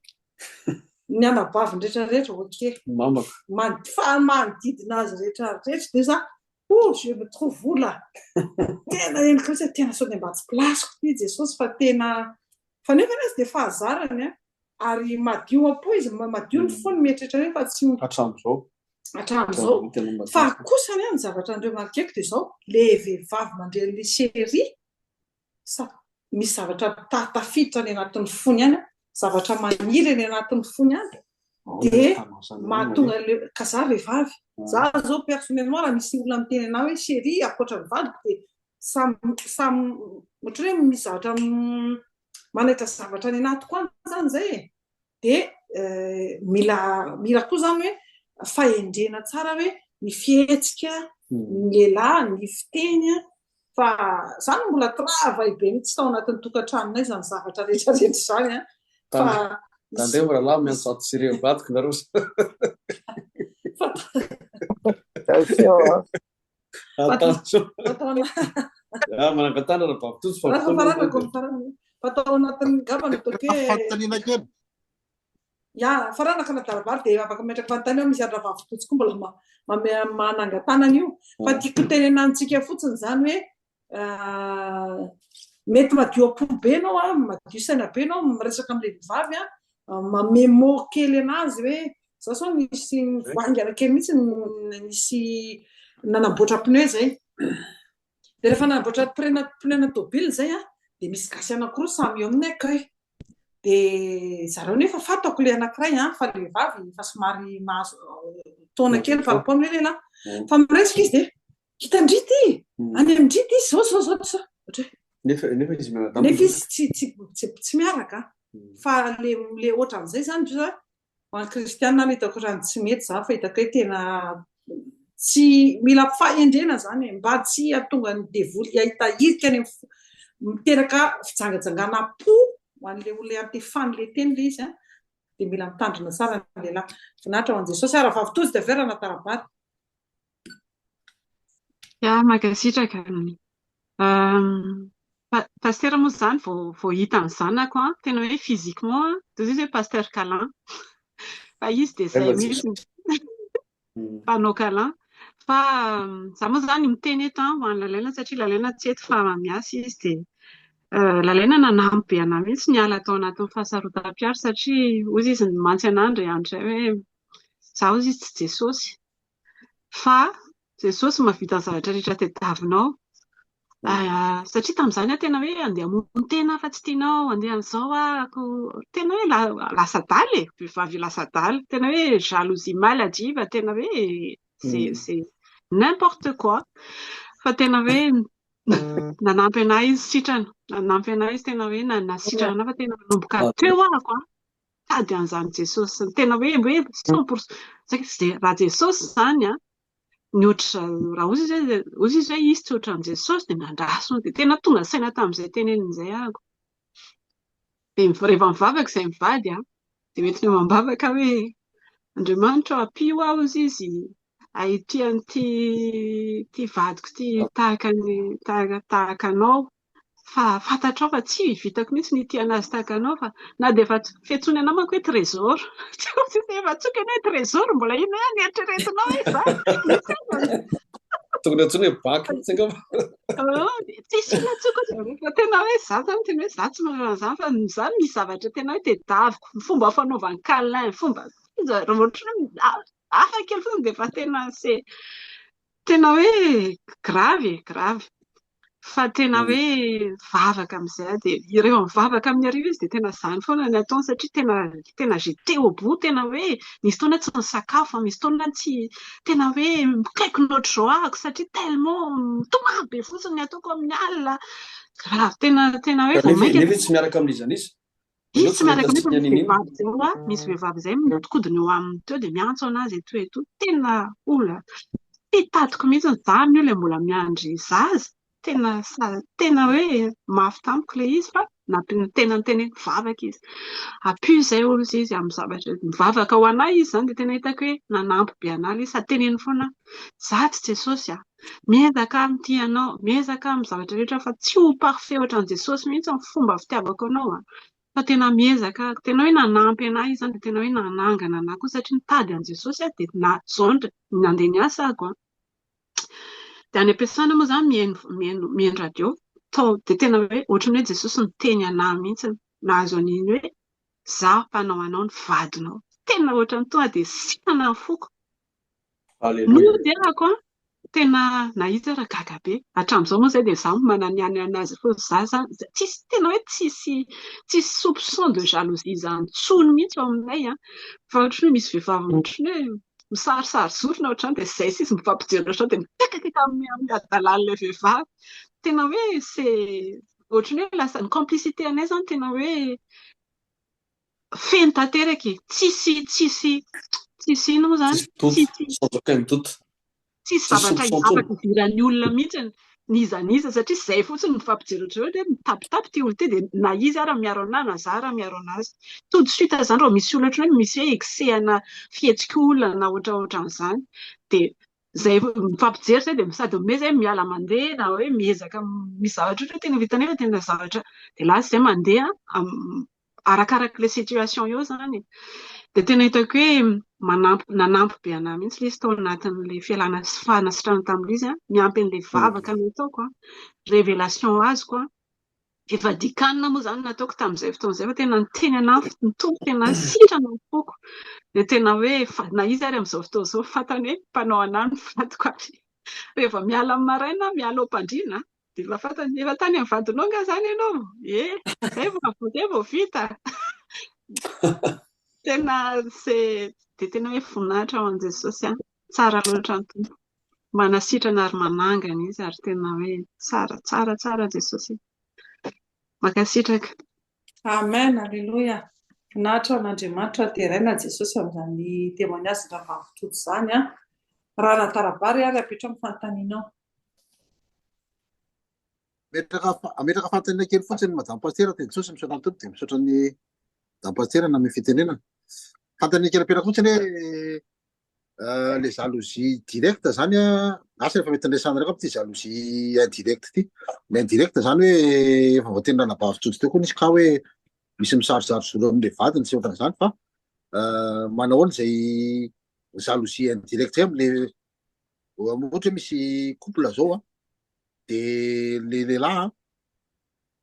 Ny anabaviny rehetra rehetra ok. Mamako. Man- fa manodidina azy rehetra rehetra dia za oh je me trouve où là? Tena henoko mihitsy hoe tena sao dia mba tsy place-ko ity Jesosy fa tena fa nefa izy dia fahazarany an, ary madio am-po izy, madio ny fony mieritreritra hoe fa tsy Hatramin'izao. Hatramin'izao. Fa kosa anie ny zavatra noremarqueko dia izao, le vehivavy mandre an'ilay chérie sa misy zavatra tafiditra any anatin'ny fony any, zavatra maniry any anatin'ny fony any, dia mahatonga an'ilay, ka za vehivavy, za zao personnellement raha misy olona miteny anah hoe chérie ankoatra ny vadiko dia samy samy ohatran'ny hoe misy zavatra manaitra zavatra any anatiko any zany zay e, dia mila mila koa zany hoe fahendrena tsara hoe ny fihetsika ny lehilahy, ny fiteny fa za no mbola travail be mihitsy tao anatin'ny tokantranonay izany zavatra rehetra rehetra izany an, fa Tandremo rahalahy miantso ato sy ireo vadiko nareo. Attention an. Attention. Ah, manangan-tanana Rahavavy Tojo fa fotoana Fa fa tao anatin'ny ngamba no ataoko hoe Fanontaniana kely. Ya, faranaka na darabary dia afaka mametraka fanontaniana misy an-dRahavavy Tojo koa mbola manangan-tanana io. Fa tiako tenenina antsika fotsiny izany hoe mety madio am-po be ianao an, madio saina be ianao miresaka amin'ilay vehivavy an, manome mot kely anazy hoe za sao nisy nivoaingana kely mihitsy nisy nanamboatra pneu izay. Dia rehefa nanamboatra pneu na tôbily izay an, dia misy gasy anankiroa samy eo amin'ny accueil. Dia zareo nefa fantako ilay anankiray an, fa ilay vehivavy efa somary mahazo taona kely par rapport amin'ilay lehilahy. Fa miresaka izy dia hitan-dry ity, any amin-dry ity, izao izao izao izao. Ohatra hoe. Nefa nefa izy mianadahy. Nefa izy tsy tsy tsy tsy miaraka. Fa le le ohatran'izay izany hoe ho an'ny kristiana aloha hitako ohatran'ny tsy mety izany fa hitako hoe tena tsy mila fahendrena izany e, mba tsy hahatonga ny devoly hahita hirika any amin'ny fo, miteraka fijangajangana am-po ho an'ilay olona iantefan'ilay teny ilay izy an, dia mila mitandrina tsara ny lehilahy. Voninahitra ho an'i Jesosy. Ary rahavavy Tojo dia avy eo Ranatarabarry. Ya, mankasitraka. Pasitera moa izany vao vao hita ny zanako an, tena hoe physiquement an, toy izay hoe pasteur câlin. Fa izy dia izay mihitsy mpanao câlin. Fa izaho moa izany miteny eto an, ho an'i Lalaina satria Lalaina tsy eto fa miasa izy dia Lalaina nanampy be anà mihitsy niala tao anatin'ny fahasarotam-piaro satria hoy izy nimantsy anà indray andro izay hoe izaho hozy izy tsy Jesosy. Fa Jesosy mahavita ny zavatra rehetra tadiavinao. Satria tamin'izany aho tena hoe andeha hamono tena aho fa tsy tianao, andeha an'izao aho. Tena hoe lasa adala e, vehivavy lasa adala. Tena hoe jalousie maladive, tena hoe c'est c'est n'importe quoi. Fa tena hoe nanampy an'ahy izy sitrana, nanampy an'ahy izy tena hoe nasitrana an'ahy fa tena nanomboka teo ahako an. Mitady an'izany Jesosy tena hoe hoe 100% saika raha Jesosy izany an, ny ohatr' raha hozy izy hoe hozy izy hoe izy tsy ohatran'i Jesosy dia nandraso dia tena tonga saina tamin'izay teneniny izay ahako. Dia rehefa mivavaka izay mivady an, dia hoentiny eo am-bavaka hoe Andriamanitra ô ampio aho hozy izy hahitia an'ity ity vadiko ity tahaka ny tahaka tahaka anao fa fantatrao fa tsy vitako mihitsy ny hitia an'azy tahaka anao fa na dia efa fiantsoany anao manko hoe trésor tsy efa antsoiko ianao hoe trésor mbola inona ihany eritreretinao hoe za Tokony antsoina hoe banky mihitsy angamba. Tsisy olona antsoiko fa tena hoe za zany tena hoe za tsy manana an'izany fa za misy zavatra tena hoe tedaviko, ny fomba fanaovany câlin, ny fomba raha ohatra hoe hafa kely fotsiny dia efa tena c'est tena hoe grave e, grave. Fa tena hoe mivavaka amin'izay aho dia rehefa mivavaka amin'ny hariva izy dia tena izany foana ny ataony satria tena tena j'étais au bout, tena hoe nisy fotoana tsy nisakafo, misy fotoana tsy tena hoe mikaikona ohatr'izao ahako satria tellement mitomany be fotsiny ny ataoko amin'ny alina. Grave, tena tena hoe vao mainka Nefa izy tsy miaraka amin'iza n'iza. Izy tsy miaraka nefa misy vehivavy izay hoa, misy vehivavy izay mihodinkodina eo aminy teo dia miantso an'azy eto eto. Tena ola tsy tadiko mihitsy za amin'io ilay mbola miandry zaza. Tena tena hoe mafy tamiko ilay izy fa tena niteny hoe mivavaka izy. Ampio izay hozy izy amin'ny zavatra, mivavaka ho an'ahy izy izany dia tena hitako hoe nanampy be an'ahy ilay izy sady teneniny foana za tsy Jesosy a! Miezaka aho mitia anao, miezaka aho amin'ny zavatra rehetra fa tsy ho parfait ohatran'i Jesosy mihitsy ny fomba fitiavako anao an! Fa tena miezaka aho, tena hoe nanampy an'ahy izy izany dia tena hoe nanangana an'ahy koa satria nitady an'i Jesosy aho dia na zao nandeha niasa aho an! Dia any am-piasana moa izany mihaino mihaino mihaino radio tao dia tena hoe ohatran'ny hoe Jesosy niteny an'ahy mihitsy nahazo an'iny hoe izaho mpanao anao ny vadinao. Tena ohatran'ny tonga dia sitrana ny foko. Aleloia. Nody ahako an, tena nahita aho raha gaga be. Hatramin'izao moa izay dia izaho no mananiany an'azy foana. Izaho izany, tsisy tena hoe tsisy tsisy soupçon de jalousie izany intsony mihitsy ao aminay an. Fa ohatran'ny hoe misy vehivavy ohatran'ny hoe misarisary zorona ohatr'izany dia izay sisa mifampijery ohatr'izao dia mikaikakaika amin'ny amin'ny hadalan'ilay vehivavy. Tena hoe c'est ohatran'ny hoe lasa ny complicité anay izany tena hoe feno tanteraka e! Tsisy tsisy tsisy inona moa izany? Tsisy doute, Tsisy sans aucun doute. tsisy Tsisy zavatra soupçon intsony. afaka idiran'ny olona mihitsy n'iza n'iza satria izay fotsiny no mifampijery ohatr'izao hoe mitapitapy ity olona ity dia na izy ara miaro an'ahy na za ara miaro an'azy. Tout de suite izany raha misy olona ohatran'ny hoe misy hoe excès-ana fihetsik'olona na ohatraohatran'izany dia izay mifampijery izay dia sady mihomehy izay miala mandeha na hoe miezaka misy zavatra ohatra hoe tena vita nefa tena zavatra dia lasa izay mandeha arakaraka ilay situation eo izany e. Dia tena hitako hoe manampy nanampy be an'ahy mihitsy ilay izy tao anatin'ilay fialana sy fanasitranana tamin'ilay izy an, miampy an'ilay vavaka nataoko an, révélation azoko an, efa dikanina moa izany nataoko tamin'izay fotoana izay fa tena niteny an'ahy ny Tompo tena sitrana ny foko. Dia tena hoe na izy ary amin'izao fotoana izao fantany hoe mpanao an'ahy ny vadiko ary rehefa miala amin'ny maraina aho miala ao am-pandriana Dia efa fantany, efa tany amin'ny vadinao angaha izany ianao? Ie, izay vao izay vao vita. Tena c'est dia tena hoe voninahitra ho an'i Jesosy an. Tsara loatra ny Tompo. Manasitrana ary manangana izy ary tena hoe tsara tsara tsara Jesosy. Mankasitraka. Amen, Alléluia. Voninahitra ho an'Andriamanitra, deraina Jesosy amin'izany témoignage rahavavy Tojo izany an. Raha natarabary ary apetraho ny fanontanianao. Ametraka ametraka fanontaniana kely fotsiny Madame Pasitera dia Jesosy misaotra ny Tompo dia misaotra ny Madame Pasitera nanome fitenenana. Fanontaniana kely apetraka fotsiny hoe euh, le jalousie directe zany an, asa efa mety niresahanareo angamba ity jalousie indirecte ity. Ny indirecte zany hoe efa voateny ranabavy Jojo teo koa nisy cas hoe misy misarisary zoro amin'ilay vadiny sy ohatran'izany fa euh, manao ahoana izay jalousie indirecte zay amin'ilay Ohatra hoe misy couple zao an, de le lehilahy an,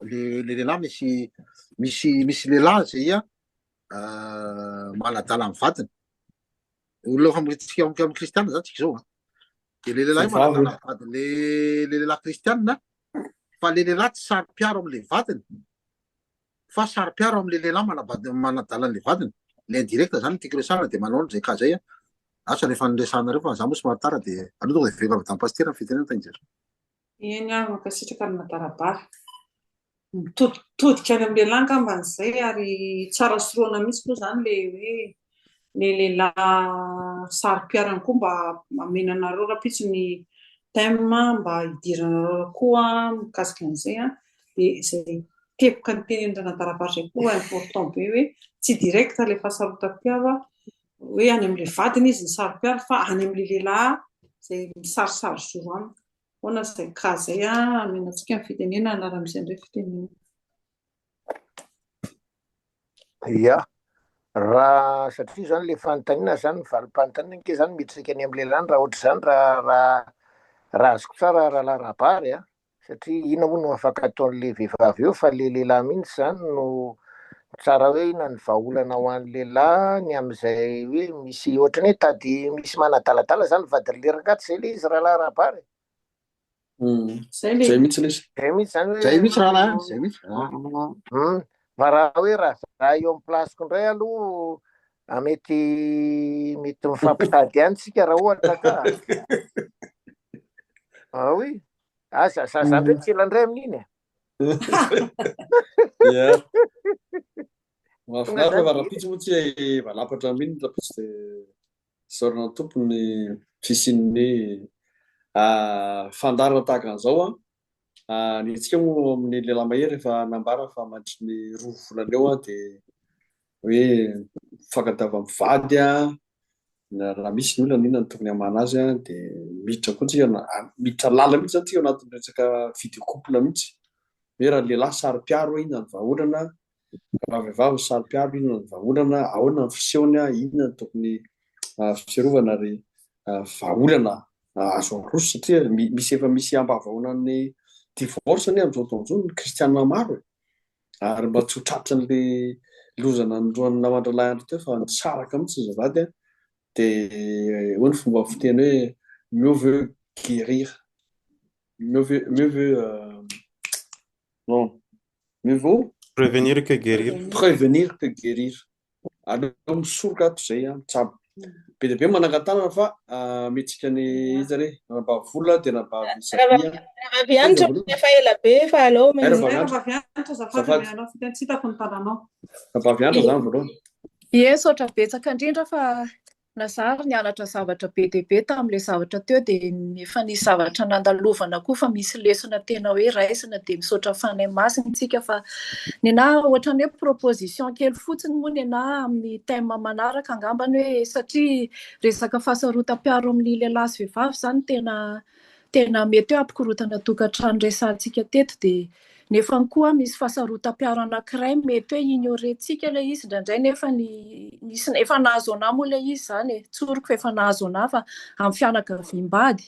le le lehilahy misy misy misy lehilahy zay an manadala ny vadiny. Olona efa tsika amin'ny kristiana zany tsika zao an. De le lehilahy io Vehivavy. manadala ny vadiny le le lehilahy kristiana fa le lehilahy tsy saro-piaro am'le vadiny. Fa saro-piaro amin'ilay lehilahy manabady manadala an'ilay vadiny. Ilay indirect zany no tiako resahana dia manao an'izay cas zay aho. Asa rehefa niresahanareo fa za moa somary tara dia aleo tonga dia vehivavy madame Pasitera ny fitenenana tahin'i Jesoa. Eny ary mankasitraka ny madarabara. Mitoditodika any amin'ny lehilahy angamba izay ary tsara sorohana mihitsy aloha izany ilay hoe ilay lehilahy saro-piaro ihany koa mba hamena anareo rahampitso ny thème mba hidiranareo koa mikasika an'izay an, dia izay teboka nitenenin-dRanadarabarry izay koa important be hoe tsy direct ilay fahasarotam-piaro an, hoe any amin'ilay vadiny izy no saro-piaro fa any amin'ilay lehilahy izay misarisary zoro aminy. Ahoana izay cas izay an, hamena antsika ny fitenenana raha misy an'ireo fitenenana. Ia, raha satria zany le fanontaniana zany, ny valim-panontaniana ange zany mitrika any amin'ny lehilahy raha ohatr'izany raha raha raha azoko tsara rahalahy Rabary a, satria inona moa no afaka ataon'le vehivavy eo fa le lehilahy mihitsy zany no tsara hoe inona ny vahaolana ho an'ny lehilahy ny amin'izay hoe misy ohatran'ny hoe tady misy manadaladala zany vadin'le rangahy tsy zay le izy rahalahy Rabary e? Zay le Zay mihitsy lesy. Zay mihitsy zany hoe Zay mihitsy rahalahy a, zay mihitsy. Hum, fa raha hoe raha za eo amin'ny place-ko indray aloha ah, mety mety mifampitady ihany tsika raha ohatra ka. Ah oui. Ah, za za za ndray tsy ela indray amin'iny e. Ia. Tonga Mahafinaritra zany fa dia rahampitso moa tsy valapatra amin'iny rahampitso dia Isaorana ny Tompo ny fisian'ny fandaharana tahaka an'izao an. Ny antsika moa amin'ny lehilahy mahery efa nambara fa mandritry ny roa volana eo dia hoe mifankadiava mivady an, raha misy ny olana inona no tokony hamahana azy an, dia miditra koa tsika, miditra lalina mihitsy izany tsika ao anatin'ny resaka vie de couple mihitsy, hoe raha lehilahy saro-piaro inona ny vahaolana, Raha vehivavy saro-piaro, inona ny vahaolana? Ahoana ny fisehony? Inona no tokony fiarovana ary vahaolana azo aroso? Satria misy efa misy ambavahaonan'ny divorce anie amin'izao fotoana izao ny kristiana maro e! Ary mba tsy ho tratran'ilay loza nanondroan'ny naman-drahalahy andro teo fa nisaraka mihitsy ny zavady an, dia hoy ny fomba fiteny hoe mieux vaut guérir, mieux vaut, mieux vaut non, mieux vaut Prévenir que guérir. Prévenir que guérir. Aleo misoroka ato izay an, mitsabo. Be dia be manangan-tanana fa mihetsika ny iza re? Ranabavy Vola dia Ranabavy Sabia. Rahavavy Hanitra efa ela be fa aleo Ay, Rahavavy Hanitra. Rahavavy Hanitra azafady Azafady. ry anao fiteny tsy hitako ny tananao. Rahavavy Hanitra izany voalohany. Ie, misaotra betsaka indrindra fa Na za ary nianatra zavatra be dia be tamin'ilay zavatra teo dia efa nisy zavatra nandalovana koa fa misy lesona tena hoe raisina dia misaotra Fanahy Masina isika fa nenaha ohatran'ny hoe proposition kely fotsiny moa nenaha amin'ny thème manaraka angambany hoe satria resaka fahasarotam-piaro amin'ny lehilahy sy vehivavy izany tena tena mety hoe hampikorontana tokantrano resahantsika teto dia Nefany koa misy fahasarotam-piaro anankiray mety hoe ignorer-tsika ilay izy indraindray nefa ny nisy efa nahazo anah moa ilay izy izany e, tsoriko fa efa nahazo anah fa amin'ny fianakaviam-bady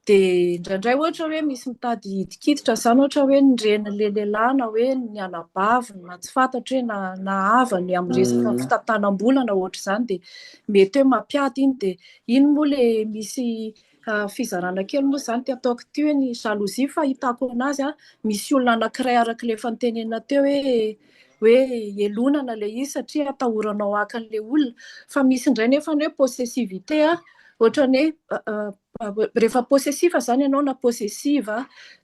dia indraindray ohatra hoe misy mitady hidikiditra izany ohatra hoe ny renin'ilay lehilahy na hoe ny anabaviny na tsy fantatro hoe na na havany amin'ny resaka fitantanam-bola na ohatr'izany dia mety hoe mampiady iny dia iny moa ilay misy Fizarana kely moa izany ity ataoko ity hoe ny jalousie fahitako anazy an, misy olona anankiray araka ilay efa notenenina teo hoe hoe elonana ilay izy satria atahoranao haka an'ilay olona, fa misy indray nefa ny hoe possessivité an, ohatran'ny hoe rehefa possessif izany ianao na possessive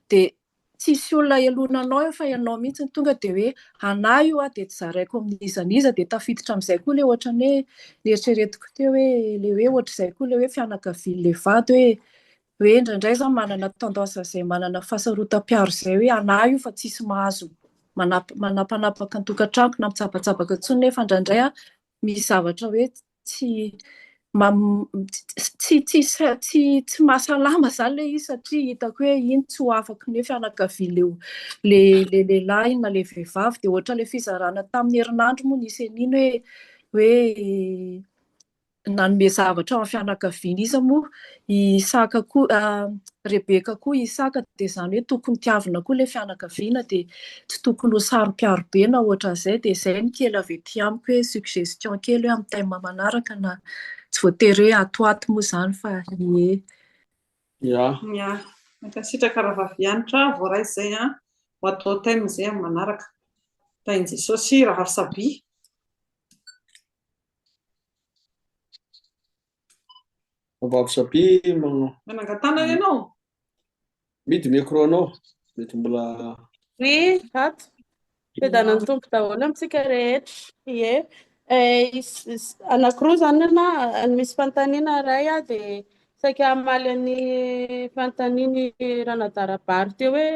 dia Tsisy olona elonanao eo fa ianao mihitsy no tonga dia hoe anah io ah dia tsy zaraiko amin'iza n'iza dia tafiditra amin'izay koa ilay ohatran'ny hoe neritreretiko teo hoe ilay hoe ohatr'izay koa ilay hoe fianakavian'ilay vady hoe hoe indraindray izaho manana tendance izay manana fahasarotam-piaro izay hoe anah io fa tsisy mahazo manapanapaka ny tokantranoko na mitsabatsabaka intsony nefa indraindray aho misy zavatra hoe tsy tsy tsy tsy tsy mahasalama izany ilay izy satria hitako hoe iny tsy ho afaka ny hoe fianakavian'ilay ilay lehilahy iny na ilay vehivavy dia ohatran'ilay fizarana tamin'ny herinandro moa nisy an'iny hoe hoe nanome zavatra ho an'ny fianakaviana iza moa i Isaka koa Rebeka koa Isaka dia izany hoe tokony tiavina koa ilay fianakaviana dia tsy tokony ho saro-piaro be na ohatran'izay dia izay ny kely avy ety amiko hoe suggestion kely hoe amin'ny thème manaraka na tsy voatery hoe ato ato moa izany fa ie. Ya. Ya. Mankasitraka Ravavihanitra, voaray izay an. Ho atao thème izay amin'ny manaraka. Tahin'i Jesosy Rahavavy Sabia. Rahavavy Sabia manao. Manangan-tanana ianao? Midy micro anao. Mety mbola. Oui, ato. Fiadanan'ny Tompo daholo amintsika rehetra. Ie. Anankiroa izany na misy fanontaniana iray aho dia saika hamaly an'ny fanontanian'i Ranadahy Rabary teo hoe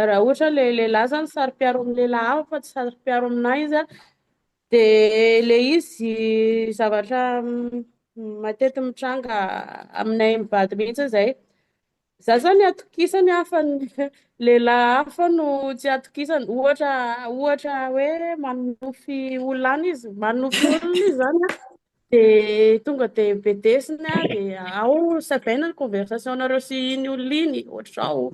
raha ohatra ilay lehilahy izany saro-piaro amin'ny lehilahy hafa fa tsy saro-piaro aminahy izy dia ilay izy zavatra matety mitranga aminay mivady mihitsy izay. Za zany atokisany aho fa ny lehilahy hafa no tsy atokisany. Ohatra ohatra hoe manonofy olona any izy, manonofy olona izy zany an, dia tonga dia bedesiny an, dia ao savaina ny conversation-nareo sy iny olona iny, ohatr'izao.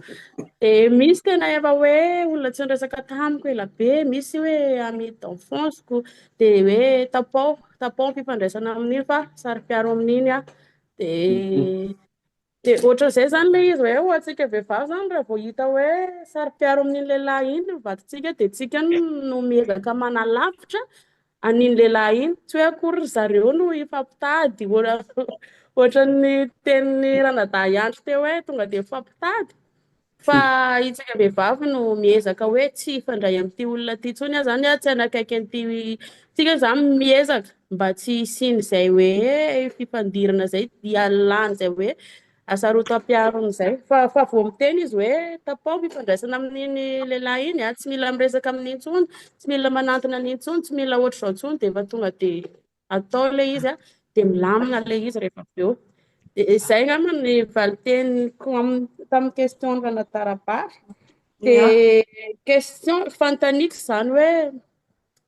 Dia misy tena efa hoe olona tsy niresaka tamiko ela be, misy hoe ami d'enfance-ko, dia hoe tapaho, tapaho ny fifandraisana amin'iny fa saro-piaro amin'iny aho. Dia Dia ohatran'izay izany ilay izy hoe ho antsika vehivavy izany raha vao hita hoe saro-piaro amin'iny lehilahy iny ny vadintsika dia tsika no miezaka manalavitra an'iny lehilahy iny. Tsy hoe akory ry zareo no hifampitady ohatran'ny tenin'ny ranadahy Andry teo hoe tonga dia mifampitady. Fa itsika vehivavy no miezaka hoe tsy hifandray amin'ity olona ity intsony aho izany, tsy hanakaiky an'ity, tsika izany miezaka mba tsy hisian'izay hoe fifandirana izay, hialana izay hoe hasarotam-piarona izay. Fa fa vao miteny izy hoe tapaho ny fifandraisana amin'iny lehilahy iny, tsy mila miresaka amin'iny intsony, tsy mila manantona an'iny intsony, tsy mila ohatr'izao intsony dia efa tonga dia atao ilay izy a, dia milamina ilay izy rehefa avy eo. Dia izay angamba ny valin-teniko tamin'ny question Ranadahy Rabary. Dia question, fanontaniako izany hoe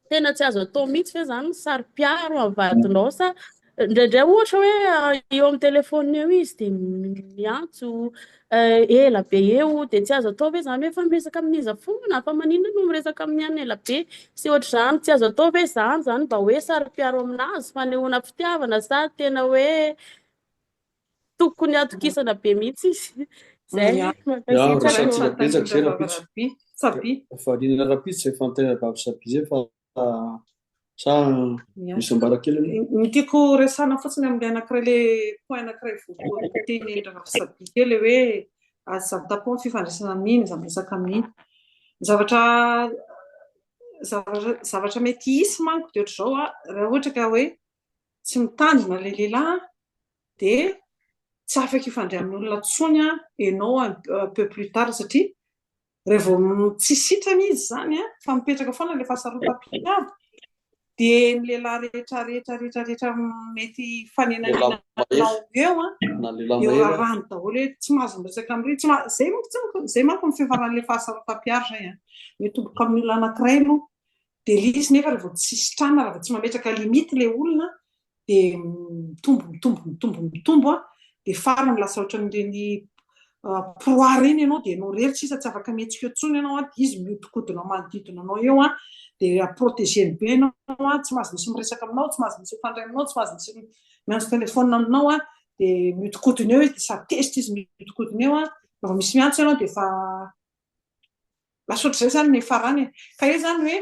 tena tsy azo atao mihitsy ve izany ny saro-piaro amin'ny vadinao sa indraindray ohatra hoe eo amin'ny telefaonina eo izy dia miantso ela be eo dia tsy azo atao ve izany hoe fa miresaka amin'iza foana fa maninona no miresaka amin'ny anona ela be sy ohatr'izany tsy azo atao ve izany izany mba hoe saro-piaro aminazy fanehoana fitiavana sa tena hoe tokony hatokisana be mihitsy izy izay Ya, mankasitraka resahantsika betsaka izay rahampitso. Sabi. Variana rahampitso izay fanontaniana vavy Sabi izay fa Sa misy ambara kely aloha? Ny tiako resahana fotsiny amin'ilay anankiray ilay point anankiray voalohany tenenin'i Rasabi teo ilay hoe aza mitapo ny fifandraisana amin'iny, aza miresaka amin'iny. Ny zavatra zavatra zavatra mety hisy manko dia ohatr'izao raha ohatra ka hoe tsy mitandrina ilay lehilahy dia tsy afaka hifandray amin'olona intsony ianao un peu plus tard satria Raha vao tsy sitrana izy izany fa mipetraka foana ilay fahasarotam-piaro dia ny lehilahy rehetra rehetra rehetra rehetra mety hifanenanenanao eo an, eo rarahany daholo hoe tsy mahazo miresaka amin'ireny, tsy mahazo, izay manko tsy izay manko ny fiafaran'ilay fahasarotam-piaro izay an, mitomboka amin'ny olona anankiray aloha dia ilay izy nefa raha vao tsy sitrana, raha vao tsy mametraka limite ilay olona dia mitombo mitombo mitombo mitombo an, dia farany lasa ohatran'ireny proie ireny ianao dia ianao irery sisa tsy afaka mihetsika eo intsony ianao an, dia izy mihodinkodina manodidina anao eo an, dia protéger-ny be ianao an, tsy mahazo misy miresaka aminao, tsy mahazo misy mifandray aminao, tsy mahazo misy miantso téléphone aminao an, dia mihodinkodina eo izy dia sady tezitra izy mihodinkodina eo an, raha vao misy miantso ianao dia efa Lasa ohatr'izay izany ny hiafarany e. Ka eo izany hoe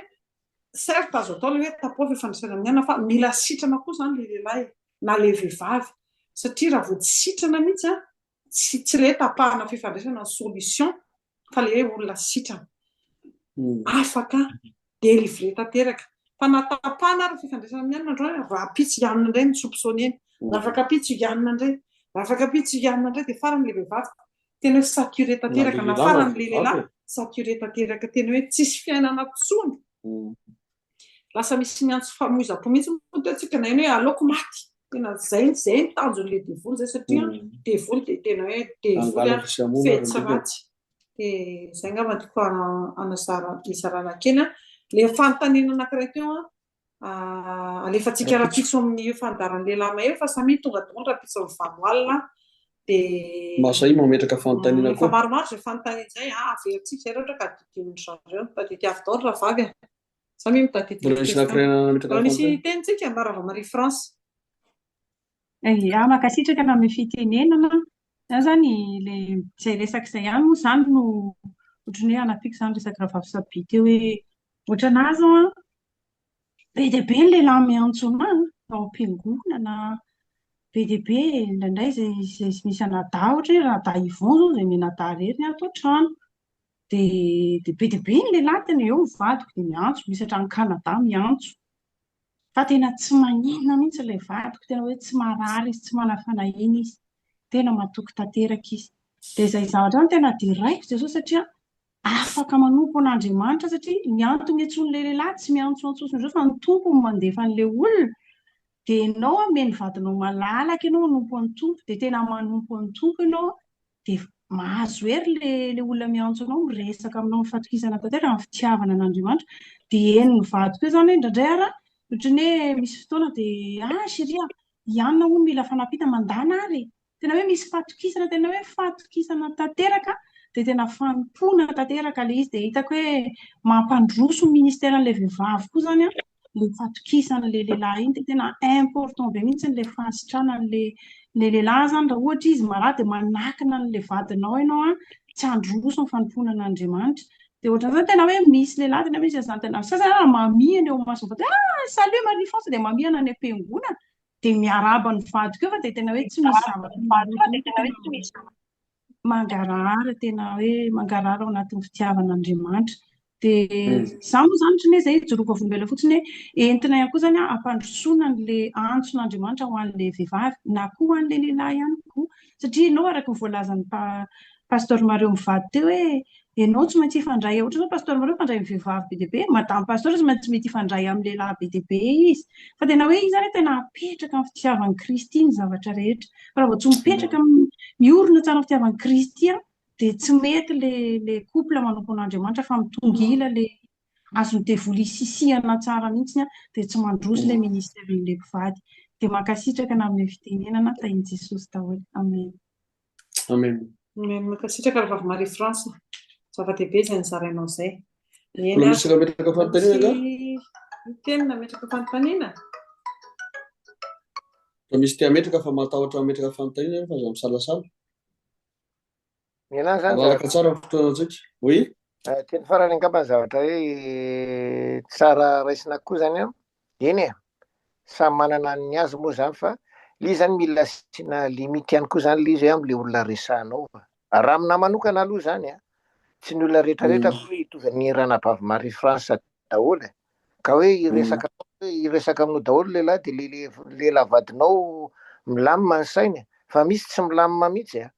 certes azo atao ilay hoe tapaho fifandraisana amin'ny anona fa mila sitrana koa izany ilay lehilahy na ilay vehivavy satria raha vao tsy sitrana mihitsy an, tsy tsy ilay hoe tapahana fifandraisana ny solution fa ilay hoe olona sitrana, afaka délivrer tanteraka. Fa na tapahana ary ny fifandraisana amin'ny anona androany, rahampitso hianona indray ny soupçonner-ny, rahafakampitso hianona indray, rahafakampitso hianona indray dia farany ilay vehivavy Tena hoe saturé tanteraka na farany le lehilahy saturé tanteraka tena hoe tsisy fiainana tsony. Lasa misy miantso famoizam-po mihitsy moa teo tsika naheno hoe aleoko maty. Tena zay zay ny tanjon'le devoly zay satria devoly dia tena hoe devoly fetsy ratsy. Dia zay angamba no tiako hanazara hizarana kely an. Le fanontaniana anankiray teo an, Alefantsika rahampitso amin'ny fandaharan'ny lehilahy mahery fa samia tonga daholo rahampitso amin'ny valo alina dia Mahasahy mametraka fanontaniana koa. Efa maromaro izay fanontaniana izay an, averintsika izay raha ohatra ka adidin'ny zareo. Tadidiavo daholo rahavavy a. Samia mitadidy Mbola nisy anankiray nametraka Mbola misy fanontaniana. teny tsika Mba Marie France. Ia, mankasitraka nanome fitenenana. Izaho izany ilay izay resaka izay ihany moa izany no ohatran'ny hoe hanampiako izany resaka rahavavy Sabia teo hoe ohatran'ahy izao an, Be dia be ny lehilahy miantso anà ao am-piangonana, be dia be indraindray izay izay misy anadahy, ohatra hoe ranadahy Yvon izao izay mianadahy irery ny ato an-trano. Dia dia be dia be ny lehilahy tena eo ny vadiko dia miantso, misy hatrany Canada miantso. Fa tena tsy maninona mihitsy ilay vadiko, tena hoe tsy marary izy, tsy manana fanahiana izy, tena matoky tanteraka izy. Dia izay zavatra izany tena deraiko Jesosy satria afaka manompo an'Andriamanitra satria ny antony iantsoan'ilay lehilahy tsy miantsoantso ohatran'izao fa ny Tompo no mandefa an'ilay olona. Dia ianao omeny vadinao malalaka ianao hanompo an'ny Tompo, dia tena manompo an'ny Tompo ianao dia mahazo hery ilay ilay olona miantso anao, miresaka aminao amin'ny fatokisana tanteraka, amin'ny fitiavana an'Andriamanitra. Dia henon'ny vadiko eo izany hoe indraindray ary ohatran'ny hoe misy fotoana dia ah chérie ah, i Anna hono mila fanampiana, mandàna ary e! Tena hoe misy fatokisana, tena hoe fatokisana tanteraka, dia tena fanompoana tanteraka ilay izy. Dia hitako hoe mampandroso ny ministeran'ilay vehivavy koa izany an, ilay fatokisan'ilay lehilahy iny dia tena important be mihitsy ilay fahasitranan'ilay ilay lehilahy izany raha ohatra izy marary dia manakina an'ilay vadinao ianao an tsy handroso ny fanompoana an'Andriamanitra dia ohatran'izany tena hoe misy lehilahy tena misy an'izany tena ny sasany ary mamihina eo imason'ny vadiny ah salut Marie France dia mamihina any am-piangonana dia miarahaba ny vadiko eo fa dia tena hoe tsy misy zavatra maloto mihitsy tena mangarahara tena hoe mangarahara ao anatin'ny fitiavan'Andriamanitra. Dia izaho moa izany ohatran'ny hoe izay ijoroako vavolombelona fotsiny hoe entina ihany koa izany hampandrosoana an'ilay antson'Andriamanitra ho an'ilay vehivavy na koa ho an'ilay lehilahy ihany koa. Satria ianao araka ny voalazan'ny Pasteur Mario mivady teo hoe ianao tsy maintsy hifandray, ohatra izao Pasteur Mario mifandray amin'ny vehivavy be dia be, Madame Pasteur tsy maintsy mety hifandray amin'ny lehilahy be dia be izy. Fa tena hoe izy izany tena apetraka amin'ny fitiavan'i Kristy ny zavatra rehetra. Fa raha vao tsy mipetraka miorina tsara amin'ny fitiavan'i Kristy dia tsy mety ilay ilay couple manompo an'Andriamanitra fa mitongila ilay azon'ny devoly isisihana tsara mihitsy dia tsy mandroso ilay ministère-n'ilay mpivady. Dia mankasitraka nanome fitenenana, tahin'i Jesosy daholo. Amen. Amen. Amen. Mankasitraka Rahavavy Marie France. Zava-dehibe izay nozarainao izay. Eny Mbola misy ary. nametraka fanontaniana angaha? Misy miteny nametraka fanontaniana? Raha misy te hametraka fa matahotra hametraka fanontaniana nefa aza misalasala. Ny anahy izany Malalaka zavatra tsara ny fotoanantsika. Oui? Teny farany angamba ny zavatra hoe tsara raisina koa izany an, eny e, samy manana ny azy moa izany fa ilay izy izany mila asiana limite ihany koa izany ilay izy hoe amin'ilay olona resahanao. Raha aminahy manokana aloha izany an, tsy ny olona rehetrarehetra akory hoe hitovy an'i Ranabavy Marie France daholo e. Ka hoe hiresaka hiresaka aminao daholo lehilahy dia le lehilahy vadinao milamina ny sainy fa misy tsy milamina mihitsy a.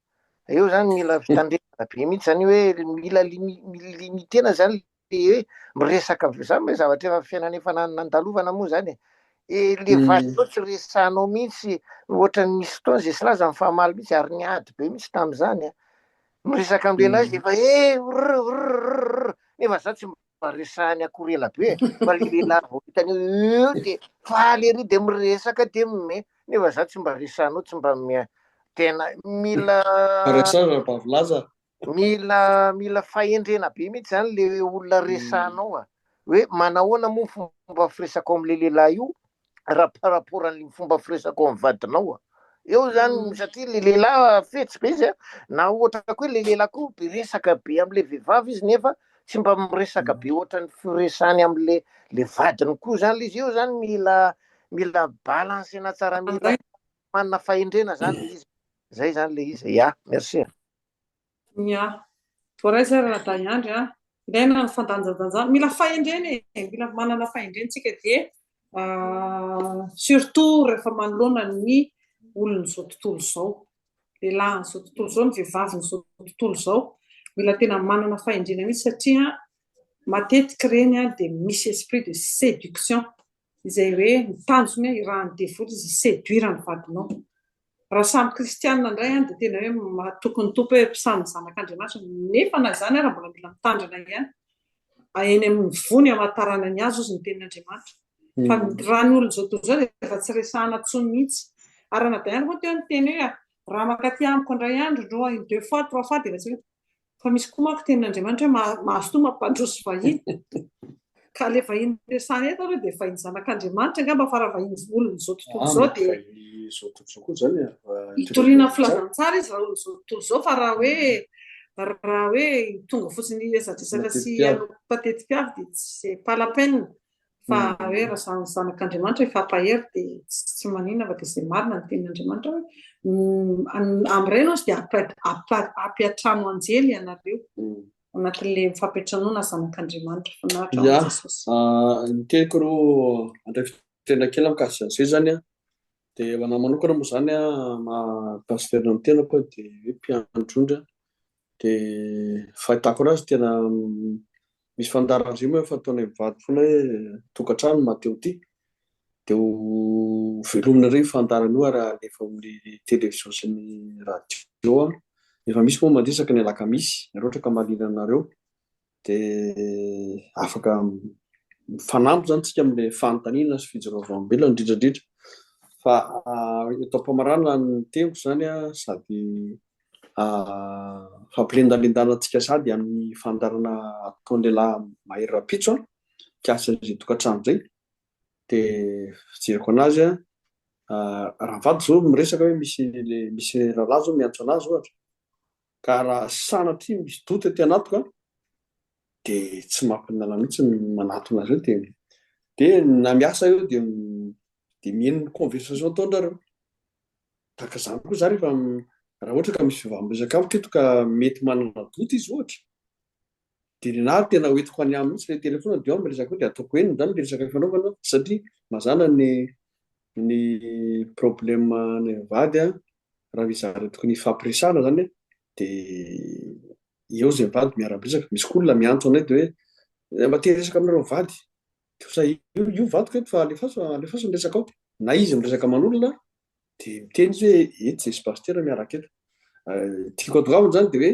Eo zany mila fitandremana be mihitsy zany hoe mila limitena zany le hoe miresaka zany hoe zavatra efa fiainana efa nandalovana moa zany e. E le vadinao tsy resahanao mihitsy ohatran'ny nisy fotoana zay sy laza mifamaly mihitsy ary niady be mihitsy tamin'izany a. Miresaka amin'ny lehilahy izy efa e rr rr nefa za tsy mba resahany akory ela be e, fa le lehilahy vao hitany eo de faly ery de miresaka de mime, nefa za tsy mba resahanao tsy mba mia tena mila Resaha rahavavy Laza. Mila mila fahendrena be mihitsy zany le olona resahanao a, hoe manahoana moa fomba firesakao amle lehilahy io raha par rapport an'le fomba firesakao amin'ny vadinao a. Eo zany satria le lehilahy fetsy be izy a, na ohatra koa hoe le lehilahy koa be resaka be am'le vehivavy izy nefa tsy mba miresaka be ohatran'ny firesany am'le le vadiny koa zany le izy, eo zany mila mila balancena tsara mila manana fahendrena zany le izy, zay zany le izy, ya merci. Ya. Voaray izay Ranadahy Andry a. Ilaina ny fandanjalanjana. Mila fahendrena e. Mila manana fahendrena tsika dia surtout rehefa manoloana ny olon'izao tontolo izao. Lehilahin'izao tontolo izao, ny vehivavin'izao tontolo izao. Mila tena manana fahendrena mihitsy satria matetika ireny dia misy esprit de séduction. Izay hoe ny tanjony irahan'ny devoly izy hi-séduire ny vadinao. Raha samy kristianina indray an dia tena hoe matoky ny Tompo hoe samy zanak'Andriamanitra nefa na izany ara mbola mila mitandrina ihany. Eny amin'ny voany hamantarana ny hazo hozy ny tenin'Andriamanitra. Fa raha ny olon'izao tontolo izao dia efa tsy resahana intsony mihitsy. Ary Ranadahy Andry moa teo niteny hoe raha mankaty amiko indray andro ndro une deux fois trois fois dia efa tsy Fa misy koa manko tenin'Andriamanitra hoe mahazotoa mampandroso vahiny. Ka ilay vahiny resahina eto aloha dia vahiny zanak'Andriamanitra angamba fa raha vahiny olon'izao tontolo izao dia izao tontolo izao koa izany hitoriana ny filazantsara izy raha olon'izao tontolo izao fa raha hoe raha hoe tonga fotsiny hiresadresaka sy hanao mpatetim-piavy dia c'est pas la peine. Fa hoe raha zany zanak'Andriamanitra hifampahery dia tsy maninona fa dia izay marina ny tenin'Andriamanitra hoe amin'ireny hozy dia ampiantrano anjely ianareo. anatin'ilay mifampiantranoana zanak'Andriamanitra. Finaritra ho Ya, an'i Jesosy. ny teniko aloha handray fitenenana kely mikasika an'izay izany an, dia ho anahy manokana moa izany an, maha pasteur ny tenako an, dia hoe mpiandry ondry an, dia fahitako anazy tena misy fandaharana izay moa efa ataonay mivady foana hoe tokantrano maha te ho tia, dia ho velomina indray io fandaharana io ary alefa amin'ny télévision sy ny radio an, efa misy moa mandeha isaky ny alakamisy raha ohatra ka mahaliana anareo dia afaka mifanampy izany tsika amin'ilay fanontaniana sy fijoroana vavolombelona indrindra indrindra fa eto am-pamaranana ny teniko izany an, sady fampilendalendana antsika sady amin'ny fandaharana ataon'ny lehilahy mahery rahampitso an, mikasika an'izay tokantrano izay dia fijeriko anazy an, raha ny vadiko izao miresaka hoe misy le misy rahalahy izao miantso anazy ohatra ka raha sanatria misy doute aty anatiko an, dia tsy mampinana mihitsy ny manatona azy eo dia dia na miasa eo dia dia miheno ny conversation ataon-drareo. Tahaka izany koa za rehefa raha ohatra ka misy vehivavy miresaka amiko eto ka mety manana doute izy ohatra, dia ny anahy tena hoentiko any aminy mihitsy ilay telephone dia ao miresaka eo dia ataoko henony izany ilay resaka ifanaovana satria mazàna ny ny problème ny mivady an, raha misy zavatra tokony hifampiresahana izany an, dia eo izay mivady miara-miresaka, misy koa olona miantso anay dia hoe mba te hiresaka aminareo mivady, dia osa io io vadiko eto fa alefaso alefaso ny resaka ao, na izy miresaka aman'olona dia miteny izy hoe eto izay sy pasitera miaraka eto. Tiako atongavana izany dia hoe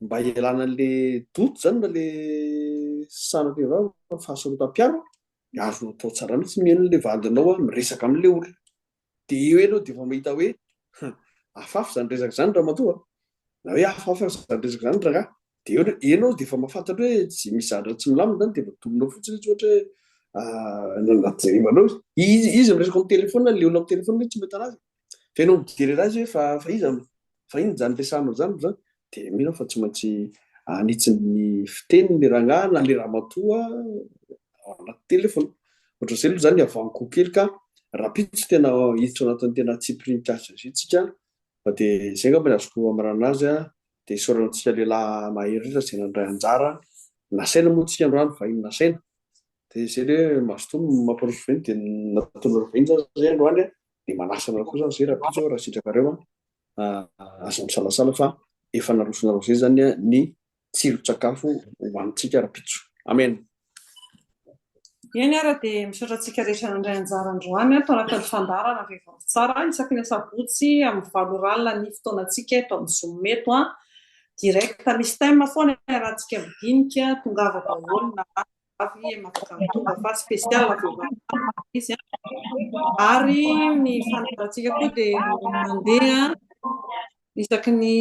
mba hialana an'le doute izany na le sanatria vava fahasarotam-piaro dia azonao atao tsara mihitsy mihaino an'le vadinao miresaka amin'le olona. Dia eo ianao dia efa mahita hoe hafahafa izany resaka izany ramatoa a! Na hoe hafahafa izany resaka izany rangahy. Dia eo ianao dia efa mahafantatra hoe tsy misy zavatra tsy milamina izany dia efa dominao fotsiny izy ohatra hoe na jerevanao izy. Izy izy miresaka amin'ny telefaonina, ilay olona amin'ny telefaonina tsy mahita anazy. Fa ianao mijery anazy hoe fa fa iza fa inona izany resahanao izany izany. Dia mino aho fa tsy maintsy hanitsy ny fiteniny ilay rangahy na ilay ramatoa ao anaty telefaonina. Ohatran'izay aloha izany ny havaniko kely ka rahampitso tena hiditra ao anatin'ny tena tsipiriany mikasika an'izay tsika fa dia izay angamba ny azoko hamarana azy dia isaorana antsika lehilahy mahery rehetra izay nandray anjara nasaina moa tsika androany vahiny nasaina dia izay le hoe mazotoa mampandroso vahiny dia nataonareo vahiny zany zay androany dia manasa anareo koa zany zay rahampitso raha sitrakareo aza misalasala fa efa narosonareo zay zany ny tsiron-tsakafo hohanintsika rahampitso. Amen. Eny ara dia misaotra antsika rehetra nandray anjara androany ato anatin'ny fandaharana Vehivavy Tsara isaky ny asabotsy amin'ny valo ora alina ny fotoanantsika eto amin'ny Zoom eto an. Direct misy thème foana iarahantsika midinika, tongava daholo na vavy afaka mitonga fa spécial vehivavy tsara izy an. Ary ny fandaharantsika koa dia mandeha isaky ny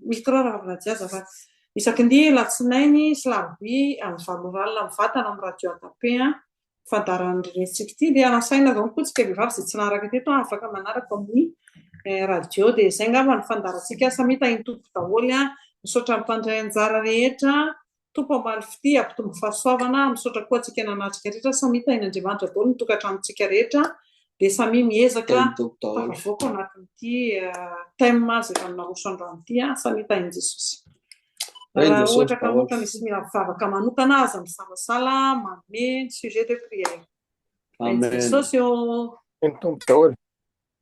micro raha Nadia azafady. Isaky ny alatsinainy sy larobia amin'ny valo ora alina mivantana amin'ny radio Agape fandaharan'ny renintsika ity dia nasaina avy ao koa tsika vehivavy izay tsy naharaka teto afaka manaraka amin'ny radio dia izay angamba ny fandaharantsika samia tahin'ny Tompo daholo an. Misaotra ny mpandray anjara rehetra. Tompo hamaly fitia, hampitombo fahasoavana, misaotra koa antsika nanatrika rehetra, samia tahin'Andriamanitra daholo ny tokantranontsika rehetra, dia samia miezaka Tahin'ny Tompo daholo. tafavoaka ao anatin'ity thème izay efa naroso androany ity, samia tahin'i Jesosy. Tahin'i Raha Jesosy ohatra ka daholo. ohatra misy mila mivavaka manokana aza misalasala manome ny sujet de prière. Tahin'i Amen. Jesosy ô. Tahin'ny Tompo daholo.